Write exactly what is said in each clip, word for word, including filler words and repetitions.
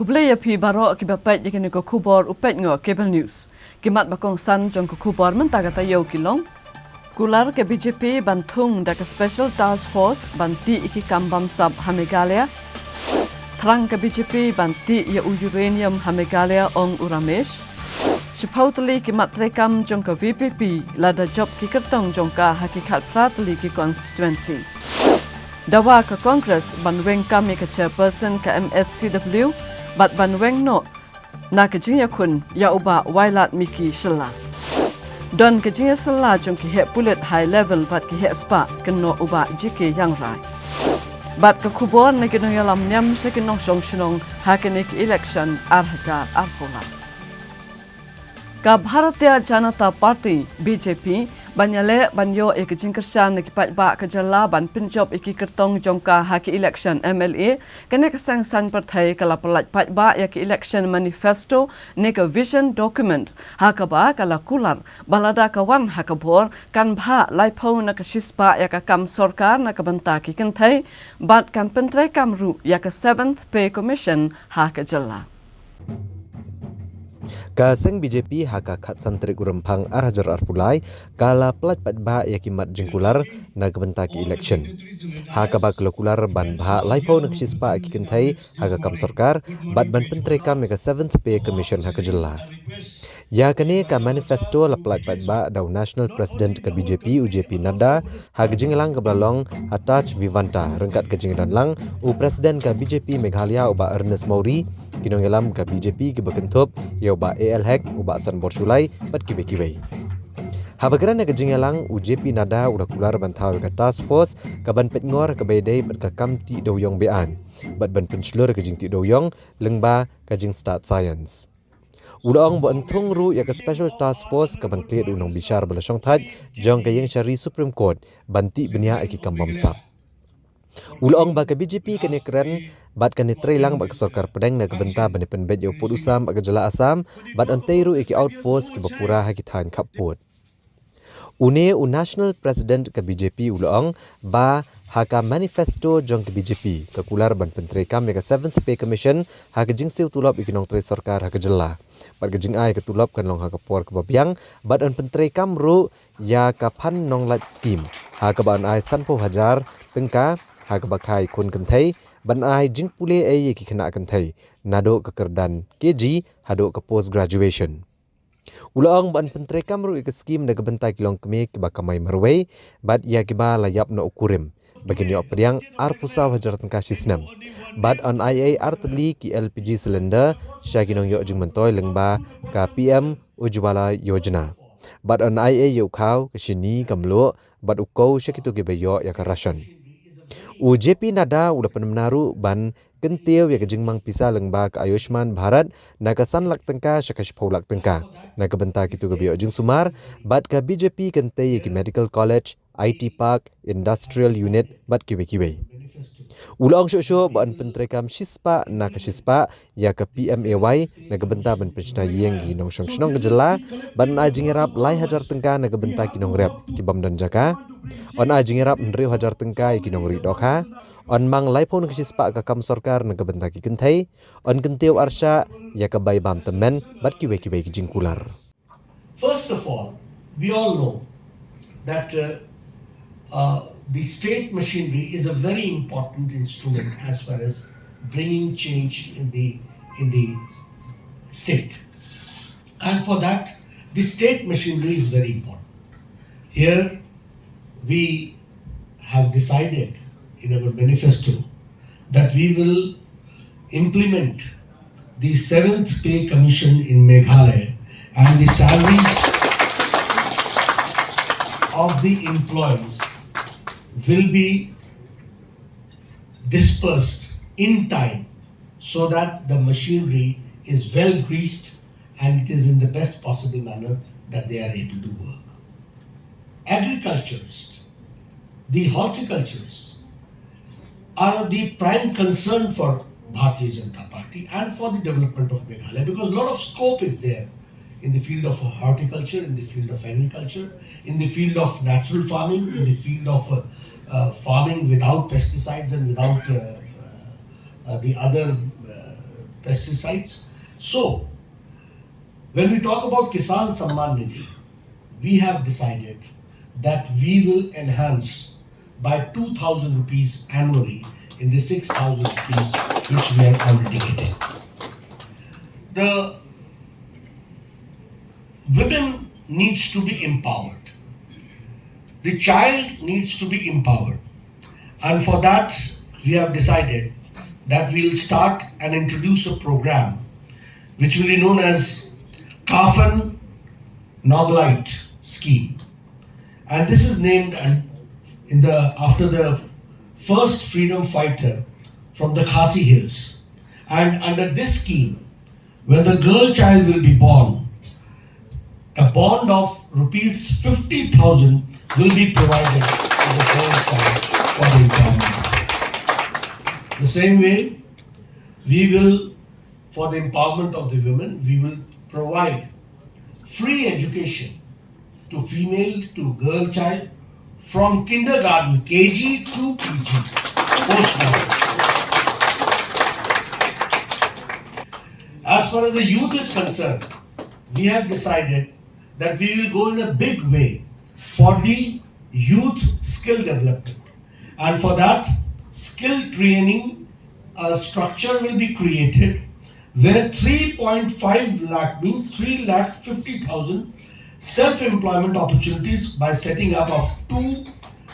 Khublei ïa phi baroh kiba peit ïa kane ka khubor u peit noh Cable News. Ki mat ba kongsan jong ka khubor mynta ka taïew ki long: Kular ka B J P ban thung da ka Special Task Force ban tih ïa ki kam bamsap ha Meghalaya. Thrang ka B J P ban tih ïa u uranium ha Meghalaya, ong u Ramesh. Shiphew tylli ki mat treikam jong ka V P P la da jop ki kyrtong jong ka ha ki khatphra tylli ki constituency. Dawa ka Congress ban weng kam ïa ka chairperson ka M S C W bad ban weng noh na ka jingïakhun ïa u Bah Wailadmiki Shylla. Don ka jingïasylla jong ki heh pulit high level bad ki heh spah, kynnoh u Bah J K Ïangrai. Bad ka khubor na ki nongïalam niam sha ki nongshong shnong ha kane ka election ar hajar arphew lai. Ka Bharatiya Janata Party, B J P, ban ïaleh ban ïoh ïa ka jingkyrshan na ki paidbah ka jylla ban pynjop ïa ki kyrtong jong ka ha ki election M L A, kane ka seng saiñ pyrthei ka la pyllait paidbah ïa ka election manifesto ne ka vision document, ha kaba ka la kular ba lada ka wan ha ka bor kan bhah laiphew na ka shispah ïa ka kam sorkar na ka bynta ki kynthei bad kan pyntreikam ruh ïa ka Seventh Pay Commission ha ka jylla. Ka seng B J P ha ka khatsan tarik u Rymphang ar hajar arphew lai ka la pyllait paidbah ïa ki mat jingkular na ka bynta ki election, ha kaba ka la kular ban bhah laiphew na ka shispah ïa ki kynthei ha ka kam sorkar bad ban pyntreikam ïa ka Seventh Pay Commission ha ka jylla. Ïa kane ka manifesto la pyllait paidbah da u National President ka B J P u J P Nadda ha ka jingïalang kaba la long ha Taj Vivanta ryngkat ka jingdon lang u President ka B J P Meghalaya u Bah Ernest Mawrie, ki nongïalam ka B J P kiba kynthup ïa u Bah A L Hek, u Bah Sanbor Shullai bad kiwei kiwei. Haba kren ha ka jingïalang, u J P Nadda u la kular ban thaw ïa ka task force ka ban peit ngor kaba ïadei bad ka kam tih dewïong be-aiñ bad ban pynshlur ka jingtih dewïong lyngba ka jingstad science. U la ong ba yn thung ruh ïa ka Special Task Force ka ban klet u nongbishar ba la shongthait jong ka ïingshari Supreme Court ban tih bniah ïa ki kam bamsap. U la ong ba ka B J P kane kren bad kane trei lang bad ka sorkar pdeng na ka bynta ban ïa pynbeit ïa u pud u sam bad ka jylla Assam bad yn tei ruh ïa ki outpost kiba pura ha ki thaiñ khappud. Une u National President ka B J P u la ong ba ha ka manifesto jong ka B J P ka kular ban pyntreikam ïa ka Seventh Pay Commission ha ka jingsiew tulop ïa ki nongtrei sorkar ha ka jylla. Bad ka jingai ka tulop kan long ha ka por kaba biang bad yn pyntreikam ruh ïa ka phan nonglait scheme ha kaba yn ai sanphew hajar tyngka ha kaba kha ïa ki khun kynthei, ban ai jingpule ei ïa ki khynnah kynthei naduh ka kyrdan K G haduh ka post graduation. U la ong ba yn pyntreikam ruh ïa ka scheme na ka bynta ki longkmie kiba kamai marwei bad ïa kiba la ïap noh u kurim ba kin ïoh pdiang arphew saw hajar tyngka shi snem. Bad yn ai ei ar tylli ki L P G cylinder sha ki nongïoh jingmyntoi lyngba ka P M Ujjwala Yojana. Bad yn ai ei ïa u khaw, ka shini, ka mluh bad u kow sha kito kiba ïoh ïa ka ration. U J P Nadda u la pynbna ruh ban kyntiew ïa ka jingmang pisa lyngba ka Ayushman Bharat na ka san lak tyngka sha ka shiphew lak tyngka na ka bynta kito kiba ïoh jingsumar, bad ka B J P kan tei ïa ki medical college, I T park, industrial unit bad kiwei kiwei. U la ong shuh shuh ba yn pyntreikam shispah na ka shispah ïa ka P M A Y na ka bynta ban pynshna ïing ïa ki nongshong shnong ka jylla, ban ai jingïarap lai hajar tyngka na ka bynta ki nongrep ki bym don jaka, yn ai jingïarap hynriew hajar tyngka ïa ki nongri dohkha, yn mang laiphew na ka shispah ka kam sorkar na ka bynta ki kynthei, yn kyntiew arshah ïa ka bai bam tymmen bad kiwei kiwei ki jingkular. First of all, we all know that uh, uh, the state machinery is a very important instrument as far as bringing change in the in the state, and for that, the state machinery is very important. Here, we have decided in our manifesto that we will implement the seventh Pay Commission in Meghalaya, and the salaries of the employees will be dispersed in time so that the machinery is well greased and it is in the best possible manner that they are able to work. Agriculturists, the horticulturists are the prime concern for Bharatiya Janata Party and for the development of Meghalaya, because a lot of scope is there in the field of horticulture, in the field of agriculture, in the field of natural farming, in the field of uh, uh, farming without pesticides and without uh, uh, uh, the other uh, pesticides. So, when we talk about Kisan Samman Nidhi, we have decided that we will enhance by two thousand rupees annually in the six thousand rupees which we are already getting. The women needs to be empowered. The child needs to be empowered. And for that, we have decided that we'll start and introduce a program which will be known as Kafan Noblite Scheme. And this is named an- in the after the first freedom fighter from the Khasi Hills. And under this scheme, when the girl child will be born, a bond of rupees fifty thousand will be provided to the girl child for the empowerment. The same way, we will, for the empowerment of the women, we will provide free education to female, to girl child, from kindergarten, K G to P G, postgraduate. As far as the youth is concerned, we have decided that we will go in a big way for the youth skill development. And for that, skill training, uh, structure will be created where three point five lakh, means three lakh fifty thousand self-employment opportunities by setting up of two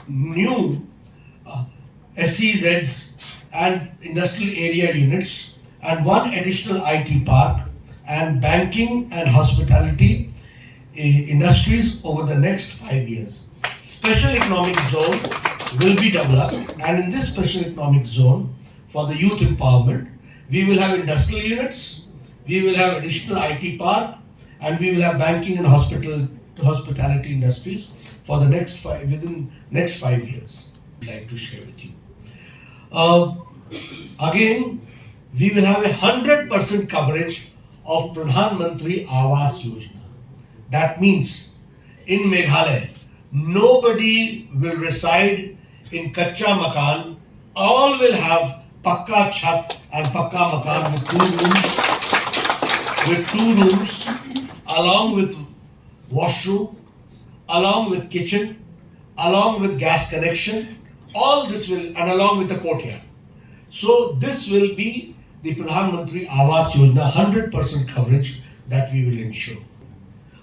new, uh, S E Zs and industrial area units and one additional I T park and banking and hospitality, eh, industries over the next five years. Special economic zone will be developed, and in this special economic zone, for the youth empowerment, we will have industrial units, we will have additional I T park, and we will have banking and hospital, hospitality industries for the next five, within next five years. I'd like to share with you. Uh, again, we will have a hundred percent coverage of Pradhan Mantri Awas Yojana. That means in Meghalaya, nobody will reside in kacha makan. All will have pakka chhat and pakka makan with two rooms, with two rooms, along with washroom, along with kitchen, along with gas connection. All this will, and along with the courtyard. So this will be the Pradhan Mantri Awas Yojana, hundred percent coverage that we will ensure.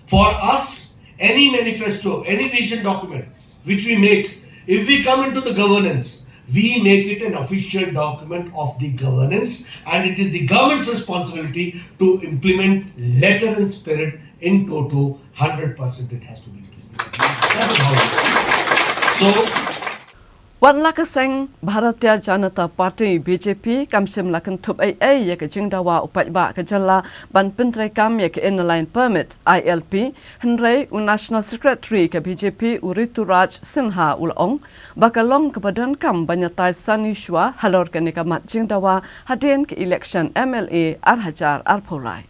For us, any manifesto, any vision document which we make, if we come into the governance, we make it an official document of the governance, and it is the government's responsibility to implement letter and spirit in toto, hundred percent it has to be implemented. That is how it is. So, Wat la ka seng Bharatiya Janata Party, B J P, kam shym la kynthup ei ei ïa ka jingdawa u paidbah ka jylla ban pyntreikam ïa ka Inner Line Permit, I L P, hynrei u National Secretary ka B J P u Rituraj Sinha u la ong ba ka long kaba donkam ban ïatai sani shuwa halor kane ka mat jingdawa hadien ka election M L A ar hajar arphew lai.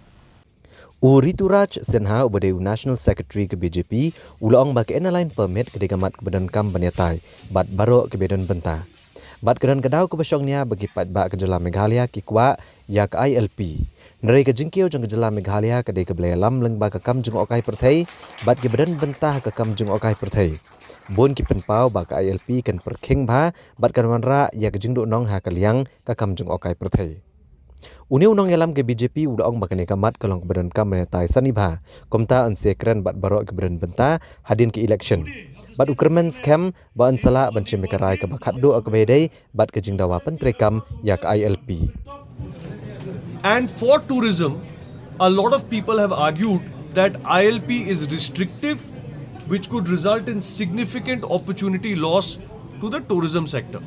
U Rituraj Sinha uba dei u National Secretary ka B J P u la ong ba ka Inner Line Permit ka dei ka mat kaba donkam ban ïatai bad baroh kiba don bynta. Bad ka don ka daw kaba shongnia ba ki paidbah ka jylla Meghalaya ki kwah ïa ka I L P. Hynrei ka jingkiew jong ka jylla Meghalaya ka dei kaba la ïalam lyngba ka kam jngohkai pyrthei bad kiba don bynta ha ka kam jngohkai pyrthei. Bun ki pynpaw ba ka I L P kan pyrkhing bha bad kan wanrah ïa ka jingduhnong ha ka liang ka kam jngohkai pyrthei. Une u nongïalam ka B J P u la ong ba kane ka mat ka long kaba donkam ban ïatai sani bha, kumta yn sa kren bad baroh kiba don bynta hadien ka election. Bad u kyrmen skhem ba yn sa lah ban shim ïa ka rai kaba khatduh ha kaba ïadei bad ka jingdawa pyntreikam ïa ka I L P. And for tourism, a lot of people have argued that I L P is restrictive, which could result in significant opportunity loss to the tourism sector.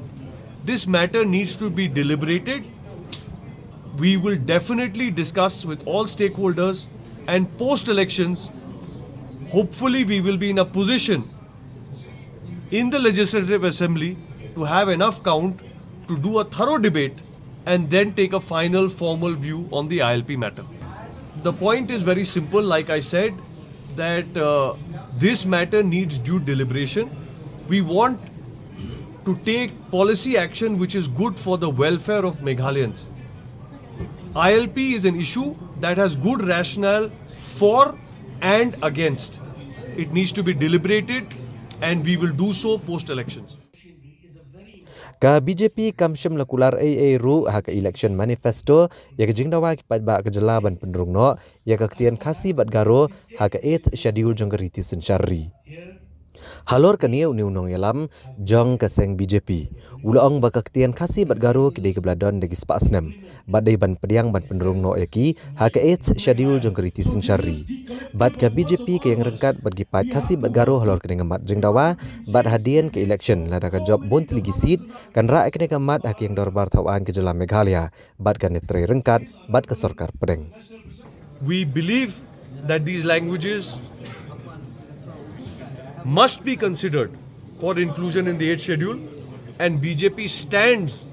This matter needs to be deliberated. We will definitely discuss with all stakeholders, and post elections, hopefully, we will be in a position in the Legislative Assembly to have enough count to do a thorough debate and then take a final formal view on the I L P matter. The point is very simple, like I said, that, uh, this matter needs due deliberation. We want to take policy action which is good for the welfare of Meghalayans. I L P is an issue that has good rationale for and against. It needs to be deliberated, and we will do so post elections. Ka B J P kam shym la kular ei ei ruh ha ka election manifesto ïa ka jingdawa ki paidbah ka jylla ban pynrung noh ïa ka ktien Khasi bad Garo ha ka eighth schedule jong ka riti synshar ri. Halor kane, une u nongïalam jong ka seng B J P u la ong ba ka ktien Khasi bad Garo ki dei kiba la don da ki spah snem bad dei ban pdiang ban pynrung noh ïa ki ha ka eighth schedule jong ka riti synshar ri. Bad ka B J P ka ïeng ryngkat bad ki paid Khasi bad Garo halor kane ka mat jingdawa bad hadien ka election lada ka jop bun tylli ki seat kan rah ïa kane ka mat ha ka ïing dorbar thaw aiñ ka jylla Meghalaya bad kan ïatrei ryngkat bad ka sorkar pdeng. We believe that these languages must be considered for inclusion in the eighth schedule, and B J P stands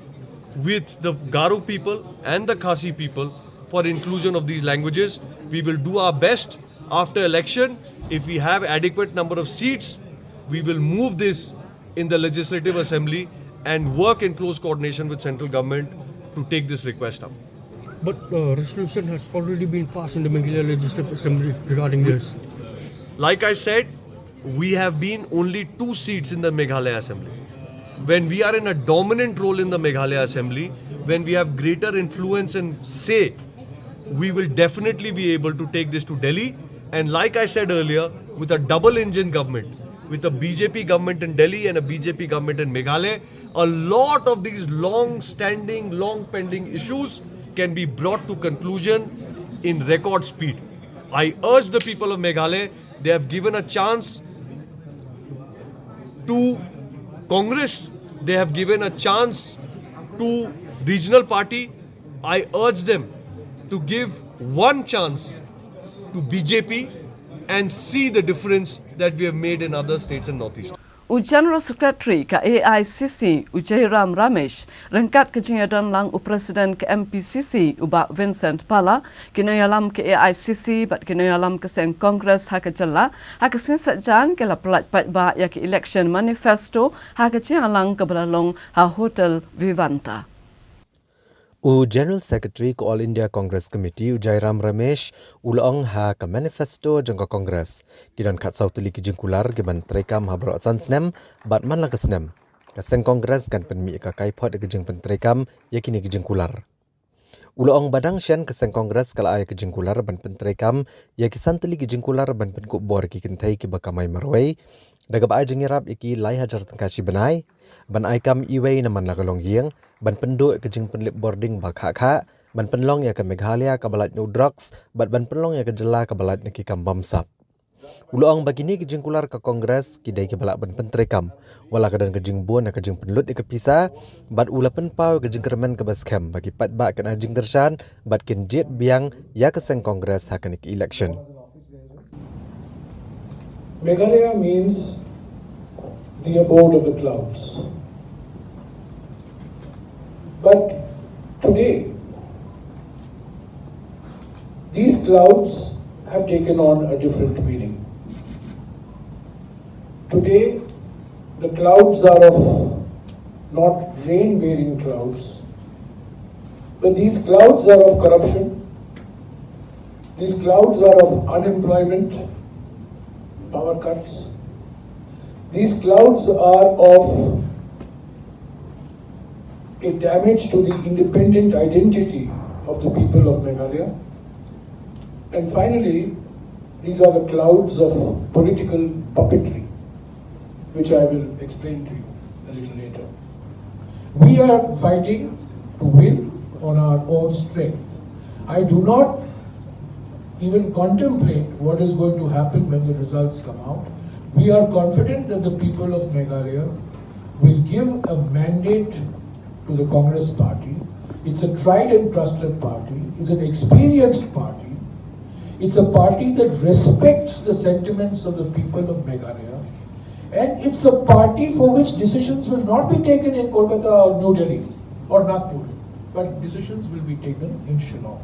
with the Garo people and the Khasi people for inclusion of these languages. We will do our best after election. If we have adequate number of seats, we will move this in the Legislative Assembly and work in close coordination with central government to take this request up. But uh, resolution has already been passed in the Meghalaya Legislative Assembly regarding this. Like I said, we have been only two seats in the Meghalaya Assembly. When we are in a dominant role in the Meghalaya Assembly, when we have greater influence and say, we will definitely be able to take this to Delhi. And like I said earlier, with a double engine government, with a B J P government in Delhi and a B J P government in Meghalaya, a lot of these long standing, long pending issues can be brought to conclusion in record speed. I urge the people of Meghalaya, they have given a chance to Congress, they have given a chance to regional party. I urge them to give one chance to B J P and see the difference that we have made in other states in Northeast. U General Secretary ka A I C C, u Jairam Ramesh, ryngkat ka jingïadon lang u President ka M P C C, u Bah Vincent Pala, ki nongïalam ka A I C C bad ki nongïalam ka seng Congress ha ka jylla, ha ka sngi Saitjaiñ ki la pyllait paidbah ïa ka election manifesto ha ka jingïalang kaba la long ha Hotel Vivanta. U General Secretary ka All India Congress Committee, u Jairam Ramesh, u la ong ha ka manifesto jong ka Congress ki don khatsaw tylli ki jingkular kiban treikam ha baroh san snem bad man la ka snem ka seng Congress kan pynmih ïa ka kaiphod ïa ka jingpyntreikam ïa kine ki jingkular. U la ong ba dang shen ka seng Congress ka la ai ïa ka jingkular ban pyntreikam ïa ki san tylli ki jingkular ban pynkup bor ïa ki kynthei kiba kamai marwei da kaba ai jingïarap ïa ki lai hajar tyngka shi bnai, ban ai kam iwei na man la ka longïing, ban pynduh ïa ka jingpynlip bording ba khah khah, ban pynlong ïa ka Meghalaya kaba lait na u drugs bad ban pynlong ïa ka jylla kaba lait na ki kam bamsap. U la ong ba kine ki jingkular ka Congress ki dei kiba lah ban pyntreikam wat la ka don ka jingbun na ka jingpynlut ïa ka pisa, bad u la pynpaw ïa ka jingkyrmen kaba skhem ba ki paidbah kin ai jingkyrshan bad kin jied biang ïa ka seng Congress ha kane ka election. Meghalaya means the abode of the clouds. But today, these clouds have taken on a different meaning. Today, the clouds are of not rain bearing clouds, but these clouds are of corruption, these clouds are of unemployment, power cuts, these clouds are of a damage to the independent identity of the people of Meghalaya. And finally, these are the clouds of political puppetry, which I will explain to you a little later. We are fighting to win on our own strength. I do not even contemplate what is going to happen when the results come out. We are confident that the people of Meghalaya will give a mandate to the Congress party. It's a tried and trusted party, it's an experienced party, it's a party that respects the sentiments of the people of Meghalaya, and it's a party for which decisions will not be taken in Kolkata or New Delhi or Nagpur, but decisions will be taken in Shillong.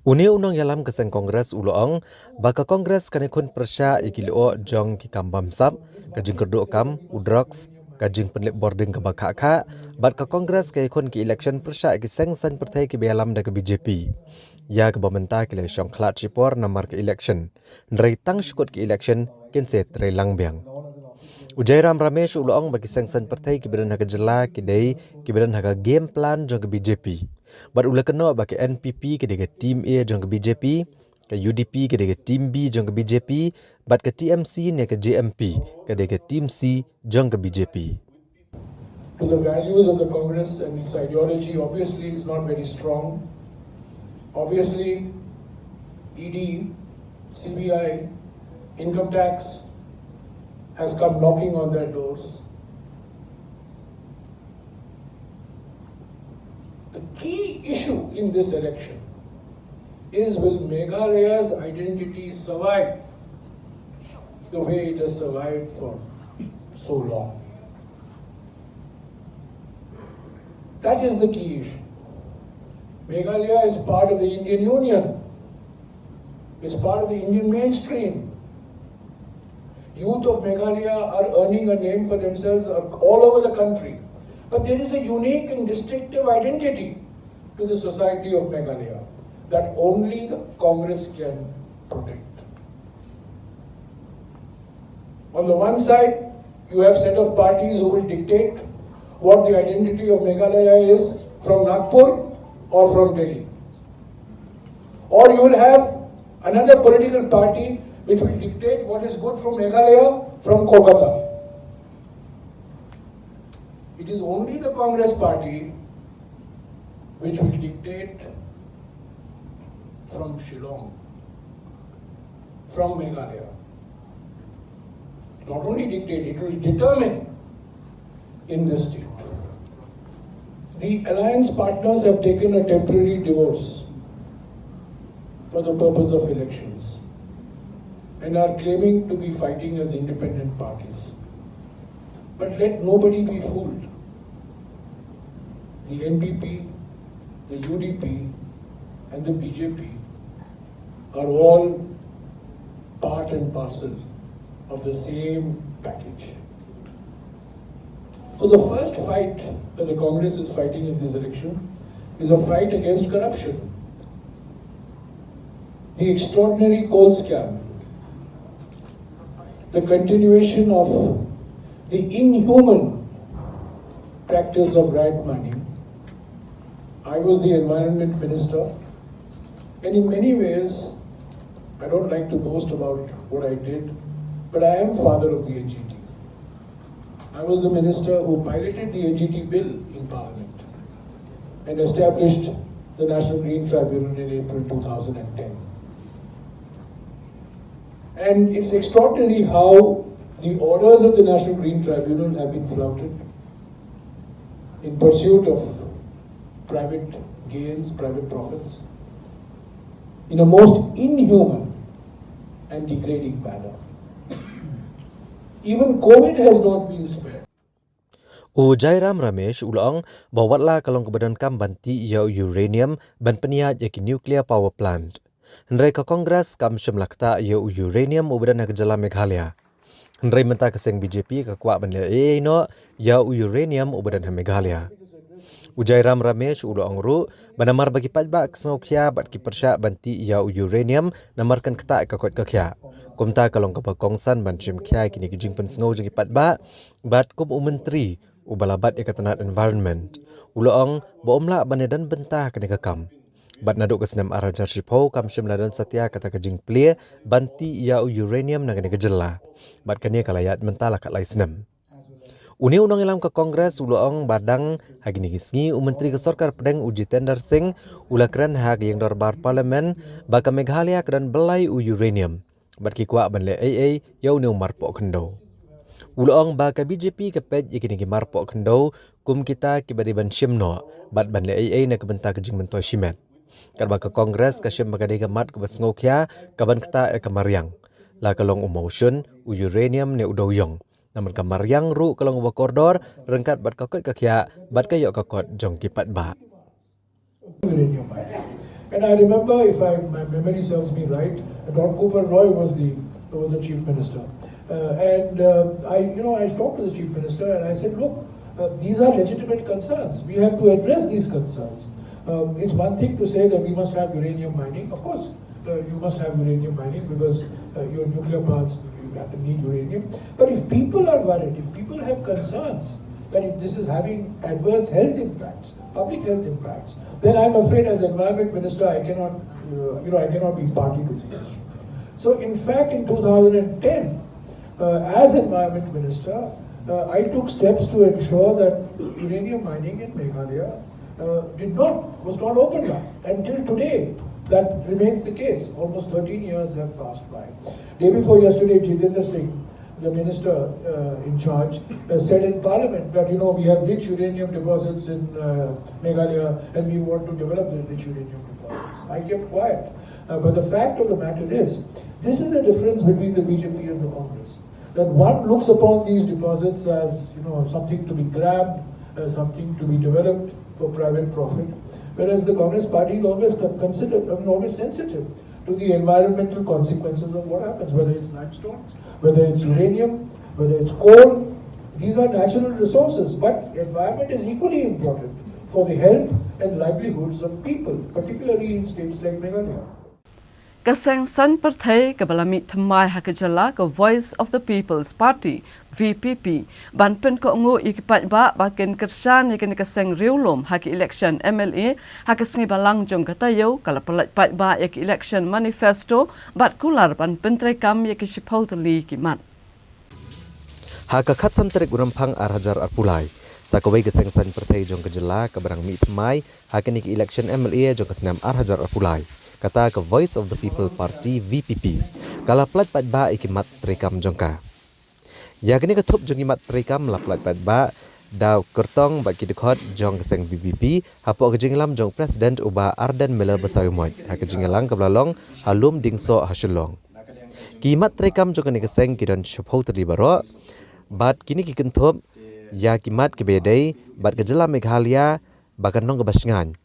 Une u nongïalam ka seng Congress u la ong ba ka Congress kan ïakhun pyrshah ïa ki lyoh jong ki kam bamsap, ka jingkyrduh kam, u drugs, Ka jingpynlip bording kaba khah khah, bad ka Congress ka ïakhun ki election pyrshah ki seng saiñ pyrthei kiba ïalam da ka B J P, ïa kaba mynta ki la shong khlad shipor namar ka election. Hynrei tang shu kut ki election kin sa trei lang biang. U Jairam Ramesh u la ong ba ki seng saiñ pyrthei kiba don ha ka jylla ki dei kiba don ha ka game plan jong ka B J P. Bad u la kynnoh ba ka N P P ka dei ka team A jong ka B J P, ka U D P ka dei ka team B jong ka B J P, bad ka T M C ne ka J M P ka dei ka team C jong ka B J P. To the values of the Congress and its ideology, obviously, is not very strong. Obviously, E D, C B I, income tax has come knocking on their doors. The key issue in this election is, will Meghalaya's identity survive the way it has survived for so long? That is the key issue. Meghalaya is part of the Indian Union. It's part of the Indian mainstream. Youth of Meghalaya are earning a name for themselves all over the country. But there is a unique and distinctive identity to the society of Meghalaya that only the Congress can protect. On the one side, you have set of parties who will dictate what the identity of Meghalaya is from Nagpur or from Delhi. Or you will have another political party which will dictate what is good for Meghalaya from Kolkata. It is only the Congress party which will dictate from Shillong, from Meghalaya. Not only dictate, it will determine in this state. The alliance partners have taken a temporary divorce for the purpose of elections and are claiming to be fighting as independent parties. But let nobody be fooled. The N P P, the U D P, and the B J P are all part and parcel of the same package. So the first fight that the Congress is fighting in this election is a fight against corruption. The extraordinary coal scam, the continuation of the inhuman practice of riot mining. I was the environment minister, and in many ways, I don't like to boast about what I did, but I am father of the N G T. I was the minister who piloted the N G T bill in Parliament and established the National Green Tribunal in April two thousand ten. And it's extraordinary how the orders of the National Green Tribunal have been flouted in pursuit of private gains, private profits, in a most inhuman and degrading manner. Even COVID has not been spared. U Jairam Ramesh u la ong ba wat la ka long kaba donkam ban tih ïa u uranium ban pynïaid ïa ki nuclear power plant, hynrei ka Congress kam shym la ktah ïa u uranium uba don ha ka jylla Meghalaya. Hynrei mynta ka seng B J P ka kwah ban leh ei ei noh ïa u uranium uba don ha Meghalaya. U Jairam Ramesh u la ong ruh ba namar ba ki paidbah ki sngewkhia bad ki pyrshah ban tih ïa u uranium namar kan ktah ka koit ka khiah. Kumta ka long kaba kongsan ban shim khia ïa kine ki jingpynsngew jong ki paidbah, bad kum u Myntri uba la bat ïa ka tnat environment, u la ong ba um lah ban ïadon bynta ha kane ka kam. Bad naduh ka snem ar hajar shiphew kam shym la don satia kata ka jingplie ban tih ïa u uranium na kane ka jylla. Bad kane ka la ïaid mynta la khatlai snem. Une u nongïalam ka Congress u la ong ba dang ha kine ki sngi u Myntri ka Sorkar Pdeng u Jitendra Singh u la kren ha ka ïing dorbar Parliament ba ka Meghalaya ka don byllai u uranium, bad ki kwah ban leh ei ei ïa une u marpoh khyndew. U la ong ba ka B J P ka peit ïa kine ki marpoh khyndew kum kita kiba dei ban shim noh bad ban leh ei ei na ka bynta ka jingmyntoi shimet, katba ka Congress ka shim ba ka dei ka mat kaba sngewkhia kaban ktah ïa ka mariang, la ka long u mawshun, u uranium ne u dewïong. Namar ka mariang ruh ka long uba kordor ryngkat bad ka koit ka khiah bad ka ïoh ka kot jong ki paidbah. Uranium mining. And I remember, if I, my memory serves me right, Don Cooper Roy was the, was the chief minister. Uh, and uh, I, you know, I talked to the chief minister and I said, look, uh, these are legitimate concerns. We have to address these concerns. Um, it's one thing to say that we must have uranium mining. Of course, uh, you must have uranium mining because uh, your nuclear plants, you have to need uranium. But if people are worried, if people have concerns that if this is having adverse health impacts, public health impacts, then I'm afraid as environment minister I cannot, uh, you know, I cannot be party to this issue. So in fact, in two thousand ten, uh, as environment minister, uh, I took steps to ensure that uranium mining in Meghalaya uh, did not, was not opened up. Until today, that remains the case. Almost thirteen years have passed by. Day before yesterday, Jitendra Singh, the minister uh, in charge, uh, said in parliament that, you know, we have rich uranium deposits in uh, Meghalaya and we want to develop the rich uranium deposits. I kept quiet. Uh, but the fact of the matter is, this is the difference between the B J P and the Congress. That one looks upon these deposits as, you know, something to be grabbed, uh, something to be developed for private profit, whereas the Congress Party is always con- considered, I mean, always sensitive to the environmental consequences of what happens, whether it's limestone, whether it's uranium, whether it's coal. These are natural resources, but environment is equally important for the health and livelihoods of people, particularly in states like Meghalaya. Ka seng saiñ pyrthei kaba la mih thymmai ha ka jylla ka Voice of the People's Party, V P P, ban pynkohnguh ïa ki paidbah ba kin kyrshan ïa kane ka seng riewlum ha ki election M L A ha ka sngi Balang jong ka taïew, ka la pyllait paidbah ïa ki election manifesto bad kular ban pyntreikam ïa ki shiphew tylli ki mat. Ha ka khatsan tarik u Rymphang ar hajar arphew lai, sa kawei ka seng saiñ pyrthei jong ka jylla kaba dang mih thymmai ha kane ka election M L A jong ka snem ar hajar arphew lai, kata ka Voice of the People Party, V P P, ka la pyllait paidbah ïa ki mat treikam jong ka. Ïa kane ka thup jong ki mat treikam la pyllait paidbah da u kyrtong bad ki dkhot jong ka seng V P P hapoh ka jingïalam jong u President u Bah Ardent Miller Basaiawmoit ha ka jingïalang kaba la long ha Lumdiengsoh ha Shillong. Ki mat treikam jong kane ka seng ki don shiphew tylli baroh bad kine ki kynthup ïa ki mat kiba ïadei bad ka jylla Meghalaya ba kan long kaba shngaiñ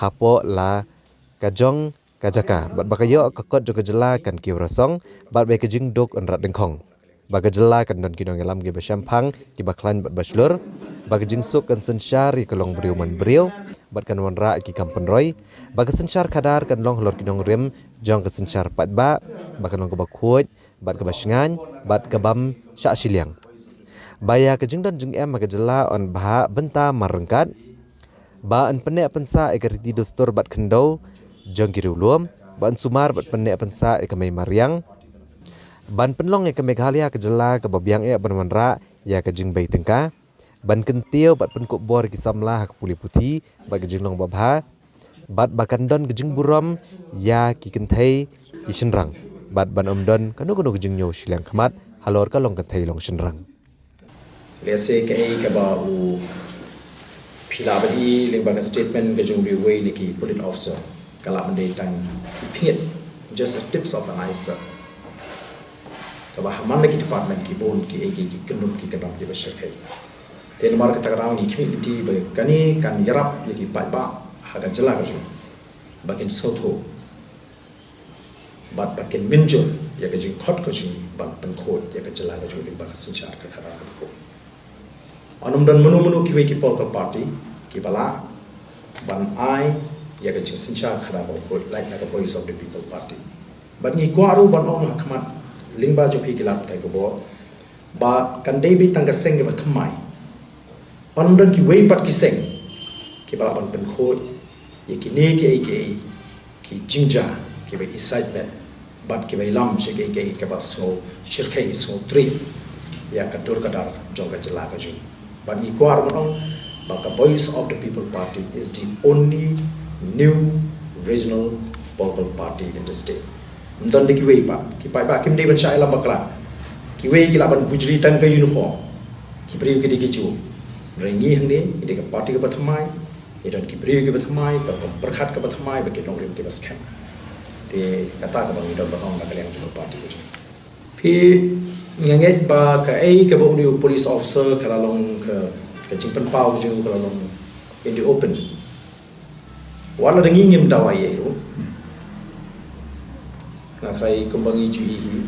hapoh la ka jong ka jaka bad ba ka ïoh ka kot jong ka jylla kan kiew rasong bad ba ka jingduk yn rat dyngkhong, ba ka jylla kan don ki nongïalam kiba shemphang, kiba khlaiñ bad ba shlur, ba ka jingsuk kan synshar ïa ka long briew man briew bad kan wanrah ïa ki kam pynroi, ba ka synshar khadar kan long halor ki nongrim jong ka synshar paidbah, ba kan long kaba khuid bad kaba shngaiñ bad ka bym shah shiliang, ba ïa ka jingdon jingem ha ka jylla yn bha bynta mar ryngkat, ba yn pynneh pynsah ïa ka riti dustur bad khyndew jong ki riewlum, ba yn sumar bad pynneh pynsah ïa ka mei mariang, ban pynlong ïa ka Meghalaya ka jylla kaba biang eh ban wanrah ïa ka jingbei tyngka, ban kyntiew bad pynkup bor ïa ki samla ha ka pule puthi bad ka jinglong babha, bad ba kan don ka jingburom ïa ki kynthei ki shynrang bad ban ym don kano kano ka jingñiew shiliang khmat halor ka long kynthei long shynrang. Lehse kaei kaba u phi lah ban i lyngba ka statement ka jong uwei na ki police officer ka lah ban dei tang ki pyngngit, just a tips of an iceberg. Kaba ha man la ki department ki bun kiei kiei ki kyndon ki kyndon kiba shyrkhei. Te namar kata ka daw ngi khmih lynti ba kane kan ïarap ïa ki paidbah ha ka jylla ka jong ngi ba kin sngewthuh bad ba kin mynjur ïa ka jingkhot ka jong ngi ban pynkhuid ïa ka jylla ka jong ngi lyngba ka synshar ka khadar kaba khuid. Yn ym don mano mano kiwei ki political party kiba lah ban ai ïa ka jingsynshar ka khadar kaba khuid lait na ka Voice of the People Party. Bad ngi kwah ruh ban ong ha khmat lyngba jong phi ki lad pathai khubor ba kan dei beit tang ka seng kaba thymmai. Yn ym don kiwei pat ki seng kiba lah ban pynkhuid ïa kine kiei kiei ki jingjia kiba i sait bet bad kiba i lam sha kiei kiei kaba sngew shyrkhei, sngew trei ïa ka dur ka dar jong ka jylla ka jong ngi. Bad ngi kwah ruh ban ong ba ka Voice of the People Party is the only new regional political party in the state. Ym don de kiwei pat, ki paidbah kim dei ban shah ïalam bakla. Kiwei ki lah ban bujli tang ka uniform, ki briew ki dei ki jur. Hynrei ngi hangne ngi dei ka party kaba thymmai, ngi don ki briew kiba thymmai, ka rukom pyrkhat kaba thymmai, bad ki nongrim kiba skhem. Te kata kaba ngi don ban ong na ka liang jong ka party ka jong ngi. Phi, nga ngeit ba kaei kaba une u police officer ka la long ka, ka jingpynpaw ka jong u ka la long in the open. Wat la da ngi ngim dawa ïa u, nga tharai kumba ngi ju i hi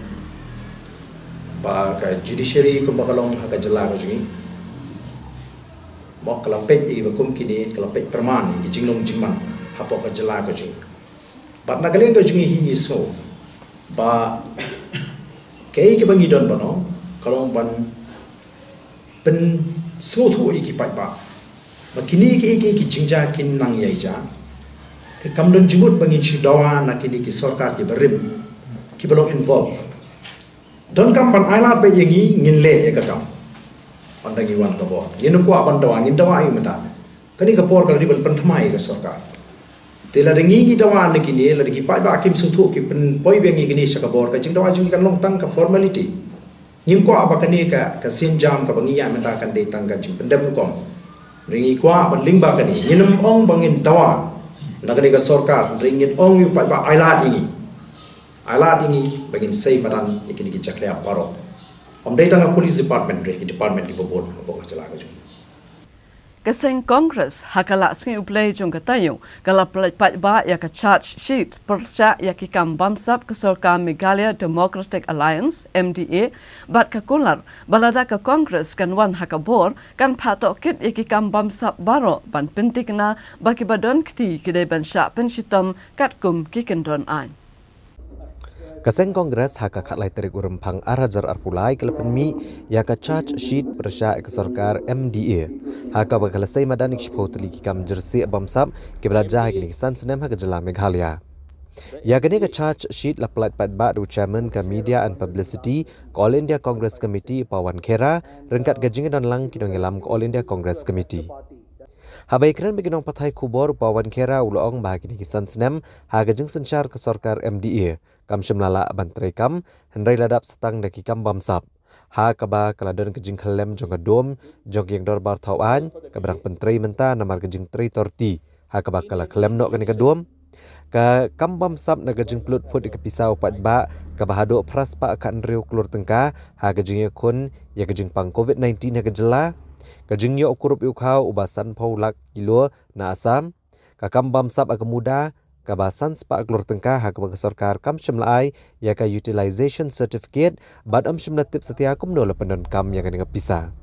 Ba ka judiciary kumba ka long ha ka jylla ka jong ngi, mo, ka la peit ïa kiba kum kine, ka la peit pyrman ïa ki jinglong jingman hapoh ka jylla ka jong ngi. Bad na ka liang ka jong ngi hi ngi sngew ba kaei kaba ngi don ban ong ka long ban pynsngewthuh ïa ki paidbah ba kine kiei kiei ki jingjia kin nang ïai jia. Te kam don jingmut ba ngin shu dawa na kine ki sorkar kiba rim, kiba long involve. Donkam ban ailad beit ïa ngi, ngin leh ïa ka kam. Ynda ngi wan ka bor, ngin ym kwah ban dawa, ngin dawa ïa u mynta. Kane ka por ka la dei ban pynthymmai ïa ka sorkar. Te lada ngi ngi dawa na kine, lada ki paidbah kim sngewthuh, ki pynpoi biang ïa kine sha ka bor, ka jingdawa jong ngi kan long tang ka formality. Ngim kwah ba kane ka, ka sienjam kaba ngi ïaid mynta kan dei tang ka jingpyndep rukom. Hynrei ngi kwah ban lyngba kane, ngin ym ong ba ngin dawa na kane ka sorkar, hynrei ngin ong ïa u paidbah ailad ïa ngi. Ailad ïa ngi ba ngin sei madan ïa kine ki jakhlia baroh. Ym dei tang ka police department, hynrei ki department kiba bun hapoh ka jylla ka jong ngi. Ka seng Congress ha ka lad sngi U Blei jong ka taïew ka la pynlait paidbah ïa ka charge sheet pyrshah ïa ki kam bamsap ka sorkar Meghalaya Democratic Alliance, M D A, bad ka kular ba lada ka Congress kan wan ha ka bor, kan phah tohkit ïa ki kam bamsap baroh ban pynthikna ba kiba don kti ki dei ban shah pynshitom katkum ki kyndon aiñ. Ka seng Congress ha ka khatlai tarik u Rymphang ar hajar arphew lai ka la pynmih ïa ka charge sheet pyrshah ïa ka sorkar M D A, ha kaba ka la sei madan ïa ki shiphew tylli ki kam jyrsieh bamsap kiba la jia ha kine ki san snem ha ka jylla Meghalaya. Ïa kane ka charge sheet la pynlait paidbah da u chairman ka Media and Publicity ka All India Congress Committee, Pawan Khera, ryngkat ka jingdon lang ki nongïalam ka All India Congress Committee. Haba ïakren bad ki nongpathai khubor, u Pawan Khera u la ong ba ha kine ki san snem ha ka jingsynshar ka sorkar M D A, kam shym la lah ban treikam, hynrei la dap sa tang da ki kam bamsap. Ha kaba ka la don ka jingkhyllem jong ka dome jong ka ïing dorbar thaw aiñ kaba dang pyntrei mynta namar ka jingtrei torti, ha kaba ka la khyllem noh kane ka dome. Ka kam bamsap na ka jingpynlut phut ïa ka pisa u paidbah kaba haduh phra spah khathynriew klur tyngka ha ka jingïakhun ïa ka jingpang Covid nineteen ha ka jylla. Ka jingïoh kurup ïa u khaw uba sanphew lak kilo na Assam. Ka kam bamsap ïa ka muda kaba san spah klur tyngka ha kaba ka sorkar kam shym la ai ïa ka utilization certificate bad ym shym la tip satia kumno la pyndonkam ïa kane ka pisa.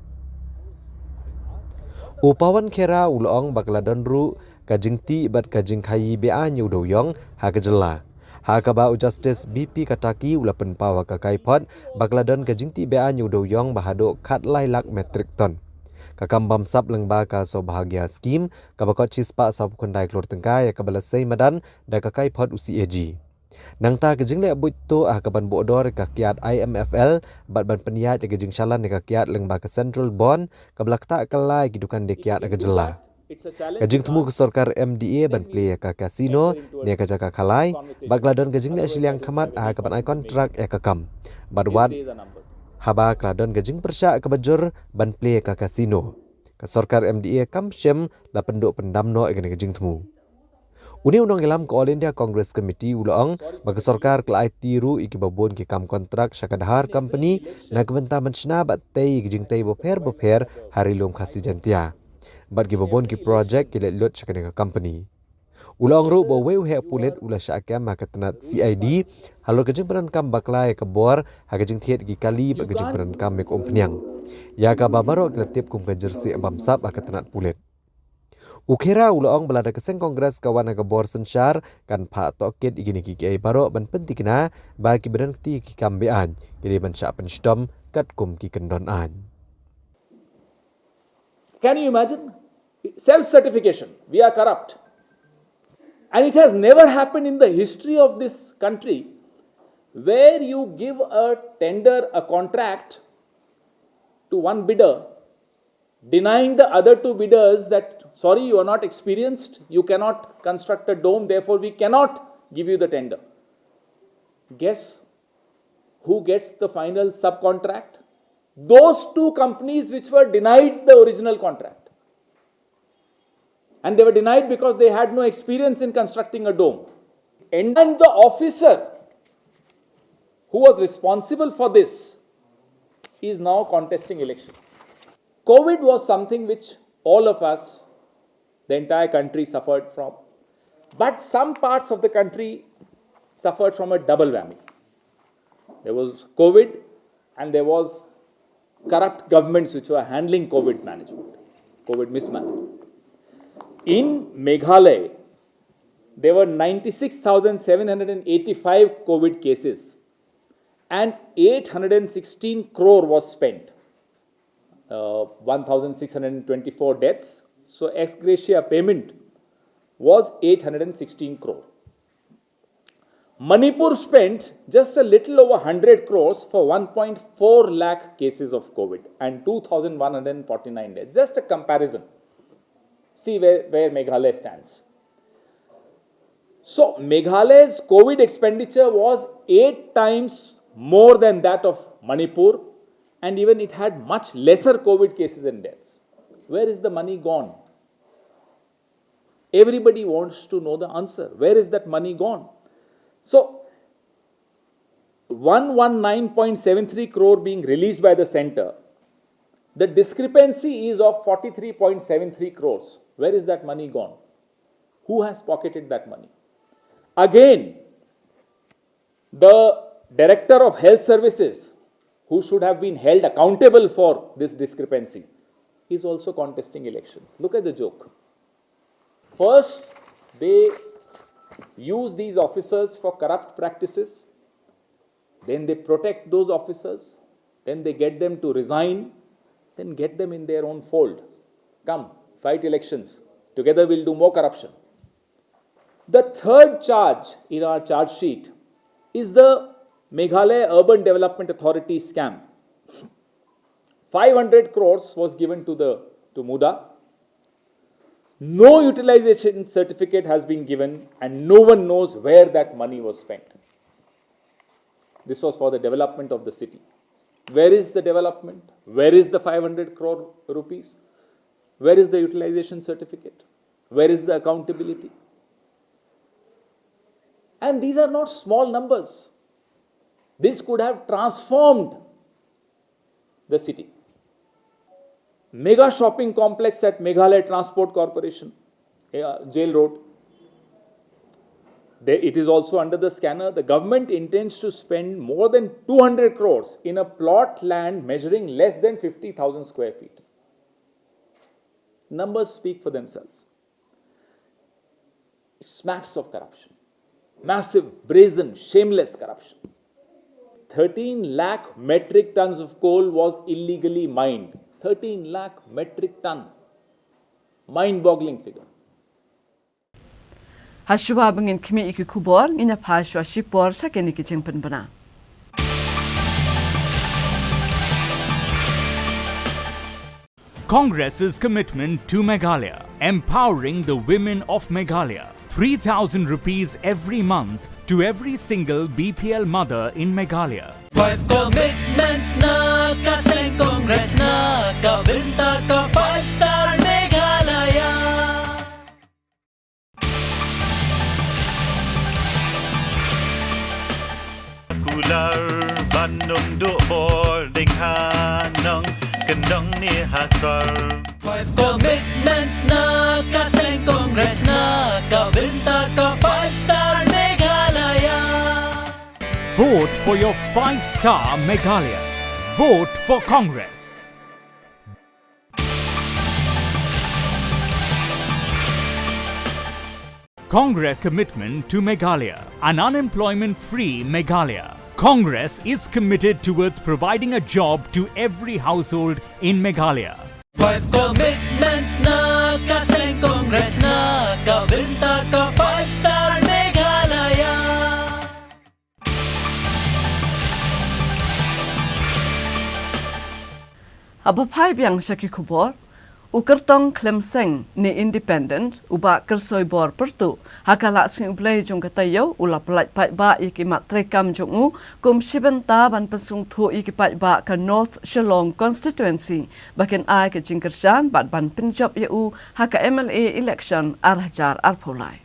U Pawan Khera u la ong ba ka la don ruh ka jingtih bad ka jingkhaïi beaiñ ïa u dewïong ha ka jylla, ha kaba u Justice B P Kataki u la pynpaw ha ka kaiphod ba ka la don ka jingtih beaiñ ïa u dewïong ba haduh khatlai lak metric ton. Ka kam bamsap lyngba ka Saubhagya Scheme kaba kot shispah sawphew khyndai klur tyngka ïa kaba la sei madan da ka kaiphod u C A G. Nangta ka jingleh buit tuh ha kaban buh dor ïa ka kiad I M F L bad ban pynïaid ïa ka jingshalan ïa ka kiad lyngba ka Central Bond kaba la ktah kylla ïa ki dukan die kiad ha ka jylla. Ka jingthmu ka sorkar M D A ban plie ïa ka casino ne ka jaka khalai, bad ka la don ka jingleh shiliang khmat ha kaban ai kontrak ïa ka kam. Bad wat haba ka la don ka jingpyrshah kaba jur ban plie ïa ka casino, ka sorkar M D A kam shym la pynduh pyndam noh ïa kane ka jingthmu. Une u nongïalam ka All India Congress Committee u la ong ba ka sorkar ka la aiti ruh ïa kiba bun ki kam kontrak sha ka Dhar Company na ka bynta ban shna bad tei ïa ki jingtei bapher bapher ha Ri Lum Khasi Jaintia. Bad kiba bun ki projek ki leit lut sha kane ka company. U la ong ruh ba uwei u heh pulit u la shah kem ha ka tnat C I D halor ka jingpyndonkam bakla ïa ka bor ha ka jingthied ïa ki kali bad ka jingpyndonkam ïa ka umphniang, ïa kaba baroh ki la tip kum ka jyrsieh bamsap ha ka tnat pulit. U Khera u la ong ba lada ka seng Congress ka wan ha ka bor synshar, kan phah tohkit ïa kine kiei kiei baroh ban pynthikna ba kiba don kti ki kam beaiñ ki dei ban shah pynshitom katkum ki kyndon aiñ. Can you imagine? Self certification. We are corrupt. And it has never happened in the history of this country where you give a tender, a contract to one bidder, denying the other two bidders that, "Sorry, you are not experienced, you cannot construct a dome, therefore we cannot give you the tender." Guess who gets the final subcontract? Those two companies which were denied the original contract. And they were denied because they had no experience in constructing a dome. And, and the officer who was responsible for this is now contesting elections. Covid was something which all of us, the entire country suffered from. But some parts of the country suffered from a double whammy. There was Covid, And there was corrupt governments which were handling COVID management, COVID mismanagement. In Meghalaya, there were ninety-six thousand seven hundred and eighty-five COVID cases and eight hundred and sixteen crore was spent. Uh, one thousand six hundred and twenty-four deaths. So ex gratia payment was eight hundred and sixteen crore. Manipur spent just a little over one hundred crores for one point four lakh cases of COVID and two thousand one hundred forty-nine deaths. Just a comparison. See where, where Meghalaya stands. So, Meghalaya's COVID expenditure was eight times more than that of Manipur, and even it had much lesser COVID cases and deaths. Where is the money gone? Everybody wants to know the answer. Where is that money gone? So, one one nine point seven three crore being released by the center, the discrepancy is of forty-three point seven three crores. Where is that money gone? Who has pocketed that money? Again, the director of health services, who should have been held accountable for this discrepancy, is also contesting elections. Look at the joke. First, they use these officers for corrupt practices. Then they protect those officers. Then they get them to resign. Then get them in their own fold. Come, fight elections. Together we'll do more corruption. The third charge in our charge sheet is the Meghalaya Urban Development Authority scam. Five hundred crores was given to the, to MUDA. No utilization certificate has been given, and no one knows where that money was spent. This was for the development of the city. Where is the development? Where is the five hundred crore rupees? Where is the utilization certificate? Where is the accountability? And these are not small numbers. This could have transformed the city. Mega shopping complex at Meghalaya Transport Corporation, uh, Jail Road. There, it is also under the scanner. The government intends to spend more than two hundred crores in a plot land measuring less than fifty thousand square feet. Numbers speak for themselves. It smacks of corruption. Massive, brazen, shameless corruption. Thirteen lakh metric tons of coal was illegally mined. Thirteen lakh metric ton. Mind-boggling figure. Hashwa bangin khmih iki khubor, nginya phashwa shipor, sakini ki jingpynbna. Congress's commitment to Meghalaya, empowering the women of Meghalaya. Three thousand rupees every month to every single B P L mother in Meghalaya. Five commitments na ka seng Congress na ka bynta ka five star Meghalaya. Kular ban ym duh bor ding ha nongkyndong ne ha sor. Five commitments na ka seng Congress na ka bynta ka five star Meghalaya. Vote for your five star Meghalaya. Vote for Congress. Congress commitment to Meghalaya, an unemployment-free Meghalaya. Congress is committed towards providing a job to every household in Meghalaya. Five commitments na ka seng Congress na ka bynta ka five star Meghalaya. Haba phai biang sha ki khubor, u kyrtong khlem seng ne independent, u Bah Kyrsoibor Pyrtuh, ha ka lad sngi U Blei jong ka taïew, u la pyllait paidbah ïa ki mat treikam jong u, kum shi bynta ban pynsngewthuh ïa ki paidbah ka North Shillong Constituency, ba kin ai ka jingkyrshan, bad ban pynjop ïa u, ha ka M L A election ar hajar arphew lai.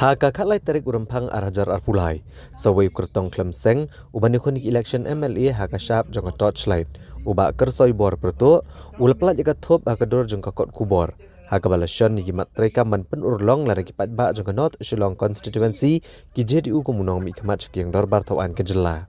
Ha ka khatlai tarik u Rymphang ar hajar arphew lai, sa uwei u kyrtong khlem seng, uba ïakhun ïa ka election M L A ha ka shap jong ka Torchlight, u Bah Kyrsoibor Pyrtuh, u la pyllait ïa ka thup ha ka dur jong ka kot khubor, ha kaba la shon ïa ki mat treikam ban pynurlong lada ki paidbah jong ka North Shillong Constituency, ki jied ïa u kum u nongmihkhmat sha ki ïing dorbar thaw aiñ ka jylla.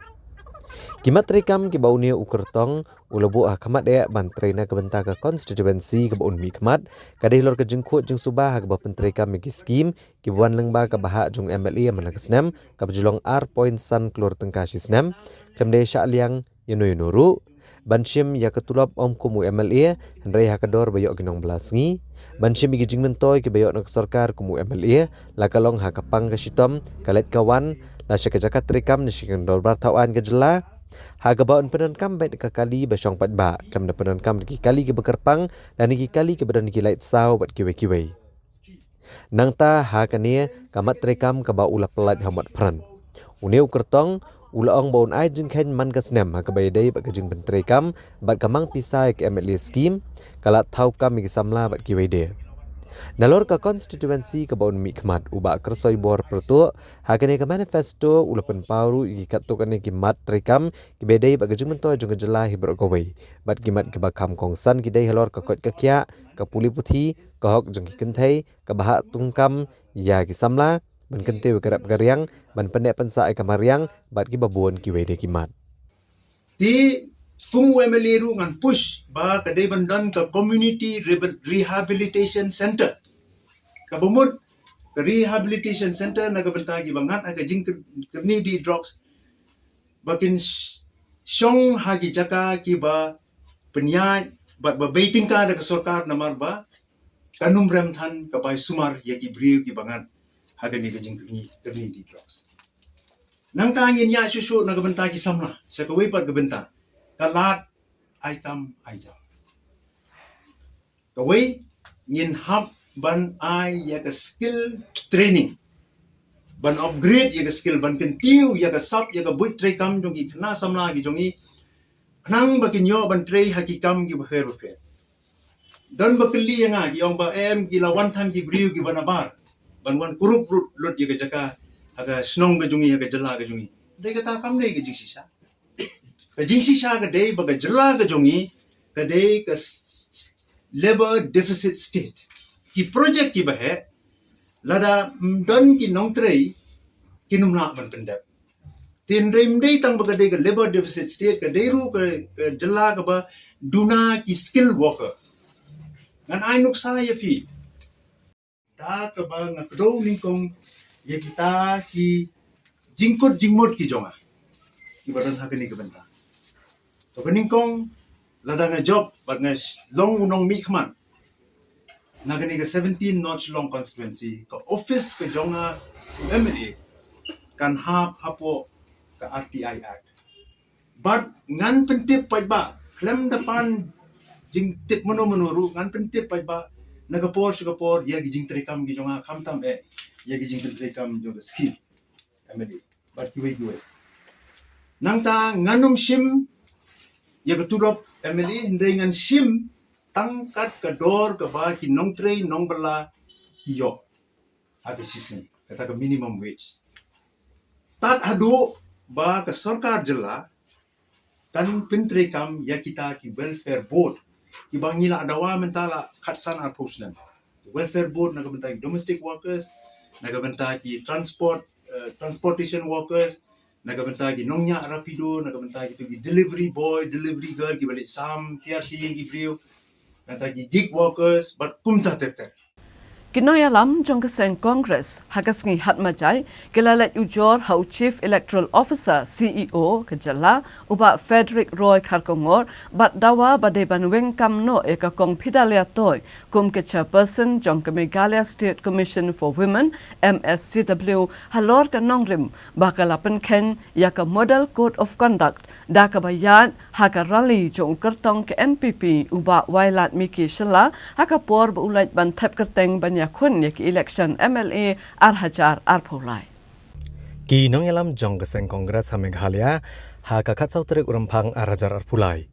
Ki mat treikam kiba une u kyrtong u la buh ha khmat eh ban trei na ka bynta ka constituency kaba un mihkhmat, ka dei halor ka jingkhuid jingsuba ha kaba pyntreikam ïa ki skim kiba wan lyngba ka bhah jong u M L A man la ka snem, kaba ju long ar point san klur tyngka shi snem, khlem da shah liang ïano ïano ruh. Ban shim ïa ka tulop ym kum u M L A, hynrei ha ka dor ba ïoh ki nongbylla sngi. Ban shim ïa ki jingmyntoi kiba ïoh na ka sorkar kum u M L A, la ka long ha ka pang ka shitom, ka leit ka wan, la sha ka jaka treikam ne sha ka dorbar thaw aiñ ka jylla. Ha kaba un pyndonkam beit ka kali ba shong paidbah, khlem da pyndonkam da ki kali kiba kyrpang, lane ki kali kiba don ki light saw bad kiwei kiwei. Nangta ha kane ka mat treikam kaba u la pyllait ha Motphran, une u kyrtong u la ong ba un ai jingkheiñ man ka snem ha kaba ïadei bad ka jingpyntreikam bad ka mang pisa ïa ka M L A skim, ka lad thaw kam ïa ki samla bad kiwei de. Nalor ka constituency kaba un mihkhmat, u Bah Kyrsoibor Pyrtuh, ha kane ka manifesto u la pynpaw ruh ïa ki katto katne ki mat treikam kiba ïadei bad ka jingmyntoi jong ka jylla hi baroh kawei, bad ki mat kiba kham kongsan ki dei halor ka koit ka khiah, ka pule puthi, ka hok jong ki kynthei, ka bhah tungkam ïa ki samla, ban kyntiew ïa ka rep ka riang, ban pynneh pynsah ïa ka mariang, bad kiba bun kiwei de ki mat. Te kum u M L A ruh ngan push ba ka dei ban don ka community rehab-, rehabilitation center. Kaba mut ka rehabilitation center na ka bynta kiba ngat ha ka jingkyrni die drugs, ba kin sh-, shong ha ki jaka kiba pynïaid bad ba bei tyngka da ka sorkar, namar ba kan ym rem than ka bai sumar ïa ki briew kiba ngat ha kane ka jingkyrni, kyrni die drugs. Nangta ngin ïaid shuh shuh na ka bynta ki samla, sha kawei pat ka bynta, ka lad ai kam ai jam. Kawei, ngin hap ban ai ïa ka skill training, ban upgrade ïa ka skill, ban kyntiew ïa ka sap, ïa ka buit treikam jong ki khynnah samla ki jong ngi, khnang ba kin ïoh ban trei ha ki kam kiba pher bapher. Don ba kylli ïa nga, ki ong ba em ki la wan than ki briew kiba nabar ban wan kurup lut, lut ïa ka jaka ha ka shnong ka jong ngi, ha ka jylla ka jong ngi. Dei kata kam dei ka jingshisha. Ka jingshisha ka dei ba ka jylla ka jong ngi ka dei ka s-, s-, labor deficit state. Ki project kiba heh, lada ym don ki nongtrei, kin ym lah ban pyndep. Te ym dei, ym dei tang ba ka dei ka labor deficit state, ka dei ruh ka, ka jylla kaba duna ki skilled worker. Ngan ai nuksa ïa phi. Da kaba nga kdew nyngkong ïa kita ki jingkut jingmut ki jong nga kiba don ha kane ka bynta. To ka nyngkong, lada nga jop bad nga sh-, long u nongmihkhmat na kane ka seventeen North Shillong constituency, ka office ka jong nga u M L A kan hap hapoh ka R T I Act. Bad ngan pyntip paidbah, khlem da pan jingtip mano mano ruh, ngan pyntip paidbah na ka por sha ka por ïa ki jingtreikam ki jong nga, khamtam eh ïa ki jingtreikam jong ka skim M L A bad kiwei kiwei. Nangta ngan ym shim ïa ka tulop M L A, hynrei ngan shim tang kat ka dor kaba ki nongtrei nongbylla ki ïoh ha ka shisngi, kata ka minimum wage. Tad haduh ba ka sorkar jylla kan pyntreikam ïa kita ki welfare board kiba ngi la dawa mynta la khatsan arphew snem. Welfare board na ka bynta ki domestic workers, na ka bynta ki transport, eh, transportation workers, na ka bynta ki nongñiah rapido, na ka bynta ki tu ki delivery boy, delivery girl, kiba leit sam tiar sha ïing ki briew, na ka bynta ki gig workers bad kumta ter ter. Ki nongïalam jong ka seng Congress ha ka sngi Hatmajai ki la leit ujor ha u Chief Electoral Officer, C E O, ka jylla, u Bah Frederick Roy Kharkongor, bad dawa ba dei ban weng kam noh ïa ka Kong Phedalia Toi kum ka Chairperson jong ka Meghalaya State Commission for Women, M S C W, halor ka nongrim ba ka la pynkheiñ ïa ka Model Code of Conduct da kaba ïaid ha ka rally jong u kyrtong ka N P P, u Bah Wailadmiki Shylla, ha ka por ba u leit ban thep kyrteng ban ïakhun ïa ka election M L A ar hajar arphew lai. Ki nongïalam jong ka seng Congress ha Meghalaya ha ka khatsaw tarik u Rymphang ar hajar arphew lai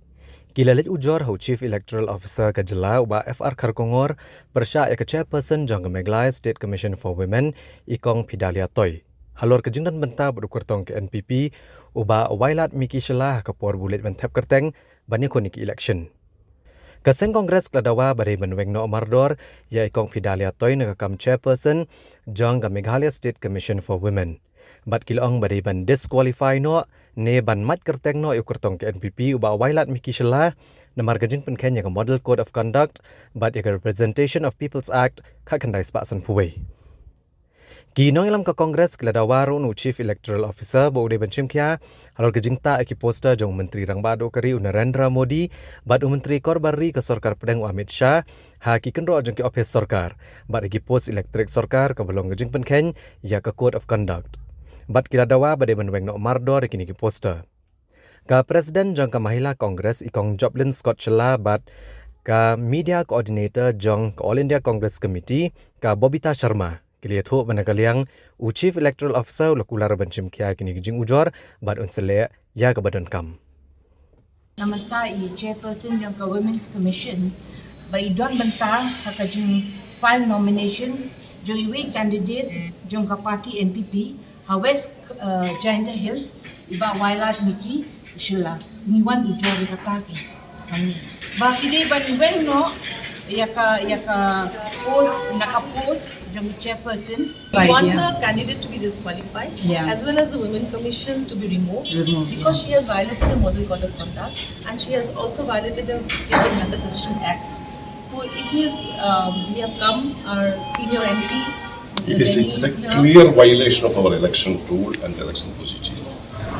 ki la leit ujor ha u Chief Electoral Officer ka jylla, u Bah F R Kharkongor, pyrshah ïa ka Chairperson jong ka Meghalaya State Commission for Women, i Kong Phedalia Toi, halor ka jingdon bynta bad u kyrtong ka N P P, u Bah Wailadmiki Shylla, ha ka por ba u leit ban thep kyrteng ban ïakhun ïa ka election. Ka seng Congress ka la dawa ba dei ban weng noh mardor ïa i Kong Phedalia Toi na ka kam Chairperson jong ka Meghalaya State Commission for Women. Bad ki la ong ba dei ban disqualify noh ne ban mad kyrteng noh ïa u kyrtong ka N P P u Bah Wailadmiki Shylla namar ka jingpynkheiñ ïa ka Model Code of Conduct bad ïa ka Representation of People's Act khatkhyndai spah sanphew wei. Ki nongïalam ka Congress ki la dawa ruh na u Chief Electoral Officer ba u dei ban shim khia halor ka jingtah ïa ki poster jong u Myntri Rangbah Duh ka Ri u Narendra Modi bad u Myntri Korbar Ri ka Sorkar Pdeng u Amit Shah ha ki kynroh jong ki ophis sorkar bad ha ki post electric sorkar kaba long ka jingpynkheiñ ïa ka Code of Conduct. Bad ki la dawa ba dei ban weng noh mardor ïa kine ki poster. Ka President jong ka Mahila Congress i Kong Joplin Scott Shylla bad ka Media Coordinator jong ka All India Congress Committee ka Bobita Sharma ki la ïathuh ba na ka liang u Chief Electoral Officer u la kular ban shim khia kine ki jingujor bad un sa leh ïa kaba donkam. Na mynta i Chairperson jong ka Women's Commission ba i don bynta ha ka jing file nomination jong iwei i candidate jong ka party N P P ha West uh, Jaintia Hills i Bah Wailadmiki Shylla. Ngi wan ujor ïa kata ki hangne ba ki dei ban weng noh ïa ka ïa ka post na ka post jong Chairperson. We want the candidate to be disqualified, yeah, as well as the Women Commission to be removed, removed, because, yeah, she has violated the Model Code of Conduct and she has also violated the Indian Member Citizenship Act. So it is, um, we have come, our senior M P, Mister It is, it is a Dennis here. Clear violation of our election rule and election procedure.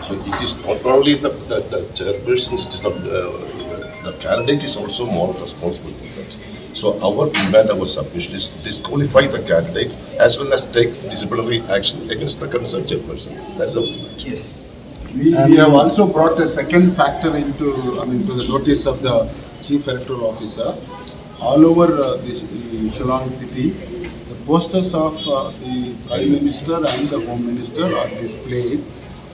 So it is not only the, the, the chairperson, it is the, uh, the candidate is also more responsible for that. So our demand, our submission is disqualify the candidate as well as take disciplinary action against the concerned chairperson. That's our demand. Yes. We, we have also brought a second factor into, I mean, to the notice of the Chief Electoral Officer. All over uh, the uh, Shillong city, the posters of uh, the Prime Minister and the Home Minister are displayed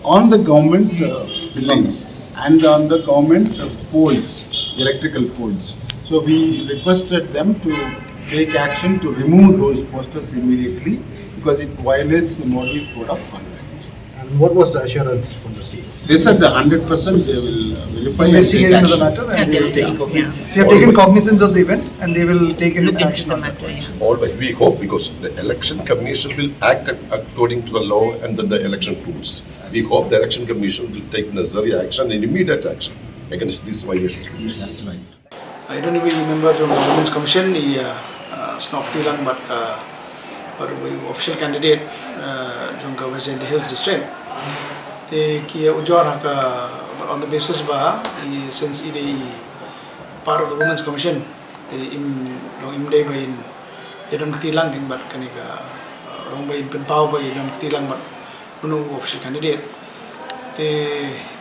on the government uh, buildings and on the government uh, poles, electrical poles. So we requested them to take action to remove those posters immediately because it violates the Model Code of Conduct. And what was the assurance from the C E O? They said the hundred percent they will uh, verify and take action. Investigate into the matter and they will take cognizance. They have taken cognizance of the event and they will take an action on that. All right, we hope because the election commission will act ac- according to the law and then the election rules. We hope the election commission will take necessary action and immediate action against these violations. Yes, that's right. I don't even remember from the Women's Commission i uh, uh, snoh kti lang bad uh, bad u official candidate uh, jong ka West Jaintia Hills District. Te ki ujor ha ka, but on the basis ba i since i dei part of the Women's Commission te im long im dei ba in i don kti lang kin bad kane ka uh, long ba in pynpaw ba i don kti lang bad uno u official candidate. Te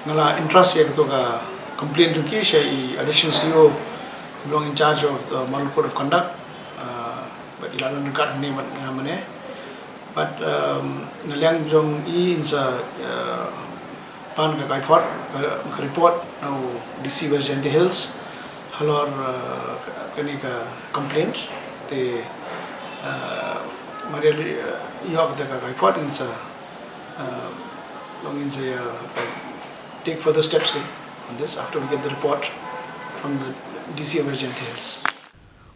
nga la entrust ïa kato ka complaint jong ki sha i additional C E O belong in charge of the Model Code of Conduct. Uh, but i la don record hangne bad nga mane. But um, na liang jong i in sa uh, pan ka kaipot ka, ka report na u D C West Jaintia Hills halor uh, kane ka complaint te uh, mariali uh, ïoh kata ka kaipot in sa uh, long in sa uh, take further steps on this after we get the report from the D C of West Jaintia Hills.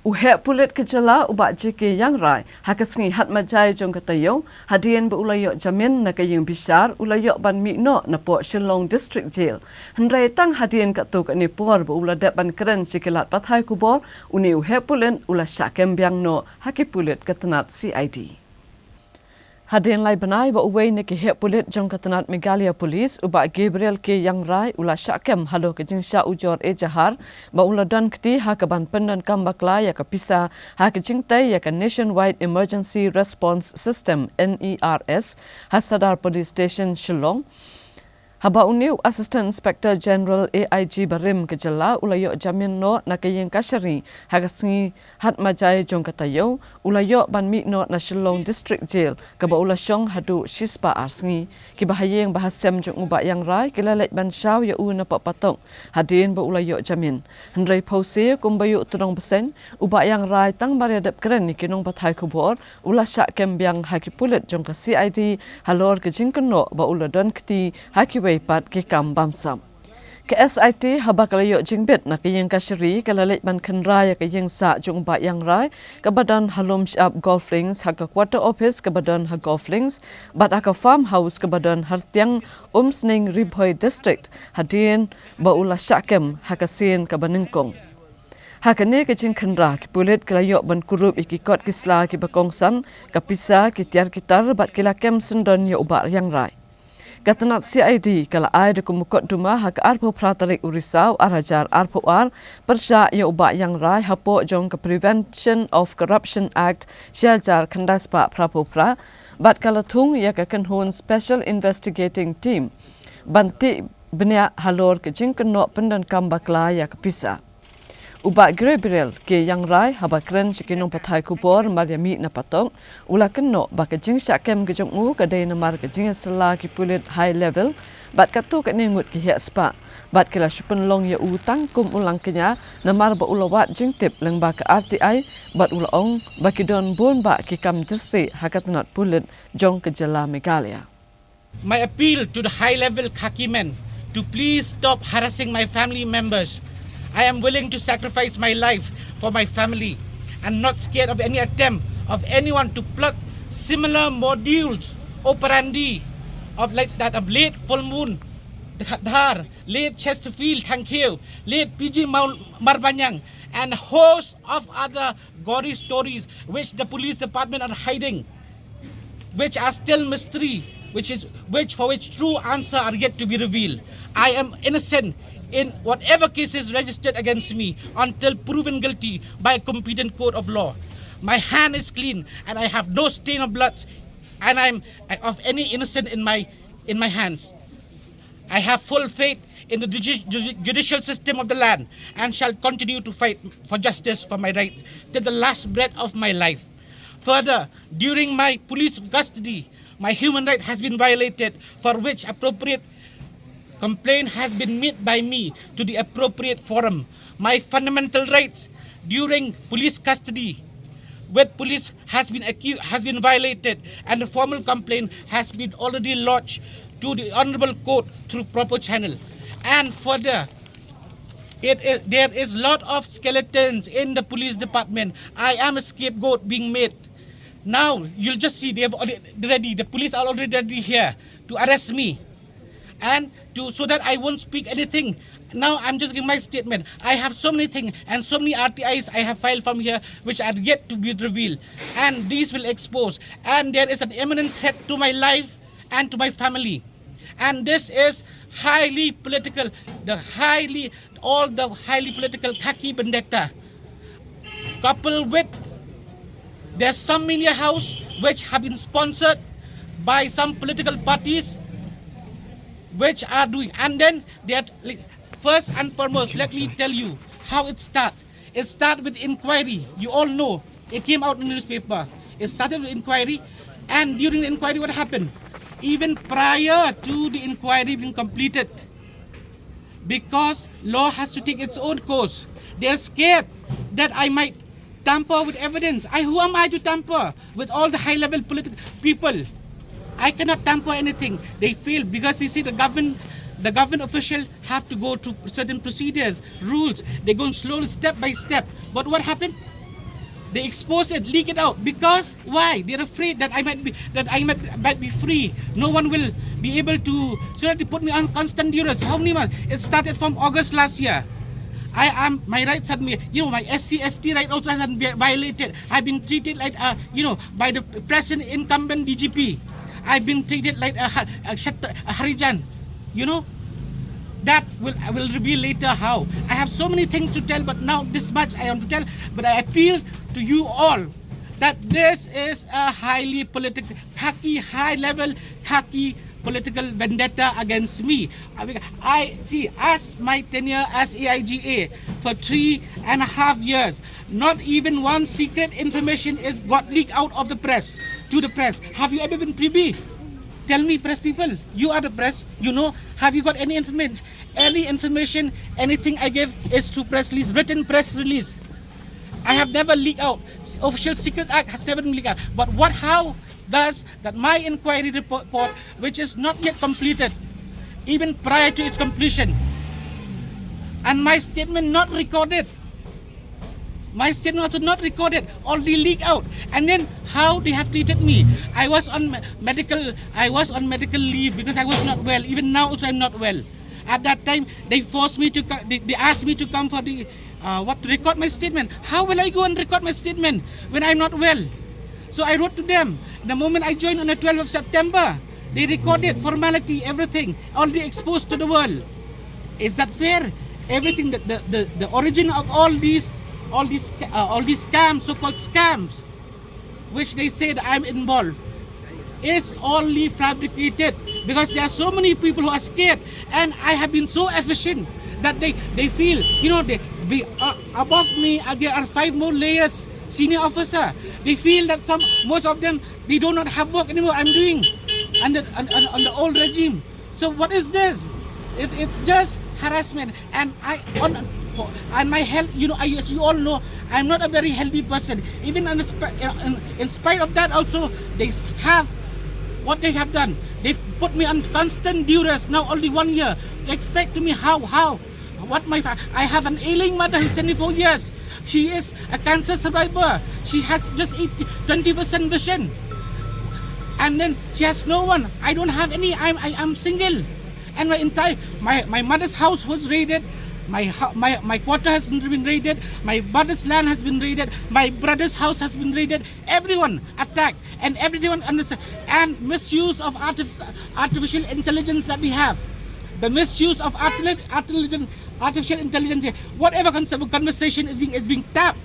U heh pulit ka jylla u Bah J K Iangrai ha ka sngi Hatmajai jong ka taïew hadien ba u la ïoh jamin na ka ïing bishar u la ïoh ban mih noh na poh Shillong District Jail. Hynrei tang hadien katto katne por ba u la dep ban kren sha ki lad pathai khubor une u heh pulit u la shah kem biang noh ha ki pulit ka tnat C I D. Hadien lai bnai ba uwei na ki heh pulit jong ka tnat Meghalaya Police u Bah Gabriel K Iangrai u la shah kem halor ka jingshah ujor ejahar ba u la don kti ha ka ban pyndonkam bakla ïa ka pisa ha ka jingtei ïa ka Nationwide Emergency Response System, N E R S, ha Sadar Police Station Shillong. Haba une u Assistant Inspector General A I G barim ka jylla u la ïoh jamin noh na ka ïing kashari ha ka sngi Hatmajai jong ka taïew u la ïoh ban mih noh na Shillong District Jail kaba u la shong haduh shispah ar sngi. Kiba ha ïing ba ha sem jong u Bah Iangrai ki la leit ban shaw ïa u na poh patok hadien ba u la ïoh jamin. Hynrei phewse kumba ïoh tnong bseiñ u Bah Iangrai tang mar ïa dep kren ïa ki nongpathai khubor u la shah kem biang ha ki pulit jong ka C I D halor ka jingkynnoh ba u la don kti ha kiwei pat ki kam bamsap. Ka S I T haba ka la ïoh jingbit na ka ïing kashari ka la leit ban khynra ïa ka ïing sah jong u Bah Iangrai kaba don ha Lumshyiap Golf Links ha ka quarter office kaba don ha Golf Links bad ha ka farmhouse kaba don ha Rtiang Umsning Ri Bhoi District hadien ba u la shah kem ha ka sien kaba nyngkong. Ha kane ka jingkhynra ki pulit ki la ïoh ban kurup ïa ki kot ki sla kiba kongsan, ka pisa, ki tiar ki tar bad ki la kem syndon ïa u Bah Iangrai. Ka tnat C I D ka la ai da ka mukotduma ha ka arphew phra tarik u Risaw ar hajar arphew ar pyrshah ïa u Bah Iangrai hapoh jong ka Prevention of Corruption Act shi hajar khyndai spah phraphew phra bad ka la thung ïa ka kynhun Special Investigating Team ban tih bniah halor ka jingkynnoh pyndonkam bakla ïa ka pisa. U Bah Gabriel K Iangrai haba kren sha ki nongpathai khubor mar ïa mih na Patok u la kynnoh ba ka jingshah kem ka jong u ka dei namar ka jingïasylla ki pulit high level bad katto katne ngut ki heh spah bad ki la shu pynlong ïa u tang kum u langkñia namar ba u la wad jingtip lyngba ka R T I bad u la ong ba ki don bun bah ki kam jyrsieh ha ka tnat pulit jong ka jylla Meghalaya. My appeal to the high level khaki men to please stop harassing my family members. I am willing to sacrifice my life for my family and not scared of any attempt of anyone to plot similar modus operandi of like that of late Full Moon Dhar, late Chesterfield Thangkhiew, late P G Marbaniang, and host of other gory stories which the police department are hiding, which are still mystery, which is which for which true answer are yet to be revealed. I am innocent in whatever cases registered against me until proven guilty by a competent court of law. My hand is clean and I have no stain of blood, and I'm of any innocent in my in my hands. I have full faith in the judi- judi- judicial system of the land and shall continue to fight for justice for my rights till the last breath of my life. Further, during my police custody, my human right has been violated, for which appropriate complaint has been made by me to the appropriate forum. My fundamental rights during police custody with police has been accu- has been violated, and the formal complaint has been already lodged to the honorable court through proper channel. And further, it is, there is lot of skeletons in the police department. I am a scapegoat being made. Now you'll just see they have already, the police are already here to arrest me and to so that I won't speak anything. Now I'm just giving my statement. I have so many things and so many R T Is I have filed from here which are yet to be revealed, and these will expose. And there is an imminent threat to my life and to my family. And this is highly political, the highly all the highly political khaki vendetta, coupled with there's some media house which have been sponsored by some political parties which are doing, and then they are, first and foremost, let me tell you how it start. It start with inquiry. You all know it came out in the newspaper. It started with inquiry, and during the inquiry, what happened? Even prior to the inquiry being completed, because law has to take its own course. They're scared that I might tamper with evidence. I, who am I to tamper with all the high-level political people? I cannot tamper anything. They fail because you see the government, the government official have to go through certain procedures, rules. They go slowly, step by step. But what happened? They expose it, leak it out because why? They're afraid that I might be that I might, might be free. No one will be able to. So that they put me on constant duress. How many months? It started from August last year. I am my rights had me. You know, my S C S T right also has been violated. I've been treated like uh, you know by the present incumbent D G P. I've been treated like a, a, a Harijan. You know, that will I will reveal later how. I have so many things to tell, but now this much I want to tell. But I appeal to you all that this is a highly political, khaki, high level khaki political vendetta against me. I see, as my tenure as A I G A for three and a half years, not even one secret information is got leaked out of the press to the press. Have you ever been privy? Tell me, press people. You are the press. You know. Have you got any information? Any information, anything I give is through press release, written press release. I have never leaked out. Official Secret Act has never been leaked out. But what, how does that my inquiry report, which is not yet completed, even prior to its completion, And my statement not recorded. My statement also not recorded, only leaked out. And then how they have treated me. I was on me- medical, I was on medical leave because I was not well. Even now also I'm not well. At that time, they forced me to, co- they, they asked me to come for the, uh, what, to record my statement. How will I go and record my statement when I'm not well? So I wrote to them. The moment I joined on the twelfth of September, they recorded formality, everything, already exposed to the world. Is that fair? Everything that the, the, the origin of all these, all these, uh, all these scams, so-called scams, which they said I'm involved, is only fabricated because there are so many people who are scared, and I have been so efficient that they, they feel, you know, they be uh, above me. Uh, there are five more layers, senior officer. They feel that some, most of them, they do not have work anymore. I'm doing under, under, under the old regime. So what is this? If it's just harassment, and I on for, and my health, you know, I, as you all know, I'm not a very healthy person. Even in, sp- in, in spite of that, also they s- have what they have done. They've put me on constant duress now, only one year. Expect to me how how what my fa- I have an ailing mother who's seventy-four years. She is a cancer survivor. She has just eighty, twenty percent vision. And then she has no one. I don't have any. I'm I am single. And my entire my, my mother's house was raided. My, hou- my my quarter has been raided. My mother's land has been raided. My brother's house has been raided. Everyone attacked, and everyone understand. And misuse of artif- artificial intelligence that we have. The misuse of artificial intelligence, artificial intelligence. Whatever con- conversation is being is being tapped.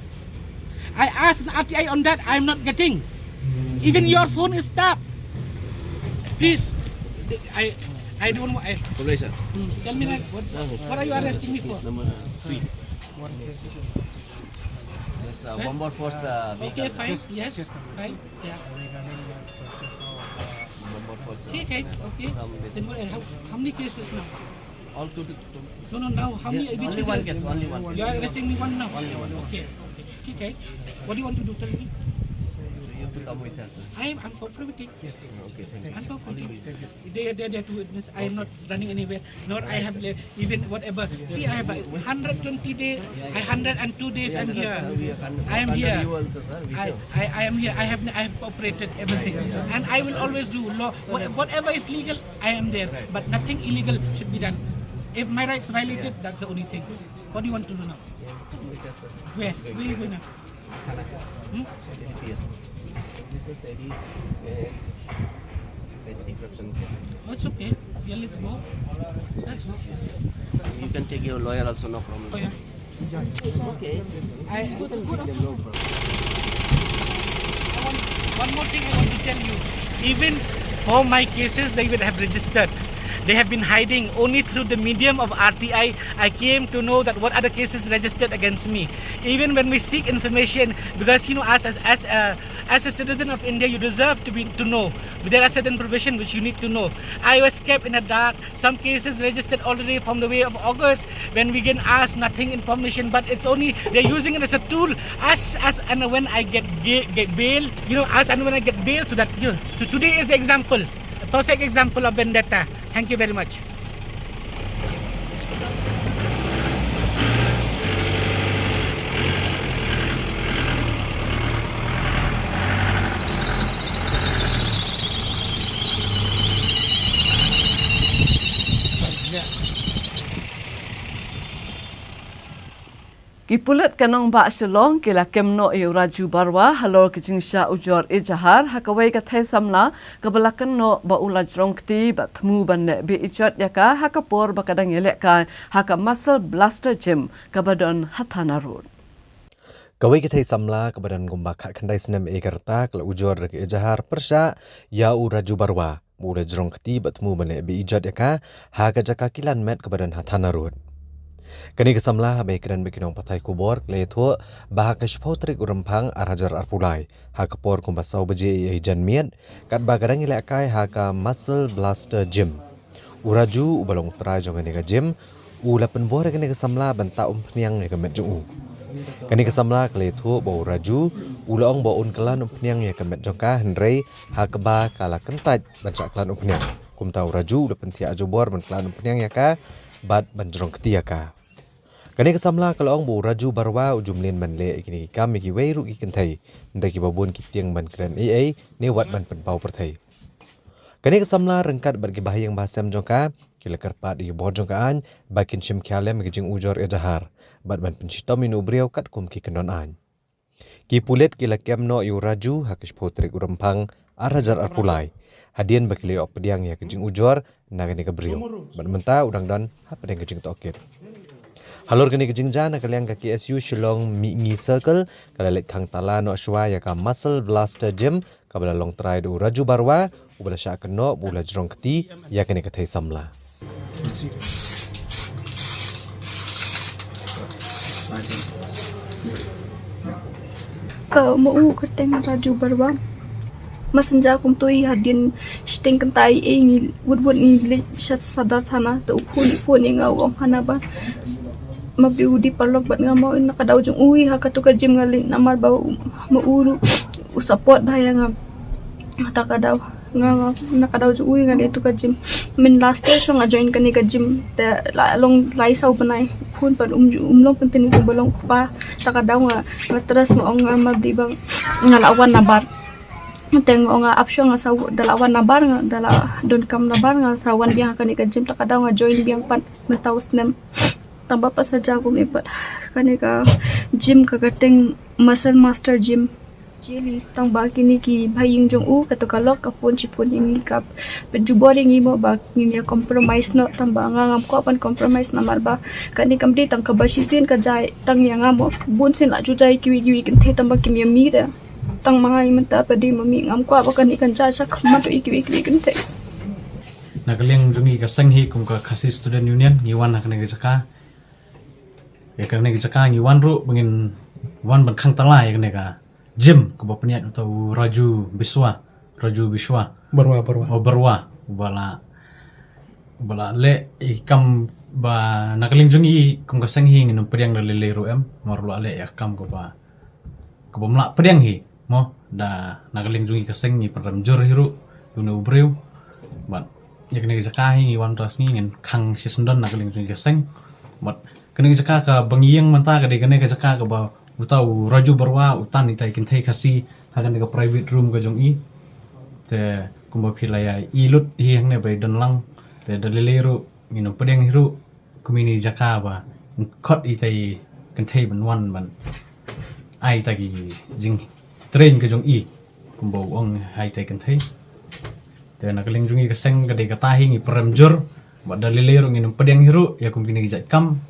I asked an R T I on that. I'm not getting. Even your phone is tapped. Please, I I don't. I, Polisi. Hmm, tell me, like, what, what are you arresting me for? Yes, uh, Bomber Force, uh, okay, vehicle. Fine. Yes, fine. Yeah. Bomber Force, uh, okay. Then what, how, how many cases now? All two, two, two. No, no, now how many? Yeah, which only is one case, only one case. You are arresting me one now? Only one. Okay, okay. Okay. What do you want to do? Tell me. You have to come with us. I am, I'm cooperating. Okay, thank you. I'm cooperating. They, they, they have to witness. I am not running anywhere. Nor I have le- even whatever. See, I have a hundred twenty day. I hundred and two days. I'm here. I am here. I, I, I am here. I have, I have cooperated everything, and I will always do law. Wha- Whatever is legal, I am there. But nothing illegal should be done. If my rights violated, that's the only thing. What do you want to do now? Where? Where you going now? Hmm? N P S. This is A D, uh, anti-corruption cases. Oh, it's okay. Yeah, let's go. Let's go. You can take your lawyer also, no problem. Oh, yeah. Okay. I, I want, one more thing I want to tell you. Even for my cases, they would have registered. They have been hiding. Only through the medium of R T I, I came to know that what are the cases registered against me. Even when we seek information, because, you know, as as as a, as a citizen of India, you deserve to be to know. But there are certain provisions which you need to know. I was kept in the dark. Some cases registered already from the way of August. When we can ask nothing information, but it's only they're using it as a tool. As as and when I get ga- get bail, you know, as and when I get bail, so that, you know, so today is the example, a perfect example of vendetta. Thank you very much. Ki pulit ka nongbah Shillong ki la kem noh ïa u Raju Barua halor ka jingshah ujor ejahar ha kawei ka thei samla kaba la kynnoh ba u la jrong kti bad thmu ban leh beh ijot ïa ka ha ka por ba ka dang ïalehkai ha ka Muscle Blaster Gym kaba don ha Thana Road. Kawei ka thei samla kaba don kumba khatkhyndai snem ei ka rta ka la ujor da ka ejahar pyrshah ïa u Raju Barua, ba u la jrong kti bad thmu ban leh beh ijot ïa ka ha ka jaka kilan met kaba don ha Thana Road. Kane ka samla haba ïakren bad ki nongpathai khubor ka la ïathuh ba ha ka shiphew tarik u Rymphang ar hajar arphew lai, ha ka por kumba saw baje ei ei janmiet, katba ka dang ïalehkai ha ka Muscle Blaster Gym, u Raju uba long u trai jong kane ka gym u la pynbor ïa kane ka samla ban tah umphniang ïa ka met jong u. Kane ka samla ka la ïathuh ba u Raju u la ong ba un kylla umphniang ïa ka met jong ka, hynrei ha kaba ka la kyntait ban shah kylla umphniang, kumta u Raju u la pynthiah jubor ban kylla umphniang ïa ka bad ban jrong kti ïa ka. Kane ka samla ka la ong ba u Raju Barua u ju mlien ban leh ïa kine ki kam ïa kiwei ruh ki kynthei, hynrei kiba bun ki tieng ban kren ei ei ne wat ban pynpaw pyrthei. Kane ka samla ryngkat bad ki bahaïing bahasem jong ka ki la kyrpad ïa ki bor jong ka aiñ ba kin shim khia lem ïa ka jingujor ïa jahar bad ban pynshitom ïa une u briew katkum ki kyndon aiñ. Ki pulit ki la kem noh ïa u Raju ha ka shiphew tarik u Rymphang ar hajar arphew lai, hadien ba ki la ïoh pdiang ïa ka jingujor na kane ka briew, bad mynta u dang don hapdeng ka jingtohkit. Halor kane ka jingjia, na ka liang ka K S U Shillong Mihngi Circle ka la leit khang tala noh shuwa ïa ka Muscle Blaster Gym kaba la long trai da u Raju Barua, uba la shah kynnoh ba u la jrong kti ïa kane ka thei samla. Ka ma u kyrteng Raju Barua. Ma synja kumto i hadien shiteng kynta i, eh, ngi wut wut ngi leit sha Sadar Thana, te u phone, phone ïa nga u ong hana ba ma bli u dei paralok bad nga, ma na ka daw jong u i ha kato ka gym nga leit namar ba u, ma u ruh u support bha ïa nga. Ta ka daw nga, nga na ka daw jong u i nga leit tu ka gym. Min last year shuwa nga join kane ka gym, te la long lai saw bnai. Khun pat um, um long continue kumba long u kpa. Ta ka daw nga, nga trust, nga ong nga ma bli ba nga la wan nabar. Te nga ong nga ap shuwa nga sa, da la wan nabar, nga da la donkam nabar, nga sa wan biang ha kane ka gym. Ta ka daw nga join biang pat mynta u snem. Tang ba pat sa jaw kumne pat kane ka gym ka kyrteng Muscle Master Gym. Jeli, tang ba kine ki bahaïing jong u, kato ka lok ka phone, shi phone ïa ngi, ka pynjubor ïa ngi mo ba ngin ïa compromise noh, tang ba nga ngam kwah ban compromise namar ba kane kam dei tang kaba shisien ka jia tang ïa nga mo, bun sien la ju jia ïa kiwei kiwei ki kynthei tang ba kim ïa mih de. Tang ma nga ïa mynta pat dei ma mih, ngam kwah ba kane kan jia sha khmat ïa kiwei kiwei ki kynthei. Na ka liang jong ngi ka seng hi kum ka Khasi Student Union ngi wan ha kane ka jaka. Ïa kane ka jaka ngi wan ruh ba ngin wan ban khang tala ïa kane ka gym kaba pynïaid uta u Raju Biswa, Raju Biswa. Barua, Barua. Oh, Barua. Uba la, uba la leh ïa ki kam ba na ka liang jong ngi kum ka seng hi ngin ym pdiang da lei lei ruh em. Namar u la leh ïa ka kam kaba, kaba ym lah pdiang hi mo, da na ka liang jong ngi ka seng ngi pynrem jur hi ruh ïa une u briew. Bad ïa kane ka jaka hi ngi wan tras ngi ngin khang shisyndon na ka liang jong ngi ka seng. Bad kane ka jaka kaba ngi ïeng mynta ka dei kane ka jaka kaba uta u Raju Barua u tan ïa kita ki kynthei Khasi ha kane ka private room ka jong i. Te kumba phi la ïa i lut hi hangne ba i don lang. Te da lei lei ruh ngin ym pdiang hi ruh kum ine i jaka ba khot ita i kynthei ban wan ban ai ita ki jingtrain ka jong i kumba u ong ha ita i kynthei. Te na ka liang jong i ka seng ka dei kata hi ngi pynrem jur bad da lei lei ruh ngin ym pdiang hi ruh ïa kum kine ki jait kam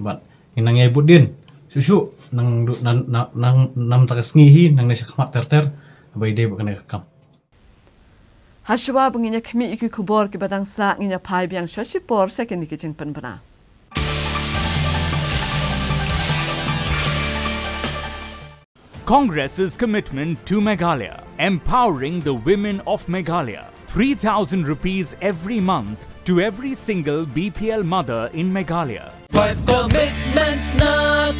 bad ngin nang ïai bud dien shuh shuh nang nang nang nang ta ka sngi hi nangne sha khmat ter ter ba i dei ba kane ka kam. Hashwa ba ngin ïa khmih ïa ki khubor kiba dang sah ngin ïa phai biang sha shipor sha kine ki jingpynbna. Congress's commitment to Meghalaya, empowering the women of Meghalaya. Three thousand rupees every month to every single B P L mother in Meghalaya. Five commitments na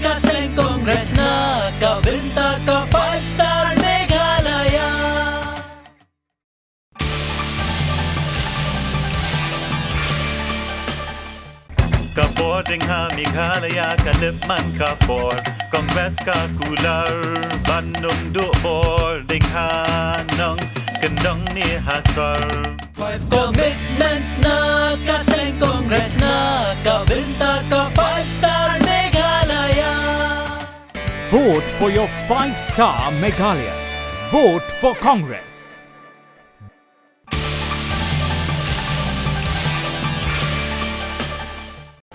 ka seng Congress na ka bynta ka five star Meghalaya. Ka bor ding ha Meghalaya ka lip man ka bor. Congress ka kular ban ym duh bor ding ha nongkyndong ne ha sor. Five commitments na ka seng Congress na ka bynta ka five star Meghalaya. Vote for your five star Meghalaya. Vote for Congress.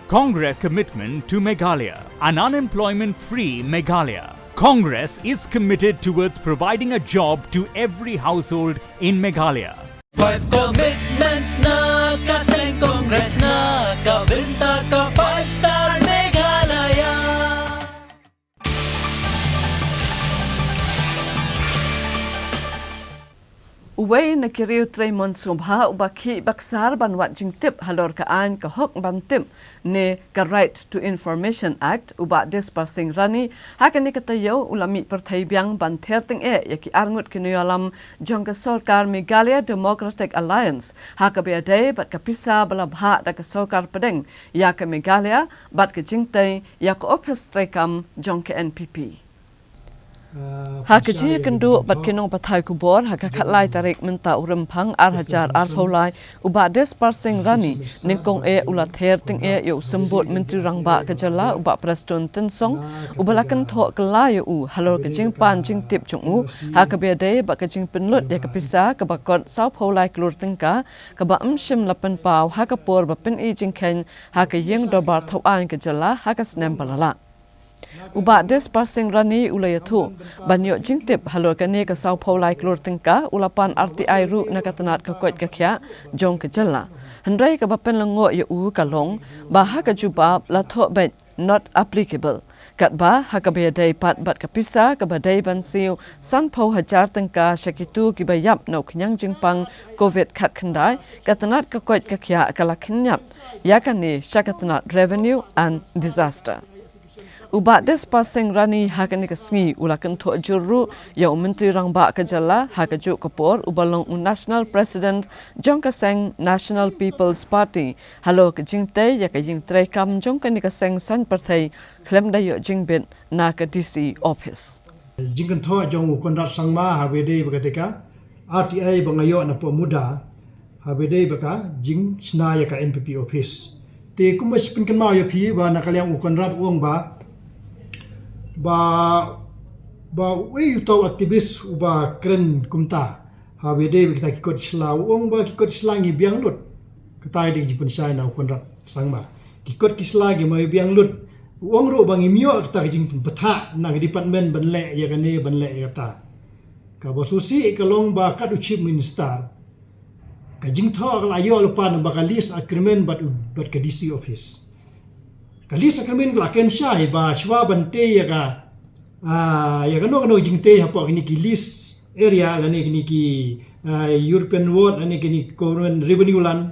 Congress commitment to Meghalaya, an unemployment free Meghalaya. Congress is committed towards providing a job to every household in Meghalaya. Five commitments na ka seng Congress na ka bynta ka five star Meghalaya. Uwei na ki riew trei mon sngewbha uba khih ba ksar ban wad jingtip halor ka aiñ ka hok ban tip ne ka Right to Information Act, u Bah Dispar Singh Rani, ha kane ka taïew u la mih pyrthei biang ban ther tyngeh ïa ki arngut ki nongïalam jong ka sorkar Meghalaya Democratic Alliance ha kaba ïadei bad ka pisa ba la bhah da ka sorkar pdeng ïa ka Meghalaya bad ka jingtei ïa ka ophis treikam jong ka N P P. Ha ka jingïakynduh bad ki nongpathai khubor ha ka khatlai tarik mynta u Rymphang ar hajar arphew lai, u Bah Dispar Singh Rani nyngkong eh u la ther tyngeh ïa u Symbud Myntri Rangbah ka jylla, u Bah Prestone Tynsong, uba la kynthoh kylla ïa u halor ka jingpan jingtip jong u ha kaba ïadei bad ka jingpynlut ïa ka pisa kaba kot sawphew lai klur tyngka kaba ym shym la pynpaw ha ka por ba pyni jingkheiñ ha ka ïing dorbar thaw aiñ ka jylla ha ka snem ba la lah. U Bah Dispar Singh Rani u la ïathuh ban ïoh jingtip halor kane ka sawphew lai klur tyngka, u la pan R T I ruh na ka tnat ka koit ka khiah jong ka jylla. Hynrei kaba pynlyngngoh ïa u ka long ba ha ka jubab la thoh beit not applicable. Katba ha kaba ïadei pat bad ka pisa kaba dei ban siew sanphew hajar tyngka sha kito kiba ïap na u khñiang jingpang Covid khatkhyndai, ka tnat ka koit ka khiah ka la khynñiat ïa kane sha ka tnat Revenue and Disaster. U Bah Dispar Singh Rani ha kane ka sngi u la kynthoh jur ruh ïa u Myntri Rangbah ka jylla ha kajuh ka por uba long u National President jong ka seng National People's Party halor ka jingtei ïa ka ïing treikam jong kane ka seng saiñ pyrthei khlem da ïoh jingbit na ka D C office. Jingkynthoh jong u Conrad Sangma ha ba ïadei bad kata ka R T I ba nga ïoh na pdeng MUDA ha ba ïadei bad ka jingshna ïa ka N P P office. Te kumba shu pynkynmaw ïa phi ba na ka liang u Conrad u ong ba, ba, ba uei uta u activist uba kren kumta ha ba ïadei bad kita ki kot ki sla, u ong ba ki kot ki sla ngi biang lut. Kata ka dei ka jingpynshai na u Conrad Sangma. Ki kot ki sla ngi ma biang lut. U ong ruh ba ngim ïoh kata ka jingpynbthah na ka department ban leh ïa kane ban leh ïa kata. Kaba sngewsih ka long ba kat u Chief Minister ka jingthoh ka la ïoh lypa na ba ka lease agreement bad, bad ka D C office. Ka lease agreement ka la kren shai ba shuwa ban tei ïa ka, ah, ïa kano kano jingtei hapoh kine ki lease area lane kine ki, ah, urban ward lane kine ki government revenue land,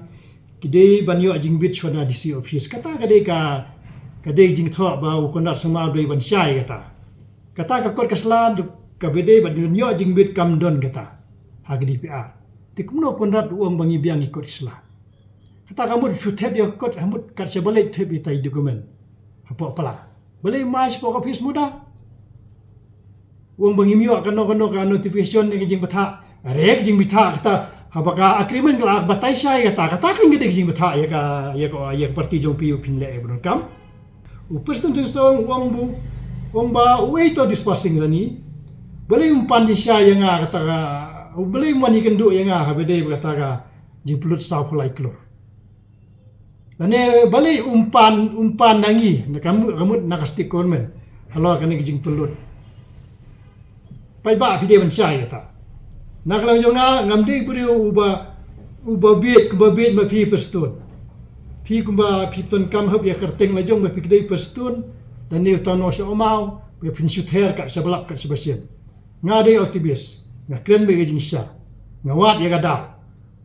ki dei ban ïoh jingbit shuwa na D C office. Kata ka dei ka, ka dei jingthoh ba u Conrad Sangma u dei ban shai kata. Kata ka kot ka sla ka ba dei ban ïoh jingbit kam don kata ha ka D P R. Te kumno u Conrad u ong ba ngi biang ki kot ki sla? Kata ka mut shu thep ïa ka kot, ha mut kat sha balei thep ïa tai document hapoh pla. Balei mai shapoh ka office MUDA? U ong ba ngim ïoh kano kano ka notification ïa ka jingbthah. Are ka jingbthah kata haba ka agreement ka la batai shai kata, kata ka dei ka jingbthah ïa ka, ïa ka, ïa ka party jong phi ba phin leh ïa ka kam. U Prestone Tynsong u ong bu, u ong ba uei uta u Dispar Singh Rani. Balei um pan jingshai ïa nga kata ka, balei um wan ïakynduh ïa nga ha ba dei bad kata ka jingpynlut sawphew lai klur. Lane balei um pan, um pan na ngi, na ka mut, ka mut na ka state government halor kane ka jingpynlut. Paidbah phi dei ban shai kata. Na ka liang jong nga ngam dei briew uba, uba bieit, kumba bieit ma phi Prestone. Phi kumba phi pyndonkam hap ïa ka kyrteng la jong ba phi dei Prestone, lane uta u nongshah maw, ba phin shu ther kat sha ba lap kat sha ba sien. Nga dei activist, nga kren beit ïa ka jingshisha. Nga wad ïa ka daw.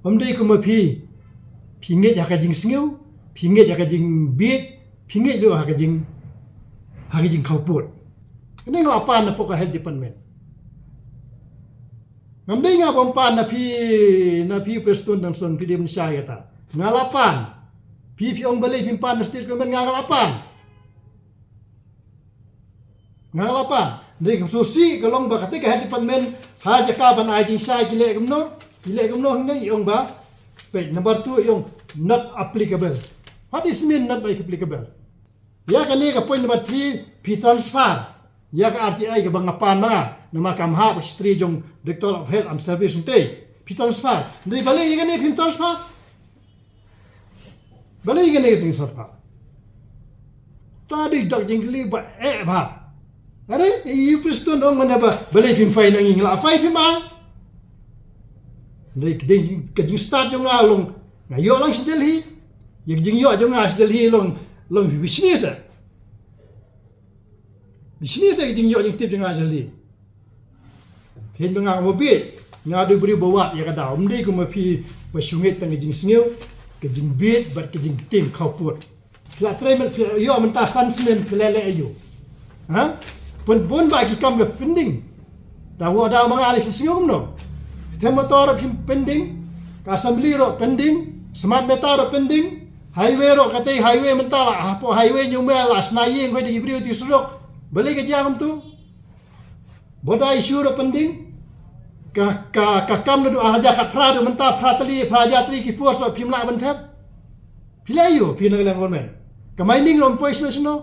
Ym dei kumba phi, phi ngeit ha ka jingsngew, phi ngeit ha ka jingbieit, phi ngeit ruh ha ka jing, ha ka jingkhawpud. Kane nga la pan na pdeng ka health department. Ngam dei nga bym pan na phi, na phi Prestone Tynsong phi dei ban shai kata. Nga la pan. Phi phi ong balei phim pan na state government, nga la pan. Nga la pan. Dei ka sngewsih ka long ba kata ka health department ha jaka ban ai jingshai ki leh kumno, ki leh kumno hangne i ong ba. Page number two i ong not applicable. What is mean not applicable? Ïa kane ka point number three, phi transfer ïa ka R T I kaba nga pan ma nga, namar kam hap ka secretary jong Director of Health and Service State. Phi transfer. Dei balei ïa kane phim transfer? Balei ïa kane ka jingtransfer? Ta dei dak jingkylli ba eh ba. Are, i Prestone ong mane ba, balei phim fai na ngi, nga la fai phim ai. Dei, dei ka jingstad jong nga long, nga ïoh lang sha Delhi. Ïa ka jingïoh jong nga sha Delhi long, long bishni sa. Bishni sa ka jingïoh jingtip jong nga sha Delhi. Phin ba nga mo bieit. Nga dei u briew ba wad ïa ka daw. Ym dei kum ma phi ba shu ngeit tang ka jingsngew, ka jingbit bad ka jingtieng khawpud. Phi la trei mynta, phi la ïoh mynta san snem, phi la leh aïu? Ha? Pynbun ba ki kam ka pending. Da wad da ma nga lei, phi sngew kumno? Them motor ruh phi pending. Ka assembly ruh pending. Smart meter ruh pending. Highway ruh, katei highway mynta la, hapoh highway New Mill la shna ïing, koi da ki briew ti surok. Balei ka jia kumtu? Border issue ruh pending. Ka, ka, ka kam naduh ar hajar khatphra, naduh mynta phra tylli, phra hajar tylli ki post ruh phim lah ban thep. Phi leh aïu, phi na ka liang government? Ka mining ruh ym poi shano shano.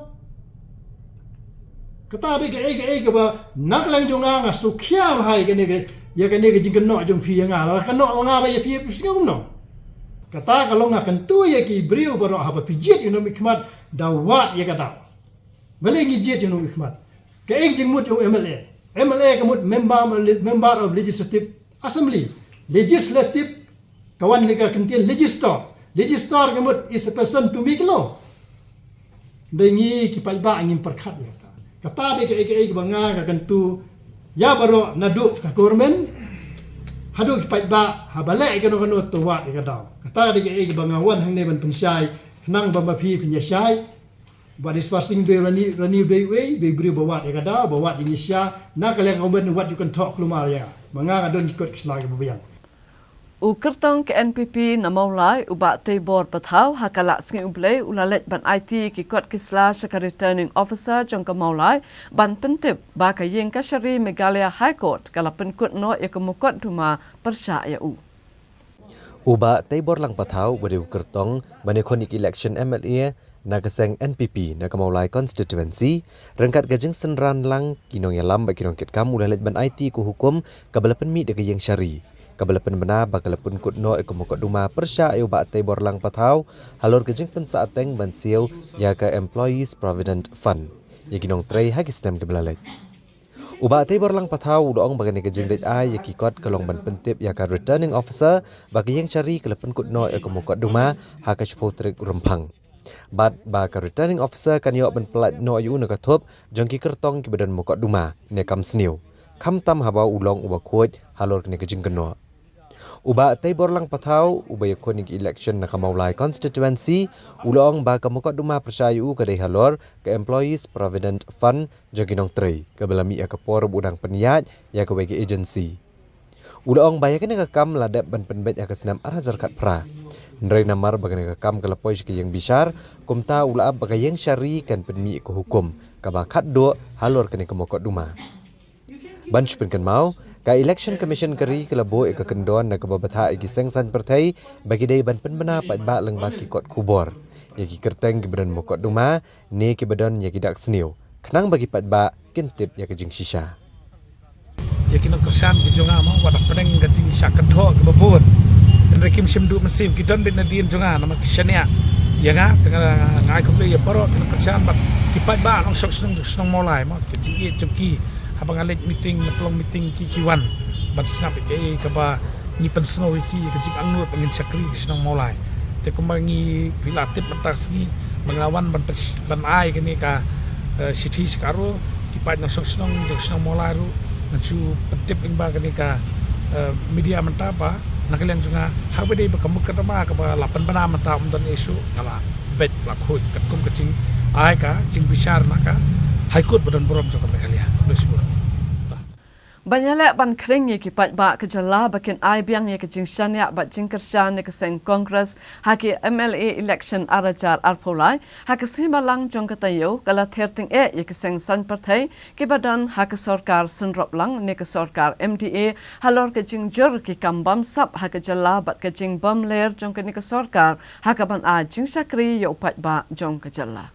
Kata dei kaei kaei kaba na ka liang jong nga, nga sngewkhia bha ïa kane ka, ïa kane ka jingkynnoh jong phi ïa nga. Lada kynnoh ma nga bha ïa phi, phi sngew kumno? Kata ka long, nga kyntu ïa ki briew baroh, haba phi jied ïa u nongmihkhmat, da wad ïa ka daw. Balei ngi jied ïa u nongmihkhmat? Kaei ka jingmut jong u MLA? MLA ka mut member, member of Legislative Assembly. Legislative, ka wan na ka kyntien legislator. Legislator ka mut is a person to make law. Hynrei ngi ki paidbah ngim pyrkhat ïa kata. Kata dei kaei kaei kaba nga, nga kyntu ïa baroh, naduh ka government haduh ki paidbah, haba leh ïa kano kano to wad ïa ka daw. Kata dei kaei kaba nga wan hangne ban pynshai, khnang ba ma phi phin ïa shai. Ba dei spah sing, dei rangi, rangi dei wei, dei briew ba wad ïa ka daw, ba wad ïa ngi sha, na ka liang ka government wat ïa u kynthoh kulmar ïa. Ma nga, nga don ki kot ki sla kiba biang. U kyrtong ka NPP na Mawlai, u Bah Teibor Pathaw, ha ka la sngi U Blei u la leit ban aiti ki kot ki sla sha ka Returning Officer jong ka Mawlai ban pyntip ba ka ïing kashari Meghalaya High Court ka la pynkut noh ïa ka mukotduma pyrshah ïa u. U Bah Teibor Lang Pathaw, uba dei u kyrtong ban ïakhun ïa ka election MLA na ka seng NPP na ka Mawlai constituency, ryngkat ka jingsynran lang ki nongïalam bad ki nongkitkam, u la leit ban aiti ka hukum kaba la pynmih da ka ïing shari, kaba la pynbna ba ka la pynkut noh ïa ka mukotduma pyrshah ïa u Bah Teibor Lang Pathaw halor ka jingpynsahteng ban siew ïa ka Employees Provident Fund ïa ki nongtrei ha ki snem kiba la leit. U Bah Teibor Lang Pathaw u da ong ba kane ka jingleit ai ïa ki kot ka long ban pyntip ïa ka Returning Officer ba ka ïing shari ka la pynkut noh ïa ka mukotduma ha ka shiphew tarik Rymphang. Bad ba ka Returning Officer kan ïoh ban pyllait noh ïa u na ka thup jong ki kyrtong kiba don mukotduma ne kam sniew, khamtam haba u long uba khuid halor kane ka jingkynnoh. U Bah Teibor Lang Pathaw, uba ïakhun ïa ka election na ka Mawlai constituency, u la ong ba ka mukotduma pyrshah ïa u ka dei halor ka Employees Provident Fund jong ki nongtrei, kaba la mih ha ka por ba u dang pynïaid ïa kawei ka agency. U la ong ba ïa kane ka kam la dep ban pynbeit ha ka snem ar hajar khatphra. Hynrei namar ba kane ka kam ka la poi sha ka ïing bishar, kumta u la ap ba ka ïing shari kan pynmih ïa ka hukum kaba khatduh halor kane ka mukotduma. Ban shu pynkynmaw, ka Election Commission ka ri ka la buh ïa ka kyndon na kaba bthah ïa ki seng saiñ pyrthei ba ki dei ban pynbna paidbah lyngba ki kot khubor ïa ki kyrteng kiba don mukotduma ne kiba don ïa ki dak sniew, khnang ba ki paidbah kin tip ïa ka jingshisha. Ïa ki nongkyrshan ki jong nga, mo, wat la pyneng ka jingshah kynthoh kaba bun. Hynrei kim shym duh mynsiem, ki don beit nadien jong nga, namar ki shaniah ïa nga. Te nga, nga ai khublei ïa baroh ki nongkyrshan bad ki paidbah nongshong shnong, shnong Mawlai, mo. Ka jingïeit jong ki, haba nga leit meeting, nga pynlong meeting, ki, ki wan ban sngap ïa kaei kaba ngi pynsngew ïa ki, ïa ka jingangnud ba ngin shakri ka shnong Mawlai. Te kumba ngi, phi la tip mynta ka sngi ba nga la wan ban pyn-, ban ai kane ka, eh, shithi sha ka R O, ki paid nongshong shnong jong shnong Mawlai ruh ngan shu pyntip lyngba kane ka, eh, media mynta ba na ka liang jong nga, haba dei ba ka mukotduma kaba la pynbna mynta ym don issue, nga la beit, la khuid katkum ka jingai ka jingbishar na ka High Court ba don burom jong ka Meghalaya. Khublei shibun. Ban ïaleh ban khring ïa ki paidbah ka jylla ba kin ai biang ïa ka jingshaniah bad jingkyrshan ïa ka seng Congress ha ki MLA election ar hajar arphew lai, ha ka sngi Balang jong ka taïew ka la ther tyngeh ïa ki seng saiñ pyrthei kiba don ha ka sorkar synroplang ne ka sorkar MDA halor ka jingjur ki kam bamsap ha ka jylla bad ka jingbymler jong kane ka sorkar ha kaban ai jingshakri ïa u paidbah jong ka jylla.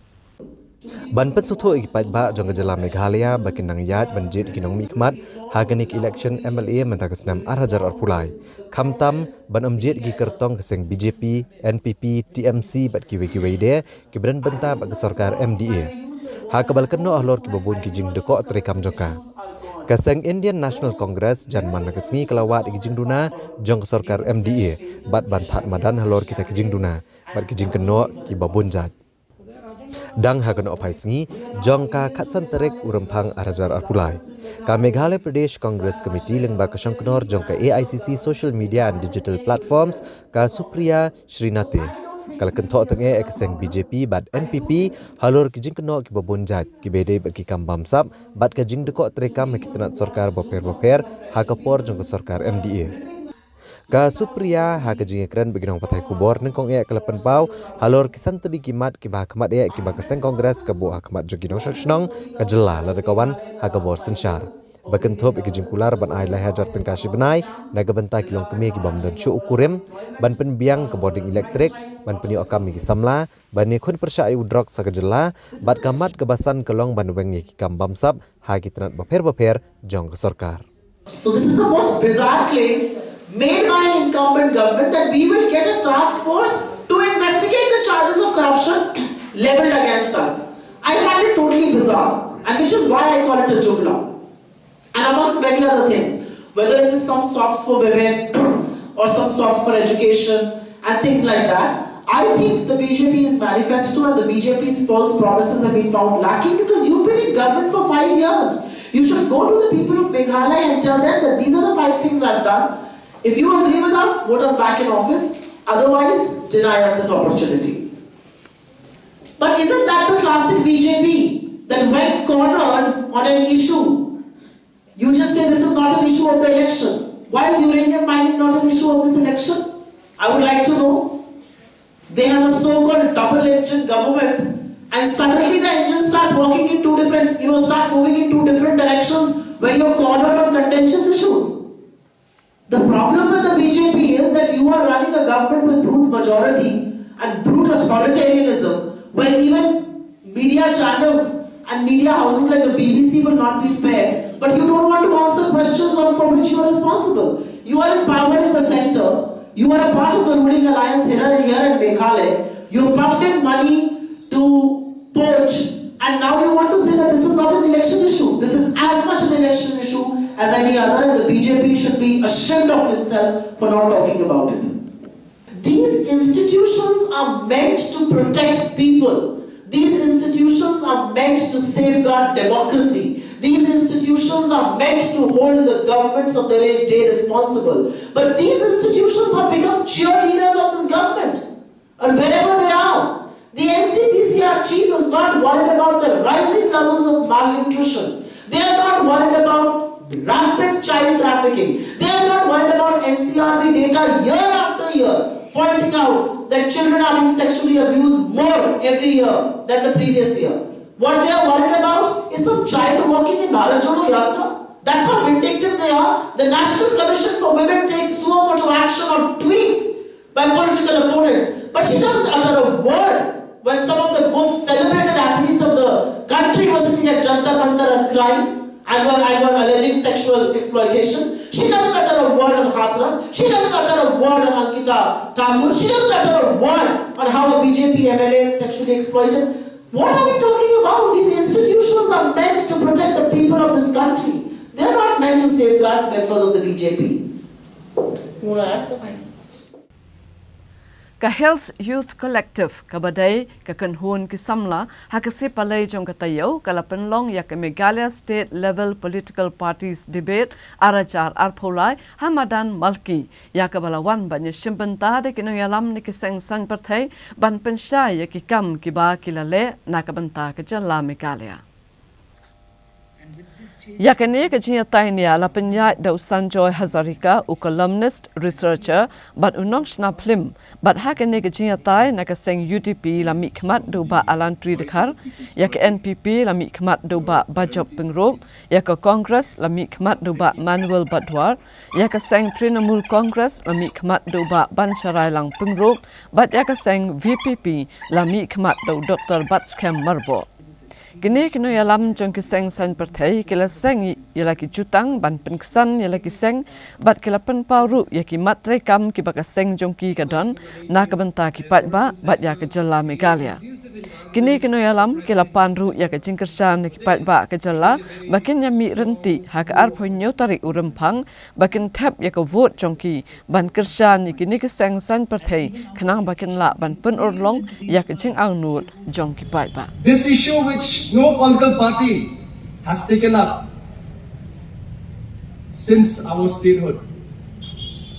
Ban pynsngewthuh ïa ki paidbah jong ka jylla Meghalaya ba kin nang ïaid ban jied ïa ki nongmihkhmat ha kane ka election MLA mynta ka snem ar hajar arphew lai, khamtam ban ym jied ïa ki kyrtong ka seng BJP, NPP, TMC bad kiwei kiwei de kiba don bynta bad ka sorkar MDA. Ha kaba la kynnoh halor kiba bun ki jingdkoh treikam jong ka, ka seng Indian National Congress jan man la ka sngi ka la wad ïa ki jingduna jong ka sorkar MDA bad ban thad madan halor kita ki jingduna bad ki jingkynnoh kiba bun jait. Dang ha ka nohphaisngi jong ka khatsan tarik u Rymphang arhajar arphew lai, ka Meghalaya Pradesh Congress Committee lyngba ka shongknor jong ka A I C C Social Media and Digital Platforms, ka Supriya Shrinate, ka la kynthoh tyngeh ïa ka seng B J P bad N P P halor ki jingkynnoh kiba bun jait kiba ïadei bad ki kam bamsap bad ka jingdkoh treikam ha ki tnat sorkar bapher bapher ha ka por jong ka sorkar M D A. Ka Supriya ha ka jingïakren bad ki nongpathai khubor nyngkong eh ka la pynpaw halor ki san tylli ki mat kiba ha khmat eh kiba ka seng Congress ka buh ha khmat jong ki nongshong shnong ka jylla lada ka wan ha ka bor synshar, ba kynthup ïa ka jingkular ban ai lai hajar tyngka shi bnai na ka bynta ki longkmie ki bym don shuh u kurim, ban pynbiang ka bording elektrik, ban pynïoh kam ïa ki samla, ban ïakhun pyrshah ïa u drugs ha ka jylla, bad ka mat kaba san ka long ban weng ïa ki kam bamsap ha ki tnat bapher bapher jong ka sorkar. So this is the most bizarre claim made by an incumbent government that we will get a task force to investigate the charges of corruption leveled against us. I find it totally bizarre, and which is why I call it a jumla. And amongst many other things, whether it is some SOPs for women or some SOPs for education and things like that, I think the B J P's manifesto and the B J P's false promises have been found lacking because you've been in government for five years. You should go to the people of Meghalaya and tell them that these are the five things I've done. If you agree with us, vote us back in office. Otherwise, deny us that opportunity. But isn't that the classic B J P that when cornered on an issue, you just say this is not an issue of the election? Why is uranium mining not an issue of this election? I would like to know. They have a so-called double-engine government, and suddenly the engines start working in two different, you know, start moving in two different directions when you're cornered on contentious issues. The problem with the B J P is that you are running a government with brute majority and brute authoritarianism, where even media channels and media houses like the B B C will not be spared. But you don't want to answer questions on for which you are responsible. You are in power in the center. You are a part of the ruling alliance here and here in Meghalaya. You have pumped in money to poach, and now you want to say that this is not an election issue. This is as much an election issue as any other, and the B J P should be ashamed of itself for not talking about it. These institutions are meant to protect people. These institutions are meant to safeguard democracy. These institutions are meant to hold the governments of the day responsible. But these institutions have become cheerleaders of this government. And wherever they are, the N C P C R chief is not worried about the rising levels of malnutrition. They are not worried about rampant child trafficking. They are not worried about N C R B data year after year pointing out that children are being sexually abused more every year than the previous year. What they are worried about is some child walking in Bharat Jodo Yatra. That's how vindictive they are. The National Commission for Women takes suo motu action on tweets by political opponents. But she doesn't utter a word when some of the most celebrated athletes of the country were sitting at Jantar Mantar and crying and were, and were alleging sexual exploitation. She doesn't utter a word on Hathras. She doesn't utter a word on Ankita Thakur. She doesn't utter a word on how a B J P M L A is sexually exploited. What are we talking about? These institutions are meant to protect the people of this country. They're not meant to safeguard members of the B J P. Ka Hills Youth Collective, kaba dei ka kynhun ki samla ha ka sngi Palei jong ka taïew, ka la pynlong ïa ka Meghalaya State Level Political Parties Debate arhajar arphew lai ha madan Malki, ïa kaba la wan ban ïashim bynta da ki nongïalam na ki seng saiñ pyrthei ban pynshai ïa ki kam kiba ki la leh na ka bynta ka jylla Meghalaya. Ïa kane ka jingïatai nia la pynïaid da u Sanjoy Hazarika, u columnist, researcher bad u nongshna phlim. Bad ha kane ka jingïatai na ka seng U D P la mihkhmat da u Bah Alan Tridkhar, ïa ka N P P la mihkhmat da u Bah Bajop Pyngrope, ïa ka Congress la mihkhmat da u Bah Manuel Badwar, ïa ka seng Trinamool Congress la mihkhmat da u Bah Bansharailang Pyngrope, bad ïa ka seng V P P la mihkhmat da u Doktor Batskhem Myrboh. Kine ki nongïalam jong ki seng saiñ pyrthei ki la seng ïa la ki jutang ban pynksan ïa la ki seng, bad ki la pynpaw ruh ïa ki mat treikam kiba ka seng jong ki ka don na ka bynta ki paidbah bad ïa ka jylla Meghalaya. Kine ki nongïalam ki la pan ruh ïa ka jingkyrshan na ki paidbah ka jylla ba kin ïa mih ryntih ha ka arphew hynñiew tarik u Rymphang ba kin thep ïa ka vote jong ki ban kyrshan ïa kine ki seng saiñ pyrthei khnang ba kin lah ban pynurlong ïa ka jingangnud jong ki paidbah. This issue, which no political party has taken up since our statehood,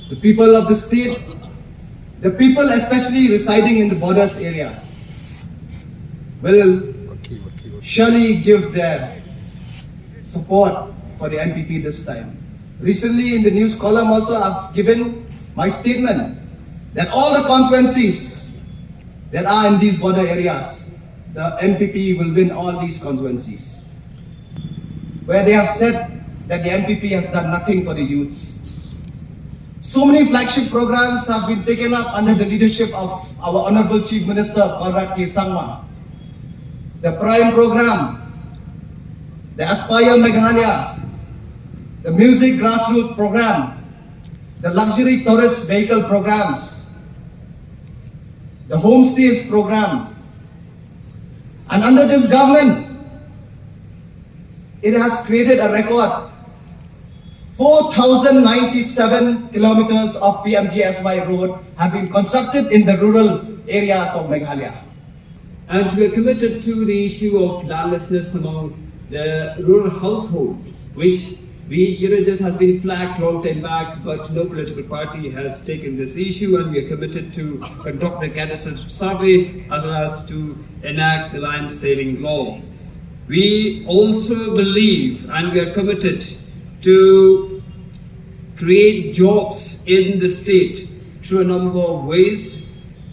the people of the state, the people especially residing in the borders area, will surely give their support for the N P P this time. Recently, in the news column also, I've given my statement that all the constituencies that are in these border areas, the N P P will win all these constituencies, where they have said that the N P P has done nothing for the youths. So many flagship programs have been taken up under the leadership of our Honorable Chief Minister, Conrad K Sangma. The Prime Program, the Aspire Meghalaya, the Music Grassroots Program, the Luxury Tourist Vehicle Programs, the Homestays Program. And under this government, it has created a record. Four thousand ninety-seven kilometers of P M G S Y road have been constructed in the rural areas of Meghalaya. And we are committed to the issue of landlessness among the rural household, which we, you know, this has been flagged long time back, but no political party has taken this issue, and we are committed to conduct the cadastral survey as well as to enact the land saving law. We also believe and we are committed to create jobs in the state through a number of ways,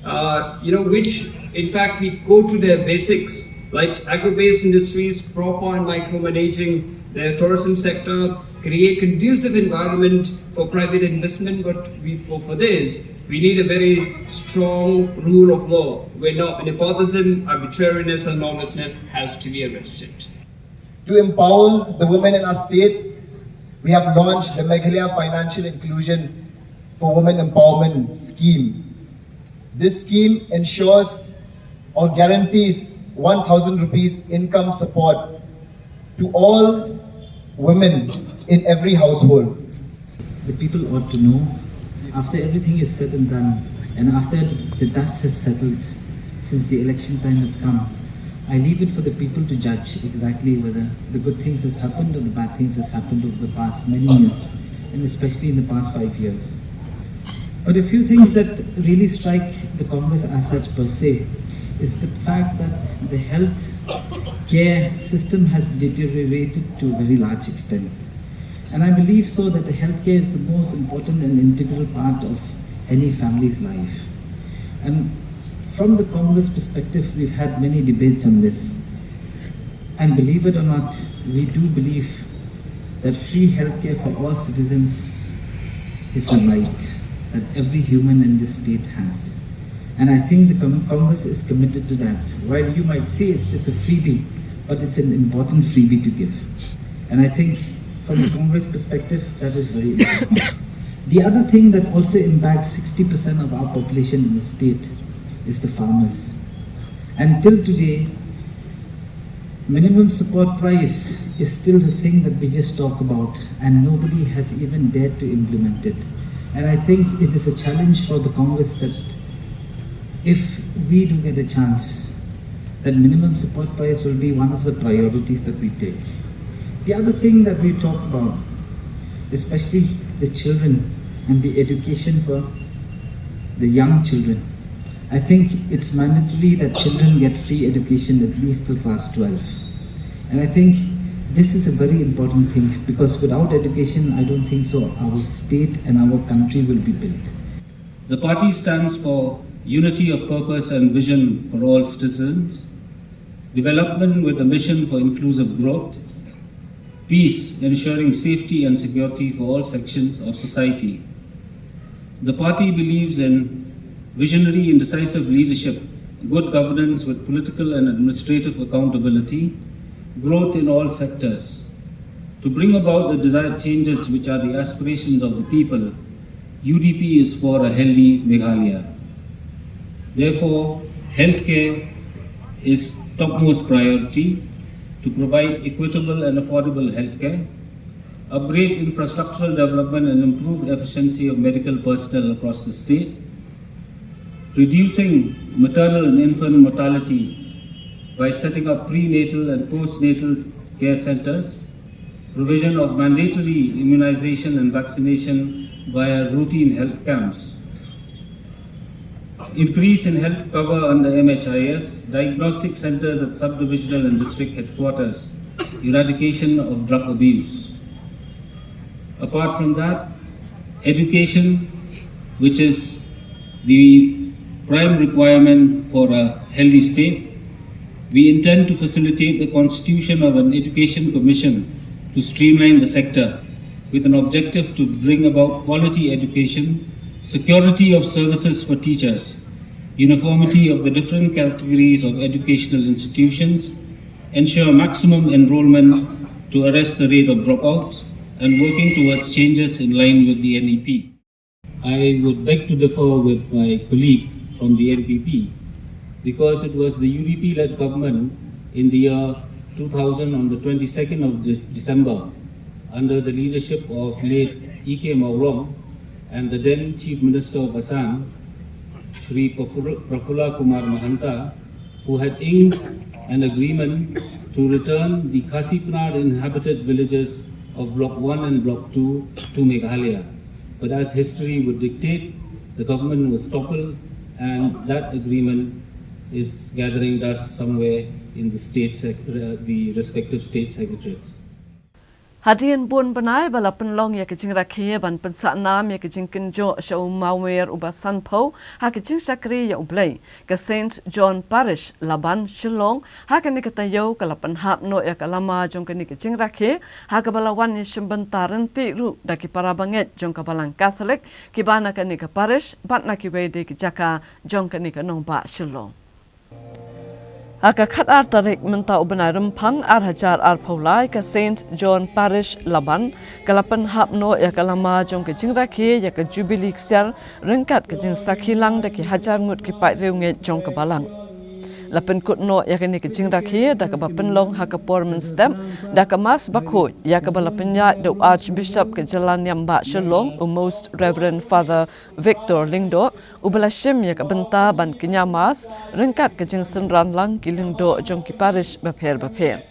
uh, you know, which in fact we go to their basics, like agro-based industries, proper and micromanaging the tourism sector, create conducive environment for private investment, but we, for, for this, we need a very strong rule of law where no nepotism, arbitrariness, and lawlessness has to be arrested. To empower the women in our state, we have launched the Meghalaya Financial Inclusion for Women Empowerment Scheme. This scheme ensures or guarantees one thousand rupees income support to all women in every household. The people ought to know, after everything is said and done, and after the dust has settled, since the election time has come, I leave it for the people to judge exactly whether the good things has happened or the bad things has happened over the past many years, and especially in the past five years. But a few things that really strike the Congress as such per se is the fact that the health care system has deteriorated to a very large extent. And I believe so that the healthcare is the most important and integral part of any family's life. And from the Congress perspective, we've had many debates on this. And believe it or not, we do believe that free healthcare for all citizens is a right that every human in this state has. And I think the Con- Congress is committed to that. While you might say it's just a freebie, but it's an important freebie to give. And I think from the Congress perspective, that is very important. The other thing that also impacts sixty percent of our population in the state is the farmers. And till today, minimum support price is still the thing that we just talk about, and nobody has even dared to implement it. And I think it is a challenge for the Congress that if we do get a chance, that minimum support price will be one of the priorities that we take. The other thing that we talk about, especially the children and the education for the young children, I think it's mandatory that children get free education at least till class twelve. And I think this is a very important thing, because without education, I don't think so our state and our country will be built. The party stands for unity of purpose and vision for all citizens, development with a mission for inclusive growth, peace, ensuring safety and security for all sections of society. The party believes in visionary and decisive leadership, good governance with political and administrative accountability, growth in all sectors. To bring about the desired changes, which are the aspirations of the people, U D P is for a healthy Meghalaya. Therefore, healthcare is topmost priority to provide equitable and affordable healthcare, upgrade infrastructural development and improve efficiency of medical personnel across the state, reducing maternal and infant mortality by setting up prenatal and postnatal care centers, provision of mandatory immunization and vaccination via routine health camps, increase in health cover under M H I S, diagnostic centers at subdivisional and district headquarters, eradication of drug abuse. Apart from that, education, which is the prime requirement for a healthy state, we intend to facilitate the constitution of an education commission to streamline the sector with an objective to bring about quality education, security of services for teachers, uniformity of the different categories of educational institutions, ensure maximum enrollment to arrest the rate of dropouts, and working towards changes in line with the N E P. I would beg to differ with my colleague from the N P P because it was the U D P led government in the year two thousand, on the twenty-second of this December, under the leadership of late E K Mawlong and the then Chief Minister of Assam, Shri Praful-, Prafulla Kumar Mahanta, who had inked an agreement to return the Khasi Pnar inhabited villages of Block one and Block two to Meghalaya. But as history would dictate, the government was toppled and that agreement is gathering dust somewhere in the state sec-, uh, the respective state secretariats. Hadien bun bnai ba la pynlong ïa ka jingrakhe ban pynsah nam ïa ka jingkynjoh sha u mawer uba sanphew ha ka jingshakri ïa U Blei, ka Saint John Parish Laban Shillong, ha kane ka taïew ka la pynhap noh ïa ka lama jong kane ka jingrakhe, ha kaba la wan ïashim bynta ryntih ruh da ki para bangeit jong ka Balang Katholik kiba na kane ka parish bad na kiwei de ki jaka jong kane ka nongbah Shillong. Ha ka khatar tarik mynta u bnai Rymphang ar hajar arphew lai, ka Saint John Parish Laban ka la pynhap noh ïa ka lama jong ka jingrakhe ïa ka Jubilee Ksiar ryngkat ka jingsakhi lang da ki hajar ngut ki paidriewngeit jong ka Balang. La pynkut noh ïa kane ka jingrakhe da kaba pynlong ha ka por mynstep da ka Mass bakhuid ïa kaba la pynïaid da u Archbishop ka jylla Niam Bah Shillong, u Most Reverend Father Victor Lyngdoh, uba la shim ïa ka bynta ban kñia Mass ryngkat ka jingsynran lang ki lyngdoh jong ki parish bapher bapher.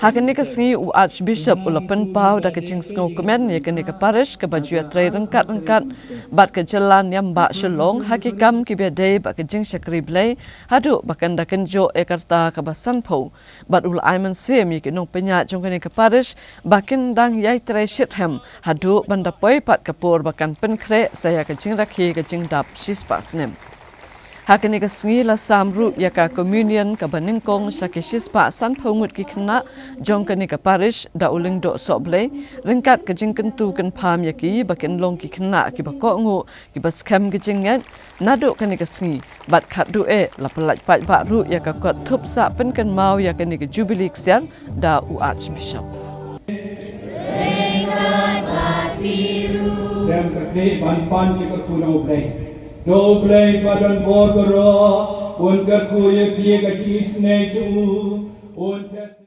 Ha kane ka sngi u Archbishop u la pynpaw da ka jingsngewkmen ïa kane ka parish kaba ju ïatrei ryngkat ryngkat bad ka jylla Niam Bah Shillong ha ki kam kiba dei bad ka jingshakri Blei haduh ba kan da kynjoh ïa ka rta kaba sanphew. Bad u la ai mynsiem ïa ki nongpynïaid jong kane ka parish ba kin dang ïai trei shitrhem haduh ban da poi pat ka por ba kan pynkhreh sa ïa ka jingrakhe ka jingdap shispah snem. Ha kane ka sngi la sam ruh ïa ka communion kaba nyngkong sha ki shispah sanphew ngut ki khynnah jong kane ka parish da u Lyngdoh Sohblei ryngkat ka jingkyntu kynpham ïa ki ba kin long ki khynnah kiba kohnguh, kiba skhem ka jingngeit naduh kane ka sngi, bad khatduh eh la pyllait paidbah ruh ïa ka kot thup sah pynkynmaw ïa kane ka Jubilee Ksiar da u Archbishop. Dem ka knieh ban pan sha ka kyrteng U Blei. To U Blei ba don bor baroh un kyrkhu ïa phi ha ka jingisynei jong u, un test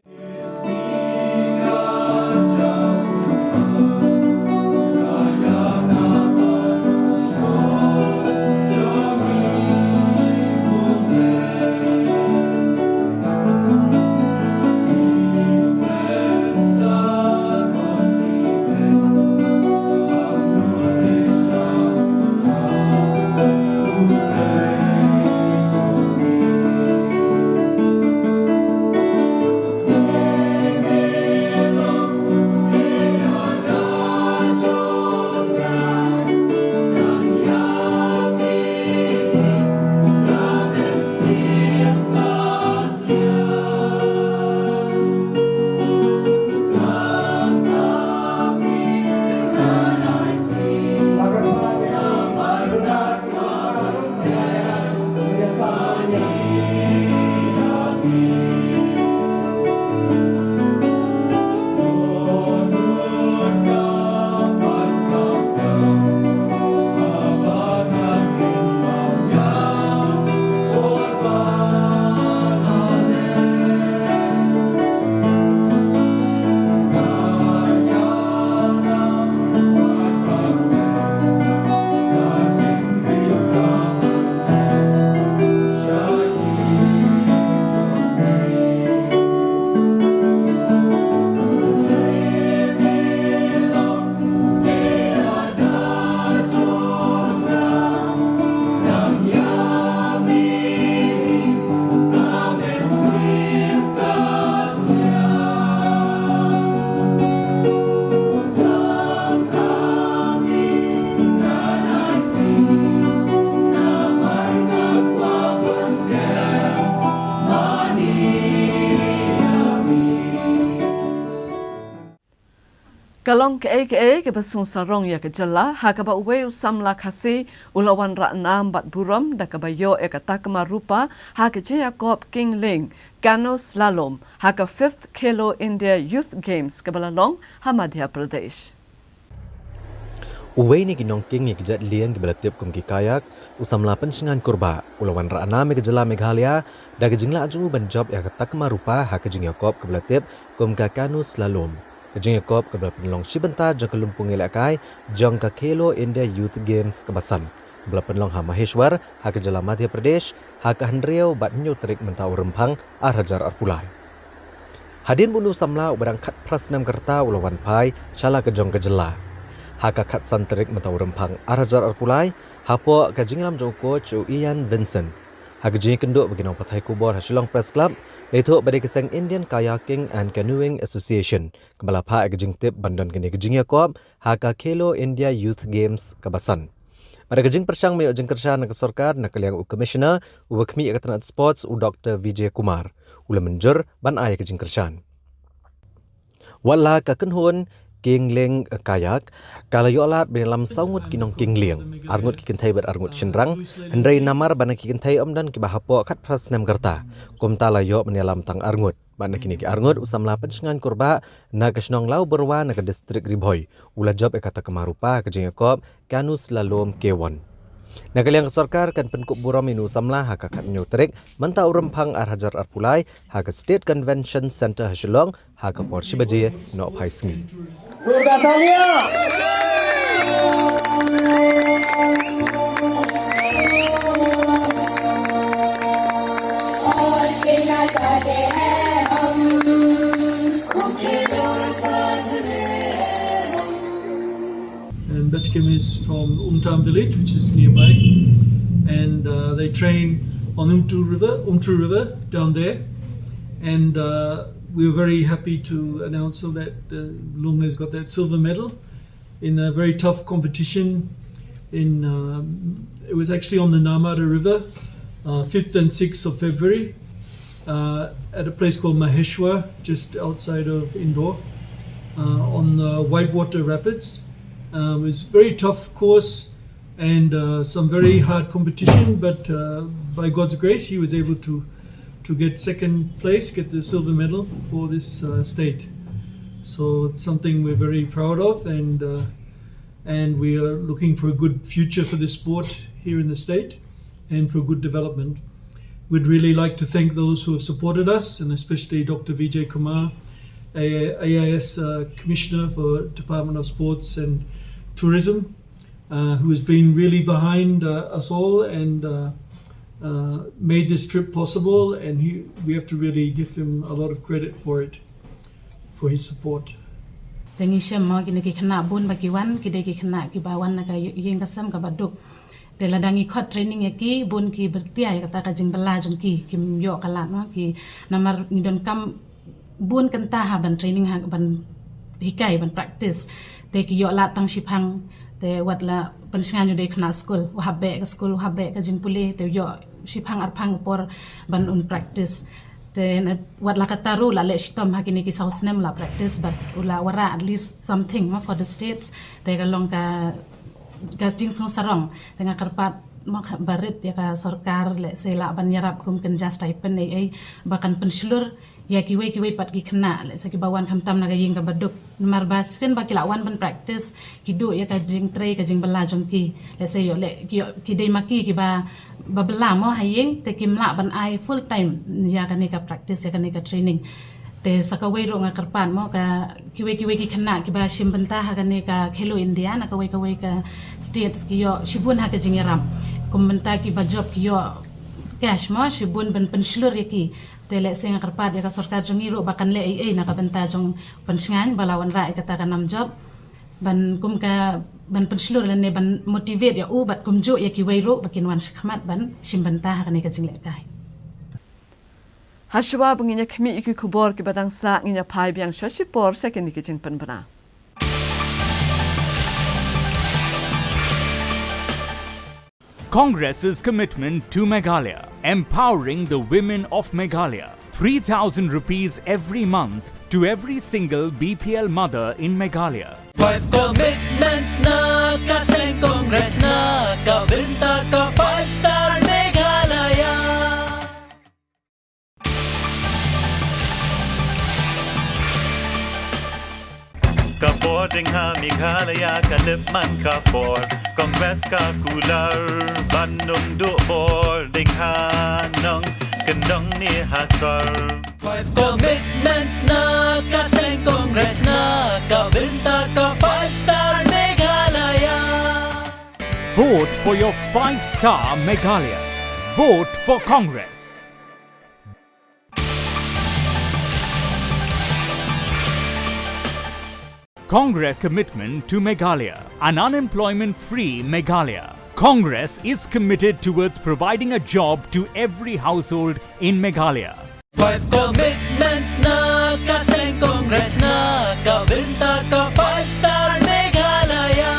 Ka long kaei kaei kaba sngewsarong ïa ka jylla, ha kaba uwei u samla Khasi u la wanrah nam bad burom da kaba ïoh ïa ka takma rupa ha ka jingïakob Kingling Canoe Slalom ha ka fifth Khelo India Youth Games kaba la long ha Madhya Pradesh. Uwei na ki nongking ïa ki jait lieng kiba la tip kum ki kayak, u samla Penshngaiñ Kurbah, u la wanrah nam ïa ka jylla Meghalaya da ka jinglah jong u ban jop ïa ka takma rupa ha ka jingïakob kaba la tip kum ka Canoe Slalom. Ka jingïakob kaba la pynlong shi bynta jong ka lympung ïalehkai jong ka Khelo India Youth Games kaba san, kaba la pynlong ha Maheshwar ha ka jylla Madhya Pradesh ha ka hynriew bad hynñiew tarik mynta u Rymphang ar hajar arphew lai. Hadien ba u samla uba dang khatphra snem ka rta u la wan phai sha la ka jong ka jylla ha ka khatsan tarik mynta u Rymphang ar hajar arphew lai, hapoh ka jingïalam jong u coach u Ian Vincent. Ha ka jingïakynduh bad ki nongpathai khubor ha Shillong Press Club, la ïathuh ba dei ka seng Indian Kayaking and Canoeing Association kaba la phah ïa ka jingtip ban don kane ka jingïakob ha ka Khelo India Youth Games kaba san. Bad da ka jingpyrshang ban ïoh jingkyrshan na ka sorkar na ka liang u Commissioner uba khmih ïa ka tnat Sports u Doktor Vijay Kumar, u la mynjur ban ai ïa ka jingkyrshan. Wat la ka kynhun Kingling Kayak ka la ïoh lad ban ïalam saw ngut ki nongking lieng, ar ngut ki kynthei bad ar ngut shynrang, hynrei namar ba na ki kynthei ym don kiba hapoh khatphra snem ka rta, kumta la ïoh ban ïalam tang ar ngut. Bad na kine ki ar ngut u samla Penshngaiñ Kurbah na ka shnong Lawbyrwa na ka distrik Ri Bhoi u la jop ïa ka takma rupa ha ka jingïakob Canoe Slalom K one. Na ka liang ka sorkar kan pynkup burom ïa u samla ha ka khathynñiew tarik mynta u Rymphang ar hajar arphew lai ha ka State Convention Centre ha Shillong ha ka por shi baje nohphai sngi. And Bechkem is from Umtam village, which is nearby. And uh, they train on Umtu River, Umtu River down there. And uh, we were very happy to announce that uh, Lung has got that silver medal in a very tough competition. In um, it was actually on the Narmada River, uh, fifth and sixth of February, uh, at a place called Maheshwar, just outside of Indore, uh, on the Whitewater Rapids. Um, it was a very tough course and uh, some very hard competition, but uh, by God's grace, he was able to to get second place, get the silver medal for this uh, state. So it's something we're very proud of, and uh, and we are looking for a good future for the sport here in the state, and for good development. We'd really like to thank those who have supported us, and especially Doctor Vijay Kumar, A I S uh, Commissioner for Department of Sports and Tourism, uh, who has been really behind uh, us all and uh, uh, made this trip possible, and he, we have to really give him a lot of credit for it, for his support. Te ngi shem mo kine ki khynnah bun ba ki wan, ki dei ki khynnah kiba wan na ka ïing ka sem kaba duk. Te lada ngi khot training ïa ki, bun ki byrtia ïa kata ka jingbylla jong ki, kim ïoh ka lad mo ki, namar ngi donkam bun kynta ha ban training, ha ban hikai, ban practice. Te ki ïoh lad tang shiphang, te wat la Penshngaiñ u dei khynnah skul, u hap beh ka skul, u hap beh ka jingpule, te u ïoh shiphang arphang por ban un practice. Te wat la kata ruh la leh shitom ha kine ki saw snem la practice, but u la wanrah at least something mo for the states. Te ka long ka ka jingsngewsarong. Te nga kyrpad mo ba rit ïa ka sorkar, lehse lah ban ïarap kum kynja stipend ei ei ba kan pynshlur ïa kiwei kiwei pat ki khynnah, lehse kiba wan khamtam na ka ïing kaba duk. Namar ba shisien ba ki lah wan ban practice, ki duh ïa ka jingtrei ka jingbylla jong ki. Lehse ïoh leh ki, ïoh ki dei ma ki kiba ba bylla mo ha ïing, te kim lah ban ai full time ïa kane ka practice, ïa kane ka training. Te sa kawei ruh nga kyrpad mo ka kiwei kiwei ki khynnah kiba shim bynta ha kane ka Khelo India na kawei kawei ka states ki ïoh shibun ha ka jingïarap. Kum bynta kiba jop ki ïoh cash mo, shibun ban pynshlur ïa ki. Te lehse nga kyrpad ïa ka sorkar jong ngi ruh ba kan leh ei ei na ka bynta jong Penshngaiñ ba la wanrah ïa kata ka nam jop. Ban kum ka ban pynshlur lane ban motivate ïa u bad kumjuh ïa kiwei ruh ba kin wan shakhmat ban shim bynta ha kane ka jinglehkai. Hashwa ba ngin ïa khmih ïa ki khubor kiba dang sah, ngin ïa phai biang shuwa shipor sha kine ki jingpynbna. Congress's commitment to Meghalaya, empowering the women of Meghalaya. Three thousand rupees every month to every single B P L mother in Meghalaya. Five commitments na ka seng Congress na ka bynta ka five star Meghalaya. Ka bording ha Meghalaya ka lipman ka bor Congress ka kular ban nung duk bording ha nong kendong ni hasor. Five commitments na ka seng Congress na ka bynta ka five star Meghalaya. Vote for your five star Meghalaya. Vote for Congress. Congress commitment to Meghalaya, an unemployment free Meghalaya. Congress is committed towards providing a job to every household in Meghalaya. Five commitments na ka seng Congress na ka bynta ka five star Meghalaya.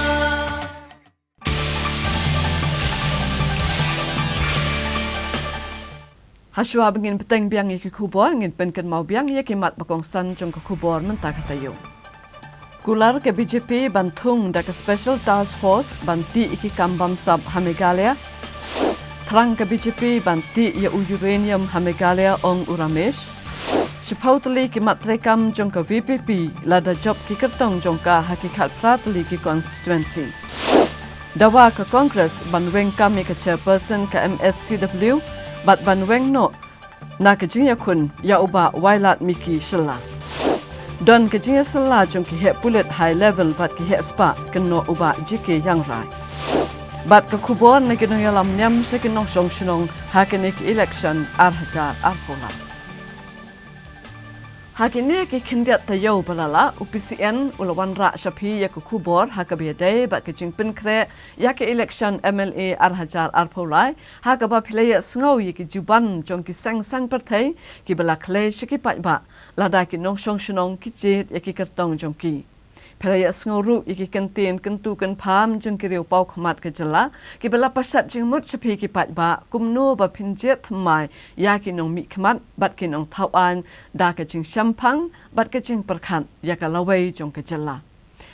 Hashwa ba ngin bteng biang ïa ki khubor, ngin pynkynmaw biang ïa ki mat ba kongsan jong ka khubor mynta ka taïew. Kular ka B J P ban thung da ka Special Task Force ban tih ïa ki kam bamsap ha Meghalaya. Thrang ka B J P ban tih ïa u uranium ha Meghalaya, ong u Ramesh. Shiphew tylli ki mat treikam jong ka V P P la da jop ki kyrtong jong ka ha ki khatphra tylli ki constituency. Dawa ka Congress ban weng kam ïa ka chairperson ka M S C W bad ban weng noh na ka jingïakhun ïa u Bah Wailadmiki Shylla. Don ka jingïasylla jong ki heh pulit high level bad ki heh spah, kynnoh u Bah G K Jaiñtia. Bad ka khubor na ki nongïalam niam sha ki nongshong shnong ha kane ka election ar hajar arphew lai. Ha kine ki khyndiat taïew ba la lah, u P C N u la wanrah sha phi ïa ka khubor ha kaba ïadei bad ka jingpynkhreh ïa ka election M L A ar hajar arphew lai, ha kaba phi la ïohsngew ïa ki juban jong ki seng saiñ pyrthei kiba la khlei sha ki paidbah lada ki nongshong shnong ki jied ïa ki kyrtong jong ki. Phi la ïohsngew ruh ïa ki kyntien kyntu kynpham jong ki riewpawkhmat ka jylla kiba la pashat jingmut sha phi ki paidbah kumno ba phin jied thymmai ïa ki nongmihkhmat bad ki nongthaw aiñ da ka jingshemphang bad ka jingpyrkhat ïa ka lawei jong ka jylla.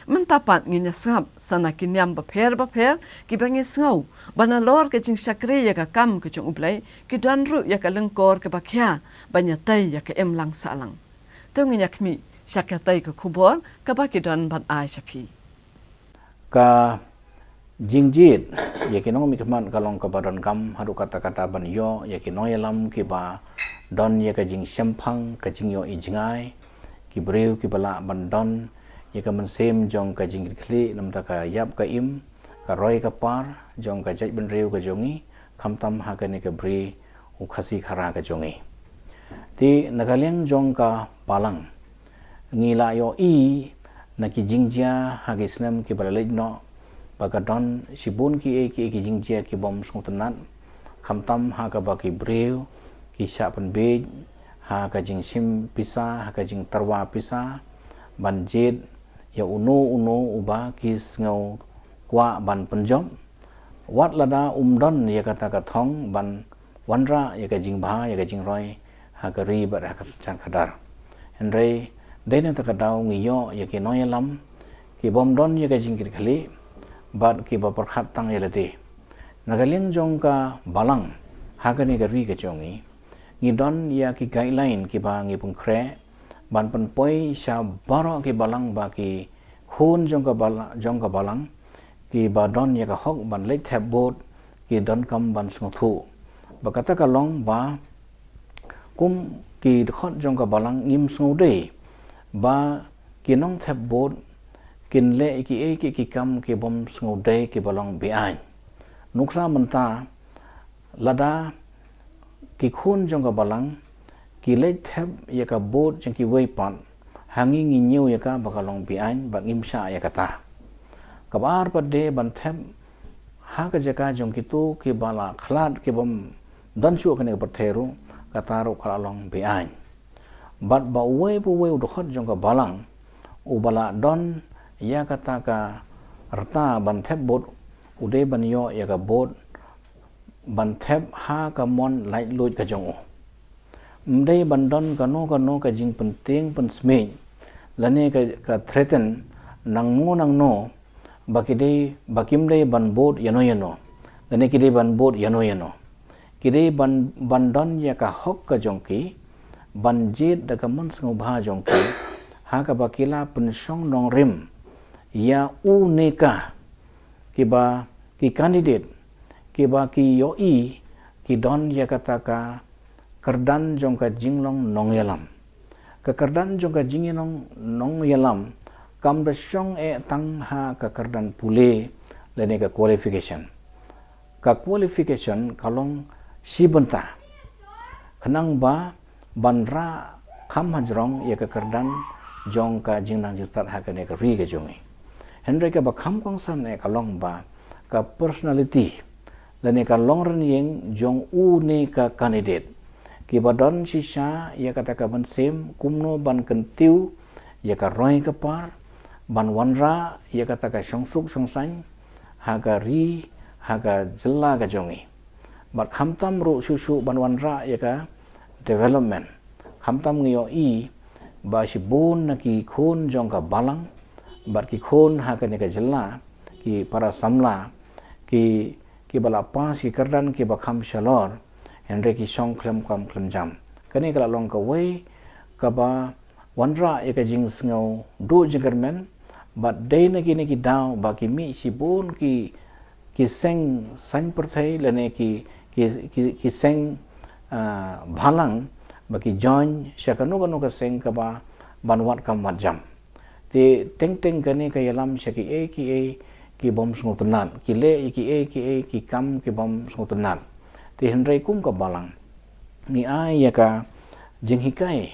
Mynta pat ngin ïa sngap sa na ki niam bapher bapher kiba ngi sngew ba nalor ka jingshakri ïa ka kam ka jong U Blei, ki don ruh ïa ka lyngkor kaba khia ban ïatei ïa ka imlang sahlang. To ngin ïa khmih sha katei ka khubor kaba ki don ban ai sha phi. Ka jingjied ïa ki nongmihkhmat ka long kaba donkam haduh katta katta ban ïoh ïa ki nongïalam kiba don ïa ka jingshemphang, ka jingïohi jngai, ki briew kiba lah ban don ïa ka mynsiem jong ka jingkitkhlieh namar ka ïap ka im, ka roi ka par jong ka jaitbynriew ka jong ngi, khamtam ha kane ka bri u Khasi Khara ka jong ngi. Te na ka liang jong ka balang, ngi la ïohi na ki jingjia ha ki snem kiba la leit noh ba ka don shibun kiei kiei ki jingjia ki bym sngewtynnat, khamtam ha kaba ki briew ki shah pynbiej ha ka jingshim pisa, ha ka jingtyrwa pisa ban jied ïa uno uno uba ki sngew kwah ban pynjop, wat lada um don ïa kata ka thong ban wanrah ïa ka jingbha, ïa ka jingroi ha ka ri bad ha ka jan khadar. Hynrei dei na kata ka daw ngi ïoh ïa ki nongïalam ki bym don ïa ka jingkitkhlieh bad kiba pyrkhat tang ïa lade. Na ka liang jong ka balang ha kane ka ri ka jong ngi, ngi don ïa ki guideline kiba ngi pynkhreh ban pynpoi sha baroh ki balang ba ki khun jong ka bala-, jong ka balang kiba don ïa ka hok ban leit thep vote ki donkam ban sngewthuh ba kata ka long ba kum ki dkhot jong ka balang ngim sngewdei ba ki nongthep vote kin leh kiei kiei ki kam ki bym sngewdei kiba long be-aiñ. Nuksa mynta lada ki khun jong ka balang ki leit thep ïa ka vote jong kiwei pat, ha ngi ngi ñiew ïa ka ba ka long be-aiñ bad ngim shah ïa kata. Kaba ar pat de ban thep ha ka jaka jong kito kiba la khlad ki bym don shuh kane ka pyrthei ruh, kata ruh ka la long be-aiñ. Bad ba uwei pa uwei u dkhot jong ka balang uba la don ïa kata ka rta ban thep vote u dei ban ïoh ïa ka vote ban thep ha ka mon laitluid ka jong u. Ym dei ban don kano kano ka jingpyntieng pynsmit lane ka, ka threaten nangno nangno ba ki dei, ba kim dei ban bud ïano ïano lane ki dei ban bud ïano ïano. Ki dei ban, ban don ïa ka hok ka jong ki ban jied da ka mon sngewbha jong ki ha kaba ki la pynshong nongrim ïa u ne ka, kiba ki candidate kiba ki ïohi ki don ïa kata ka kyrdan jong ka jinglong nongïalam. Ka kyrdan jong ka jinglong nongïalam kam da shong eh tang ha ka kyrdan pule lane ka qualification. Ka qualification ka long shi bynta khnang ba ban rah kham hajrong ïa ka kyrdan jong ka jingnang jingstad ha kane ka ri ka jong ngi. Hynrei kaba kham kongsan eh ka long ba ka personality lane ka long rynïeng jong u ne ka candidate, kiba don shisha ïa kata ka mynsiem kumno ban kyntiew ïa ka roi ka par, ban wanrah ïa kata ka shongsuk shongsaiñ ha ka ri, ha ka jylla ka jong ngi. Bad khamtam ruh shuh shuh ban wanrah ïa ka development. Khamtam ngi ïohi ba shibun na ki khun jong ka balang bad ki khun ha kane ka jylla, ki para samla, ki, kiba la pass ki kyrdan kiba kham shalor, hynrei ki shong khlem kam khlem jam. Kane ka la long kawei kaba wanrah ïa ka jingsngew duh jingkyrmen, bad dei na kine ki daw ba ki mih shibun ki, ki seng saiñ pyrthei lane ki, ki, ki, ki seng, ah, balang ba ki join sha kano kano ka seng kaba ban wad kam wad jam. Te teng teng kane ka ïalam sha kiei kiei ki bym sngewtynnat, ki leh ïa kiei kiei ki kam ki bym sngewtynnat. Te hynrei kum ka balang ngi ai ïa ka jinghikai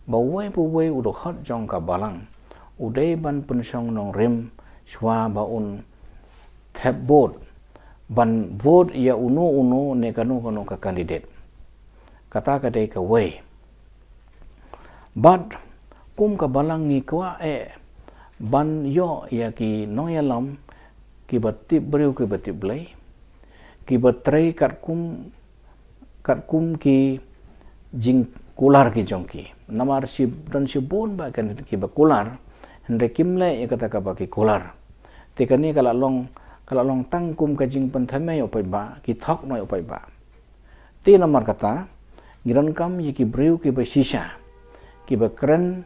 ba uwei pa uwei u dkhot jong ka balang u dei ban pynshong nongrim shwa ba un thep vote, ban vote ïa uno uno ne kano kano ka candidate. Kata ka dei kawei. Bad kum ka balang ngi kwah eh ban ïoh ïa ki nongïalam kiba tip briew kiba tip Blei, kiba trei katkum, katkum ki jingkular ki jong ki. Namar shi, don shibun ba kan kiba kular, hynrei kim leh ïa kata kaba ki kular. Te kane ka la long, ka la long tang kum ka jingpynthame ïa u paidbah, ki thok noh ïa u paidbah. Te namar kata ngi donkam ïa ki briew kiba shisha, kiba kren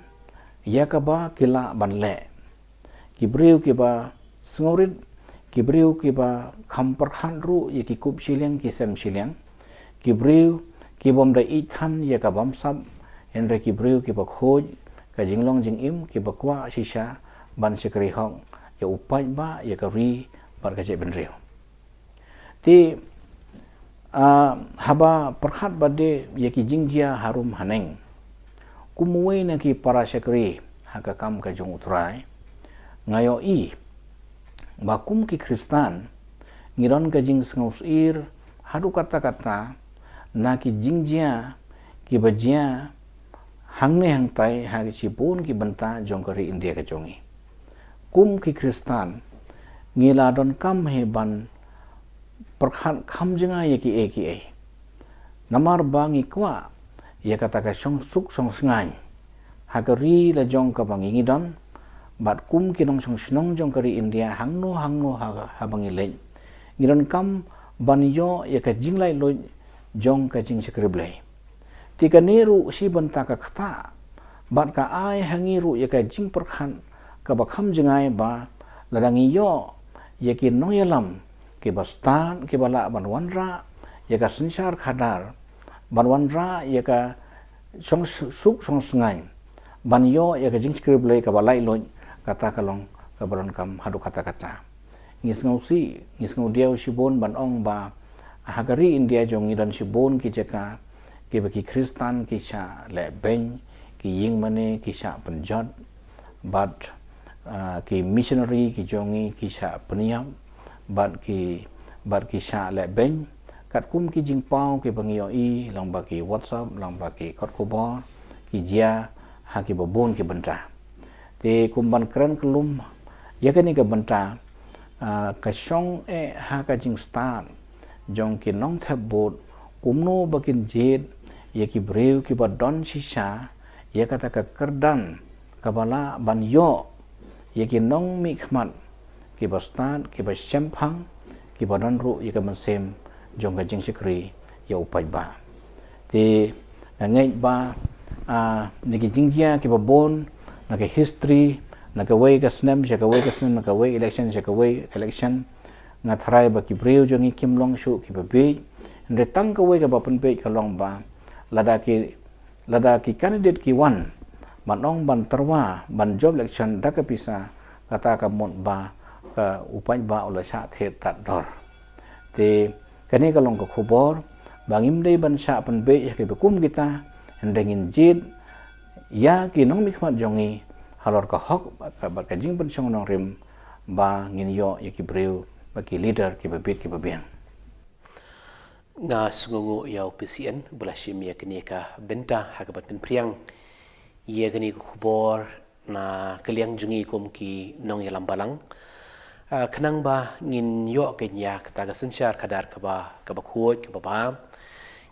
ïa kaba ki lah ban leh. Ki briew kiba sngewrit, ki briew kiba kham pyrkhat ruh ïa ki kup shiliang ki sem shiliang, ki briew ki bym da ïeit than ïa ka bamsap, hynrei ki briew kiba khuid ka jinglong jingim, kiba kwah shisha ban shakri hok ïa u paidbah, ïa ka ri bad ka jaitbynriew. Te, ah, haba pyrkhat bad ïa ki jingjia harum haneng kum uwei na ki para shakri ha ka kam ka jong U Trai, nga ïohi ba kum ki Khristan ngi don ka jingsngewsyier haduh katta katta na ki jingjia kiba jia hangne hangtai ha ki shibun ki bynta jong ka ri India ka jong ngi. Kum ki Khristan ngi la donkam hi ban pyrkhat kham jngai ïa kiei kiei. Namar ba ngi kwah ïa kata ka shongsuk shongsngaiñ ha ka ri la jong kaba ngi ngi don, bad kum ki nongshong shnong jong ka ri India hangno hangno ha, haba ngi leit, ngi donkam ban ïoh ïa ka jinglaitluid jong ka jingshakri Blei. Te kane ruh shi bynta ka ktah bad ka ai ha ngi ruh ïa ka jingpyrkhat kaba kham jngai ba lada ngi ïoh ïa ki nongïalam kiba stad, kiba lah ban wanrah ïa ka synshar khadar, ban wanrah ïa ka shongsuk shongsngaiñ, ban ïoh ïa ka jingshakri Blei kaba laitluid, kata ka long kaba donkam haduh katta katta. Ngi sngewsih, ngi sngewdiaw shibun ban ong ba ha ka ri India jong ngi don shibun ki jaka kiba ki Khristan ki shah leh beiñ, ki ïing mane ki shah pynjot, bad, ah, ki missionary ki jong ngi ki shah pynïap, bad ki, bad ki shah leh beiñ. Katkum ki jingpaw kiba ngi ïohi lyngba ki WhatsApp, lyngba ki kot khubor, ki jia ha kiba bun ki bynta. Te kum ban kren kyllum ïa kane ka bynta, ah, ka shong eh ha ka jingstad jong ki nongthep vote kumno ba kin jied ïa ki briew kiba don shisha ïa kata ka kyrdan kaba lah ban ïoh ïa ki nongmihkhmat kiba stad, kiba shemphang, kiba don ruh ïa ka mynsiem jong ka jingshakri ïa u paidbah. Te nga ngeit ba, ah, na ki jingjia kiba bun, na ka history, na kawei ka snem sha kawei ka snem, na kawei election sha kawei election, nga tharai ba ki briew jong ngi kim long shuh kiba bieit. Hynrei tang kawei kaba pynbieit ka long ba lada ki, lada ki candidate ki wan ban ong ban tyrwa ban jop election da ka pisa, kata ka mut ba ka u paidbah u la shah thied tad dor. Te kane ka long ka khubor ba ngim dei ban shah pynbieit ha kiba kum kita, hynrei ngin jied ïa ki nongmihkhmat jong ngi halor ka hok bad ka, bad ka jingpynshong nongrim ba ngin ïoh ïa ki briew ba ki leader kiba bieit kiba biang. Nga sngewnguh ïa u P C N ba la shim ïa kane ka bynta ha kaba pynphriang ïa kane ka khubor na ka liang jong ngi kum ki nongïalam balang. Ah, khnang ba ngin ïoh ka nia kata ka synshar khadar kaba, kaba khuid, kaba bha.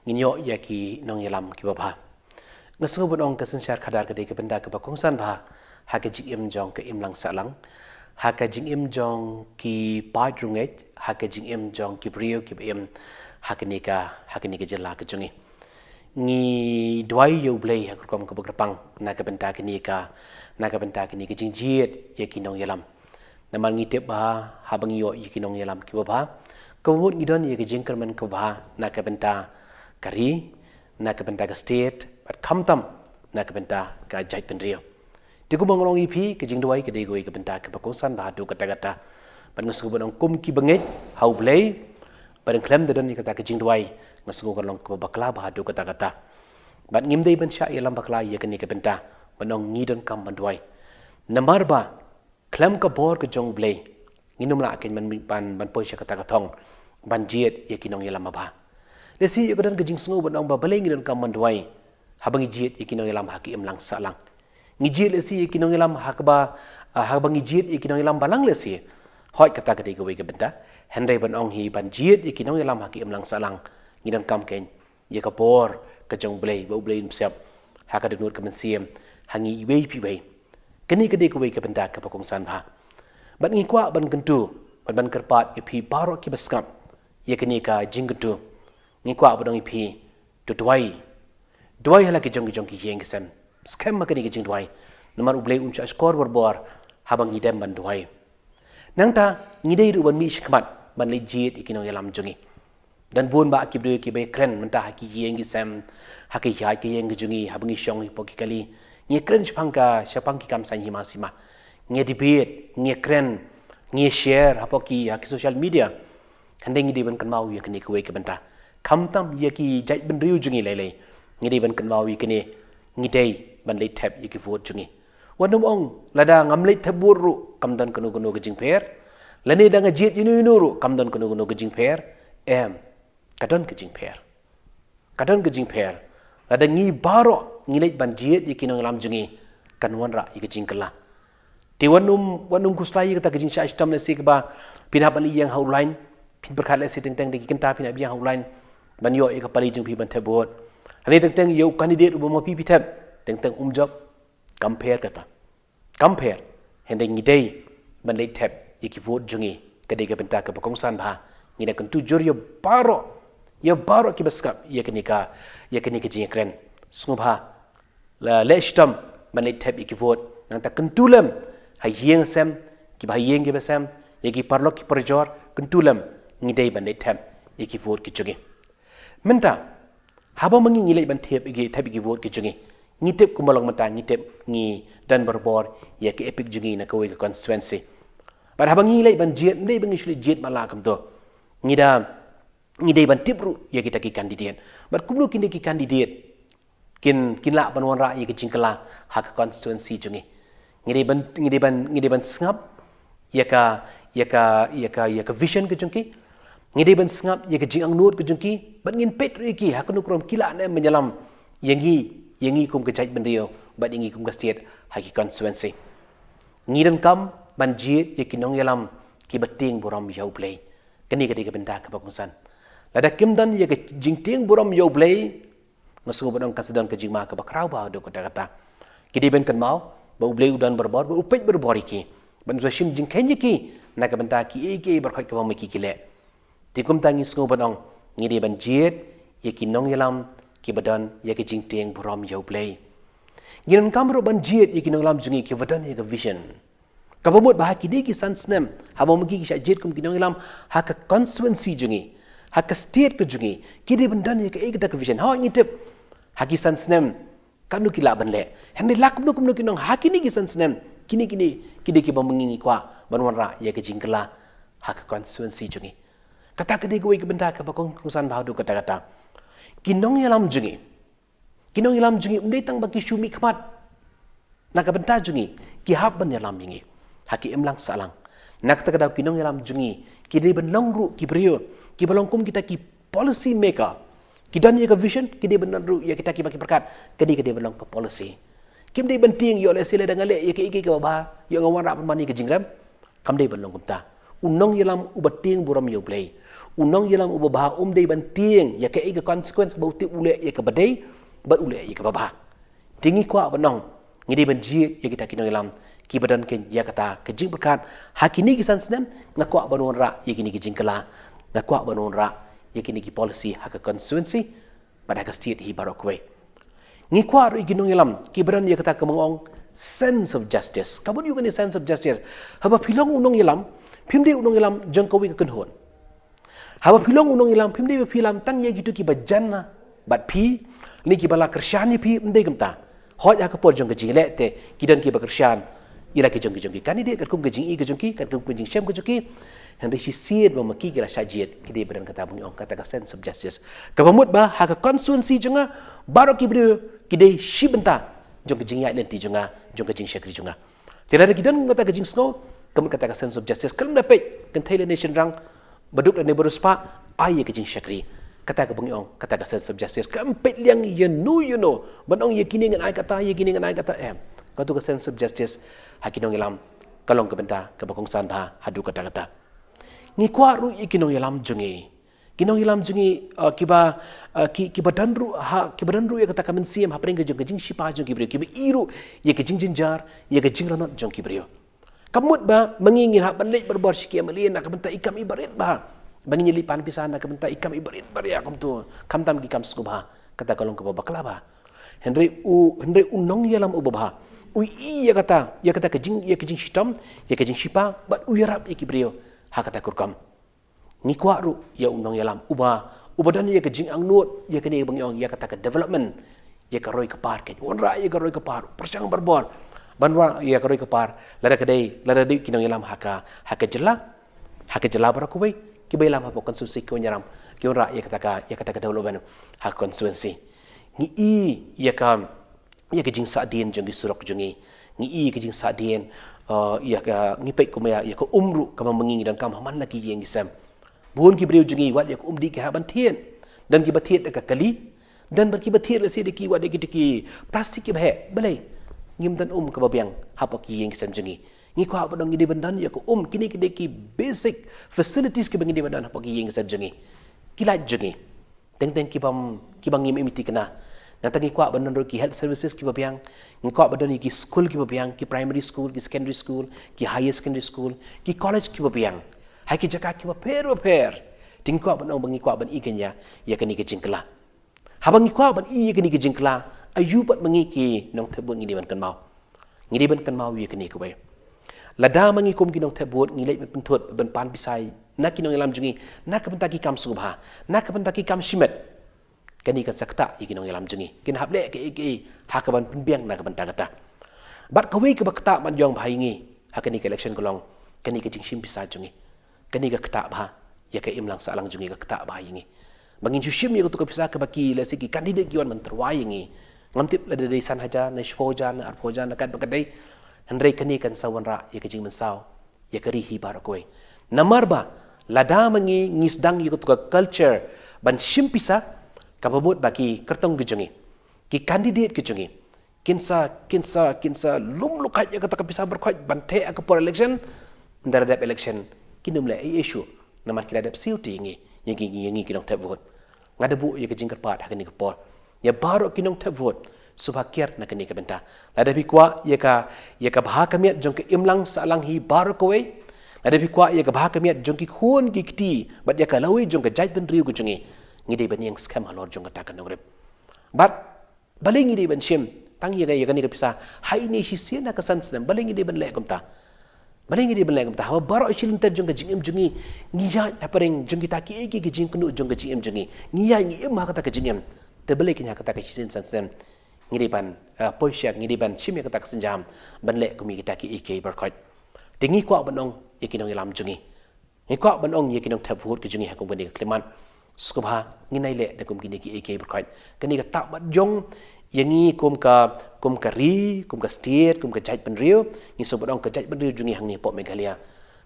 Ngin ïoh ïa ki nongïalam kiba bha. Nga sngew ban ong ka synshar khadar ka dei ka bynta kaba kongsan bha ha ka jingim jong ka imlang sahlang, ha ka jingim jong ki paid rungeit, ha ka jingim jong ki briew kiba im ha kane ka, ha kane ka jylla ka jong ngi. Ngi duwai ïa U Blei ha ka rukom kaba kyrpang na ka bynta kane ka, na ka bynta kane ka jingjied ïa ki nongïalam. Namar ngi tip ba haba ngi ïoh ïa ki nongïalam kiba bha, ka mut ngi don ïa ka jingkyrmen kaba bha na ka bynta ka ri, na ka bynta ka state, bad khamtam na ka bynta ka jaitbynriew. Te kumba nga ong ïa phi, ka jingduwai ka dei kawei ka bynta kaba kongsan bha haduh katta katta. Bad nga sngew ban ong kum kiba ngeit ha U Blei, bad khlem da don ïa kata ka jingduwai, nga sngew kan long kaba bakla bha haduh katta katta. Bad ngim dei ban shah ïalam bakla ïa kane ka bynta ban ong ngi donkam ban duwai. Namar ba khlem ka bor ka jong U Blei, ngin ym lah kein ban, ban, ban poi sha kata ka thong ban jied ïa ki nongïalam ba bha. Lehse ïa ka don ka jingsngew ban ong ba balei ngi donkam ban duwai haba ngi jied ïa ki nongïalam ha ka imlang sahlang. Ngi jied lehse ïa ki nongïalam ha kaba, ah, haba ngi jied ïa ki nongïalam balang lehse. Hooid, kata ka dei kawei ka bynta. Hynrei ban ong hi ban jied ïa ki nongïalam ha ka imlang sahlang, ngi donkam kein ïa ka bor ka jong U Blei, ba U Blei un pynshep ha ka dohnud ka mynsiem ha ngi iwei pa iwei. Kane ka dei kawei ka bynta kaba kongsan bha. Bad ngi kwah ban kyntu bad ban kyrpad ïa phi baroh kiba sngap ïa kane ka jingkyntu. Ngi kwah ban ong ïa phi to duwai. Duwai ha la ki jong ki jong ki ïing ki sem. Skhem ha kane ka jingduwai. Namar U Blei un shah shkor borbor haba ngi dem ban duwai. Nangta ngi dei ruh ban mih shakhmat ban leit jied ïa ki nongïalam jong ngi. Don bun bah ki briew kiba ïakren mynta ha ki ïing ki sem, ha ki ïaid ki ïing ki jong ngi, haba ngi shong hapoh ki kali. Ngi ïakren shaphang ka, shaphang ki kam saiñ hima sima. Ngi debate, ngi ïakren, ngi share hapoh ki, ha ki social media. Hynrei ngi dei ban kynmaw ïa kane kawei ka bynta. Khamtam ïa ki jaitbynriew jong ngi lei lei, ngi dei ban kynmaw ïa kane, ngi dei ban leit thep ïa ki vote jong ngi. Wat nym ong lada ngam leit thep vote ruh kam don kano kano ka jingpher. Lane da nga jied ïano ïano ruh kam don kano kano ka jingpher. Em, ka don ka jingpher. Ka don ka jingpher. Lada ngi baroh ngi leit ban jied ïa ki nongïalam jong ngi, kan wanrah ïa ka jingkylla. Te wat nym, wat nym khuslai ïa kata ka jingshah shitom lehse kaba phin hap ban leit ïeng ha u line, phin pyrkhat lehse teng teng da ki kynta phin hap ïeng ha u line ban ïoh ïa ka pali jong phi ban thep vote. Lane teng teng ïa u candidate uba ma phi phi thep, teng teng um jop. Kam pher kata. Kam pher, hynrei ngi dei ban leit thep ïa ki vote jong ngi, ka dei ka bynta kaba kongsan bha. Ngi dang kyntu jur ïa baroh, ïa baroh kiba sngap ïa kane ka, ïa kane ka jingïakren. Sngewbha la leh shitom ban leit thep ïa ki vote. Nangta kyntu lem ha ïing sem, kiba ha ïing kiba sem, ïa ki paralok ki parajor, kyntu lem, ngi dei ban leit thep ïa ki vote ki jong ngi. Mynta haba ma ngi ngi leit ban thep ïa ki, thep ïa ki vote ki jong ngi, ngi tip kumba long mynta, ngi tip ngi don barabor ïa ki EPIC jong ngi na kawei ka constituency. Bad haba ngi leit ban jied, ym dei ba ngi shu leit jied matlah kumto. Ngi da, ngi dei ban tip ruh ïa kita ki candidate. Bad kumno kine ki candidate kin, kin lah ban wanrah ïa ka jingkylla ha ka constituency jong ngi. Ngi dei ban, ngi dei ban, ngi dei ban sngap ïa ka, ïa ka, ïa ka, ïa ka vision ka jong ki. Ngi dei ban sngap ïa ka jingangnud ka jong ki, bad ngin peit ruh ïa ki ha kano ka rukom ki lah ne em ban ïalam ïa ngi, ïa ngi kum ka jaitbynriew bad ïa ngi kum ka state ha ki constituency. Ngi donkam ban jied ïa ki nongïalam kiba tieng burom ïa U Blei. Kane ka dei ka bynta kaba kongsan. Lada kim don ïa ka jingtieng burom ïa U Blei, Nga sngew ban ong kan sa don ka jingma kaba khraw bha haduh katta katta. Ki dei ban kynmaw ba U Blei u don barabor, ba u peit barabor ïa ki, ban sa shim jingkheiñ ïa ki na ka bynta kiei kiei baroh kaba ma ki ki leh. Te kumta ngi sngew ban ong, ngi dei ban jied ïa ki nongïalam kiba don ïa ka jingtieng burom ïa U Blei. Ngi donkam ruh ban jied ïa ki nongïalam jong ngi kiba don ïa ka vision. Kaba mut ba ha kine ki san snem, haba ma ki ki shah jied kum ki nongïalam ha ka constituency jong ngi, ha ka state ka jong ngi, ki dei ban don ïa kaei kata ka vision. Hooid, ngi tip ha ki san snem katno ki lah ban leh. Hynrei la kumno kumno ki nong, ha kine ki san snem, kine kine ki dei kiba ma ngi ngi kwah ban wanrah ïa ka jingkylla ha ka constituency jong ngi. Kata ka dei kawei ka bynta kaba kong kongsan bha haduh katta katta. Ki nongïalam jong ngi, ki nongïalam jong ngi ym dei tang ba ki shu mihkhmat na ka bynta jong ngi, ki hap ban ïalam ïa ngi ha ka imlang sahlang. Na kata ka daw ki nongïalam jong ngi ki dei ban long ruh ki briew kiba long kum kita ki policy maker. Ki don ïa ka vision, ki dei ban don ruh ïa kita kiba ki pyrkhat, kane ka dei ban long ka policy. Kim dei ban tieng ïoh lehse lada nga leh ïa kaei kaei kaba bha, ïoh nga wanrah pynban ïa ka jingrem. Kam dei ban long kumta. U nongïalam uba tieng burom ïa U Blei, u nongïalam uba bha um dei ban tieng ïa kaei ka consequence ba u tip u leh ïa kaba dei bad u leh ïa kaba bha. Te ngi kwah ban ong, ngi dei ban jied ïa kita ki nongïalam kiba don keiñ ïa kata ka jingpyrkhat, ha kine ki san snem nga kwah ban wanrah ïa kine ki jingkylla, nga kwah ban wanrah ïa kine ki policy ha ka constituency bad ha ka state hi baroh kawei. Ngi kwah ruh ïa ki nongïalam kiba don ïa kata kaba nga ong sense of justice. Ka mut ïa kane sense of justice, haba phi long u nongïalam, phim dei u nongïalam jong kawei ka kynhun. Haba phi long u nongïalam, phim dei ba phi ïalam tang ïa kito kiba jan bad phi, ne kiba la kyrshan ïa phi, ym dei kumta. Hooid, ha ka por jong ka jingleh te ki don kiba kyrshan ïa la ki jong ki jong ki candidate katkum ka jingïohi ka jong ki, katkum ka jingshem ka jong ki. Hynrei shisien ba ma ki ki la shah jied, ki dei ba don kata ba ngi ong kata ka sense of justice. Kaba mut ba ha ka constituency jong nga baroh ki briew ki dei shi bynta jong ka jingïaid lynti jong nga, jong ka jingshakri jong nga. Te lada ki don kata ka jingsngew, ka mut kata ka sense of justice, ka long da peit kynthei lane shynrang, baduk lane bariewspah, ai ïa ka jingshakri. Kata kaba ngi ong kata ka sense of justice, kam peit liang ïa no ïa no ban ong ïa kine ngan ai kata, ïa kine ngan ai kata, em. Katu ka sense of justice ha ki nongïalam ka long ka bynta kaba kongsan bha haduh katta katta. Ngi kwah ruh ïa ki nongïalam jong ngi, ki nongïalam jong ngi, uh, kiba, uh, ki, kiba don ruh ha, kiba don ruh ïa kata ka mynsiem hapdeng ka jong ka jingshipa jong ki briew, kiba i ruh ïa ka jingjynjar, ïa ka jingranot jong ki briew. Ka mut ba ma ngi ngi hap ban leit barabor sha ki MLA na ka bynta i kam i barit bha, ba ngi leit pan pisa na ka bynta i kam i barit baria kumto, khamtam ki kam sngewbha. Kata ka long kaba bakla bha. Hynrei u, hynrei u nongïalam uba bha u i ïa kata, ïa kata ka jing, ïa ka jingshitom, ïa ka jingshipa, bad u ïarap ïa ki briew ha kata ka rukom. Ngi kwah ruh ïa u nongïalam uba, uba don ïa ka jingangnud ïa kane ba ngi ong ïa kata ka development, ïa ka roi ka par, ka wanrah ïa ka roi ka par, pyrshang barabor ban wanrah ïa ka roi ka par. Lada ka dei, lada dei ki nongïalam ha ka, ha ka jylla, ha ka jylla baroh kawei, kiba ïalam hapoh constituency ki wan ïalam, ki wanrah ïa kata ka, ïa kata ka development ha ka constituency. Ngi i ïa ka, ïa ka jingsahdien jong ki surok jong ngi. Ngi i ïa ka jingsahdien, uh, ïa ka, ngi peit kumba ïa, ïa ka um ruh kaba ma ngi ngi donkam ha man la ki ïing ki sem. Bun ki briew jong ngi wat ïa ka um dih ki hap ban thied. Don kiba thied da ka kali, don bad kiba thied lehse da ki, wat da ki, da ki plastik kiba heh. Balei? Ngim don um kaba biang hapoh ki ïing ki sem jong ngi. Ngi kwah ban ong ngi dei ban don ïa ka um, kine ki dei ki basic facilities kiba ngi dei ban don hapoh ki ïing ki sem jong ngi, ki lait jong ngi. Teng teng kiba, kiba ngim im ïa ki kane. Nangta ngi kwah ban don ruh ki health services kiba biang. Ngi kwah ban don ïa ki skul kiba biang, ki primary school, ki secondary school, ki higher secondary school, ki college kiba biang ha ki jaka kiba pher ba pher. Te ngi kwah ban ong ba ngi kwah ban i kane ïa, ïa kane ka jingkylla. Haba ngi kwah ban i ïa kane ka jingkylla, aïu pat ma ngi ki nongthep vote ngi dei ban kynmaw? Ngi dei ban kynmaw ïa kane kawei. Lada ma ngi kum ki nongthep vote ngi leit ban pynthut, ban pan pisa na ki nongïalam jong ngi na ka bynta ki kam sngewbha, na ka bynta ki kam shimet, kane kan sa ktah ïa ki nongïalam jong ngi. Kin hap leh kaei kaei ha kaban pynbiang na ka bynta kata. Bad kawei kaba ktah ban ïong bha ïa ngi ha kane ka election ka long kane ka jingshim pisa jong ngi. Kane ka ktah bha ïa ka imlang sahlang jong ngi, ka ktah bha ïa ngi. Ba ngin shu shim ïa katu ka pisa kaba ki, lehse ki candidate ki wan ban tyrwa ïa ngi. Ngam tip lada dei san hajar ne shiphew hajar ne arphew hajar ne katba ka dei. Hynrei kane kan sa wanrah ïa ka jingmynsaw ïa ka ri hi baroh kawei. Namar ba lada ma ngi ngi sdang ïa katu ka culture ban shim pisa, kaba mut ba ki kyrtong ki jong ngi, ki candidate ki jong ngi, kin sa, kin sa, kin sa lum lukait ïa kata ka pisa baroh kawei ban theh ha ka por election. Ynda la dep election kin ym leh ei ei shuh, namar ki la dep siew te ïa ngi, ïa ngi, ïa ngi ki nongthep vote. Nga da buh ïa ka jingkyrpad ha kane ka por. Ïa baroh ki nongthep vote, sngewbha kiar na kane ka bynta. Lada phi kwah ïa ka, ïa ka bha ka miat jong ka imlang sahlang hi baroh kawei, lada phi kwah ïa ka bha ka miat jong ki khun ki kti bad ïa ka lawei jong ka jaitbynriew ka jong ngi, ngi dei ban ïeng skhem halor jong kata ka nongrim. Bad balei ngi dei ban shim tang ïa ka, ïa kane ka pisa ha ine shisien ha ka san snem? Balei ngi dei ban leh kumta? Balei ngi dei ban leh kumta? Haba baroh shi lynter jong ka jingim jong ngi, ngi ïaid hapdeng jong kita kiei kiei ki jingkynduh jong ka jingim jong ngi. Ngi ïaid, ngi im ha kata ka jingim. Te balei kane ha kata ka shisien san snem ngi dei ban, eh, poi sha, ngi dei ban shim ïa kata ka sienjam ban leh kum ïa kita kiei kiei baroh khoit? Te ngi kwah ban ong ïa ki nongïalam jong ngi, ngi kwah ban ong ïa ki nongthep vote ki jong ngi ha kum kane ka khyllipmat, sngewbha ngin ïai leh da kum kine kiei kiei baroh khoit. Kane ka tah mat jong ïa ngi kum ka, kum ka ri, kum ka state, kum ka jaitbynriew. Ngi sngewbha ban ong ka jaitbynriew jong ngi hangne hapoh Meghalaya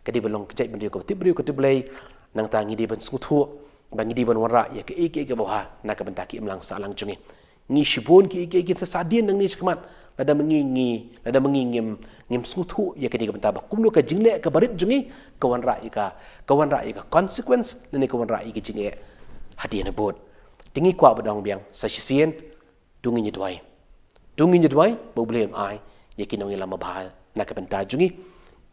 ka dei ban long ka jaitbynriew kaba tip briew ka tip Blei. Nangta ngi dei ban sngewthuh ba ngi dei ban wanrah ïa kiei kiei kiba bha na ka bynta ka imlang sahlang jong ngi. Ngi shibun kiei kiei kin sa sahdien nangne shakhmat. Lada ma ngi, ngi, lada ma ngi ngim, ngim sngewthuh ïa kane ka bynta ba kumno ka jingleh kaba rit jong ngi ka wanrah ïa ka, ka wanrah ïa ka consequence lane ka wanrah ïa ka jingeh hadien habud. Te ngi kwah ban ong biang sa shisien, to ngin ïa duwai. To ngin ïa duwai ba U Blei un ai ïa ki nongïalam babha na ka bynta jong ngi.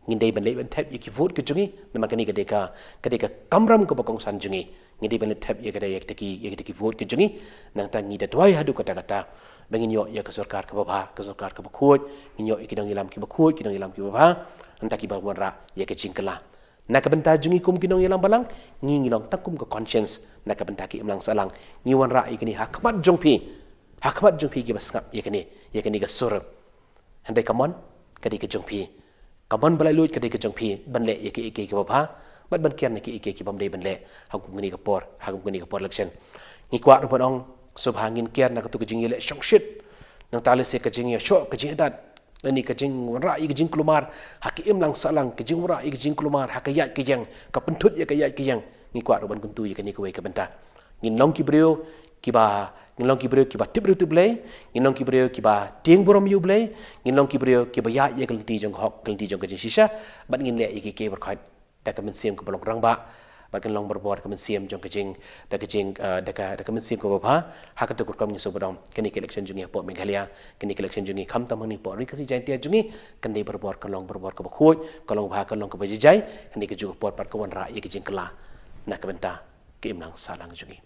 Ngin dei ban leit ban thep ïa ki vote ki jong ngi, namar kane ka dei ka, ka dei ka kamram kaba kongsan jong ngi. Ngin dei ban leit thep ïa ka dei ïa kita ki, ïa kita ki vote ki jong ngi. Nangta ngi da duwai haduh katta katta ba ngin ïoh ïa ka sorkar kaba bha, ka sorkar kaba khuid, ngin ïoh ïa ki nongïalam kiba khuid, ki nongïalam kiba bha, nangta kiba wanrah ïa ka jingkylla. Na ka bynta jong ngi kum ki nongïalam balang, ngi ngi long tang kum ka conscience na ka bynta ka imlang sahlang. Ngi wanrah ïa kane ha khmat jong phi, ha khmat jong phi kiba sngap ïa kane, ïa kane ka sur. Hynrei ka mon ka dei ka jong phi. Ka mon ba laitluid ka dei ka jong phi ban leh ïa kiei kiei kiba bha bad ban kiar na kiei kiei ki bym dei ban leh ha kum kane ka por, ha kum kane ka por election. Ngi kwah ruh ban ong sngewbha ngin kiar na kato ka jingïaleh shongshit. Nangta lehse ka jingïashoh, ka jingïadat, lane ka jingwanrah ïa ka jingkulmar ha ka imlang sahlang, ka jingwanrah ïa ka jingkulmar ha ka ïaid ka ïeng, ka pynthut ïa ka ïaid ka ïeng. Ngi kwah ruh ban kyntu ïa kane kawei ka bynta. Ngin long ki briew kiba, ngin long ki briew kiba tip briew tip Blei, ngin long ki briew kiba tieng burom ïa U Blei, ngin long ki briew kiba ïaid ïa ka lynti jong ka hok, ka lynti jong ka jingshisha, bad ngin leh ïa kiei kiei baroh khoit da ka mynsiem kaba long rangbah, bad kan long barabor ka mynsiem jong ka jing, da ka jing, eh, da ka, da ka mynsiem kaba bha. Ha kato ka rukom ngi sngewbha ban ong kane ka election jong ngi hapoh Meghalaya, kane ka election jong ngi khamtam hangne hapoh Ri Khasi Jaiñtia jong ngi, kan dei barabor, kan long barabor kaba khuid, kan long bha, kan long kaba jai jai, hynrei kajuh ka por pat ka wanrah ïa ka jingkylla na ka bynta ka imlang sahlang jong ngi.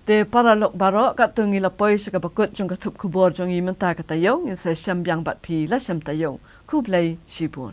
Te paralok baroh, katto ngi la poi sha kaba kut jong ka thup khubor jong ngi mynta ka taïew. Ngin sa ïashem biang bad phi la shem taïew. Khublei shibun.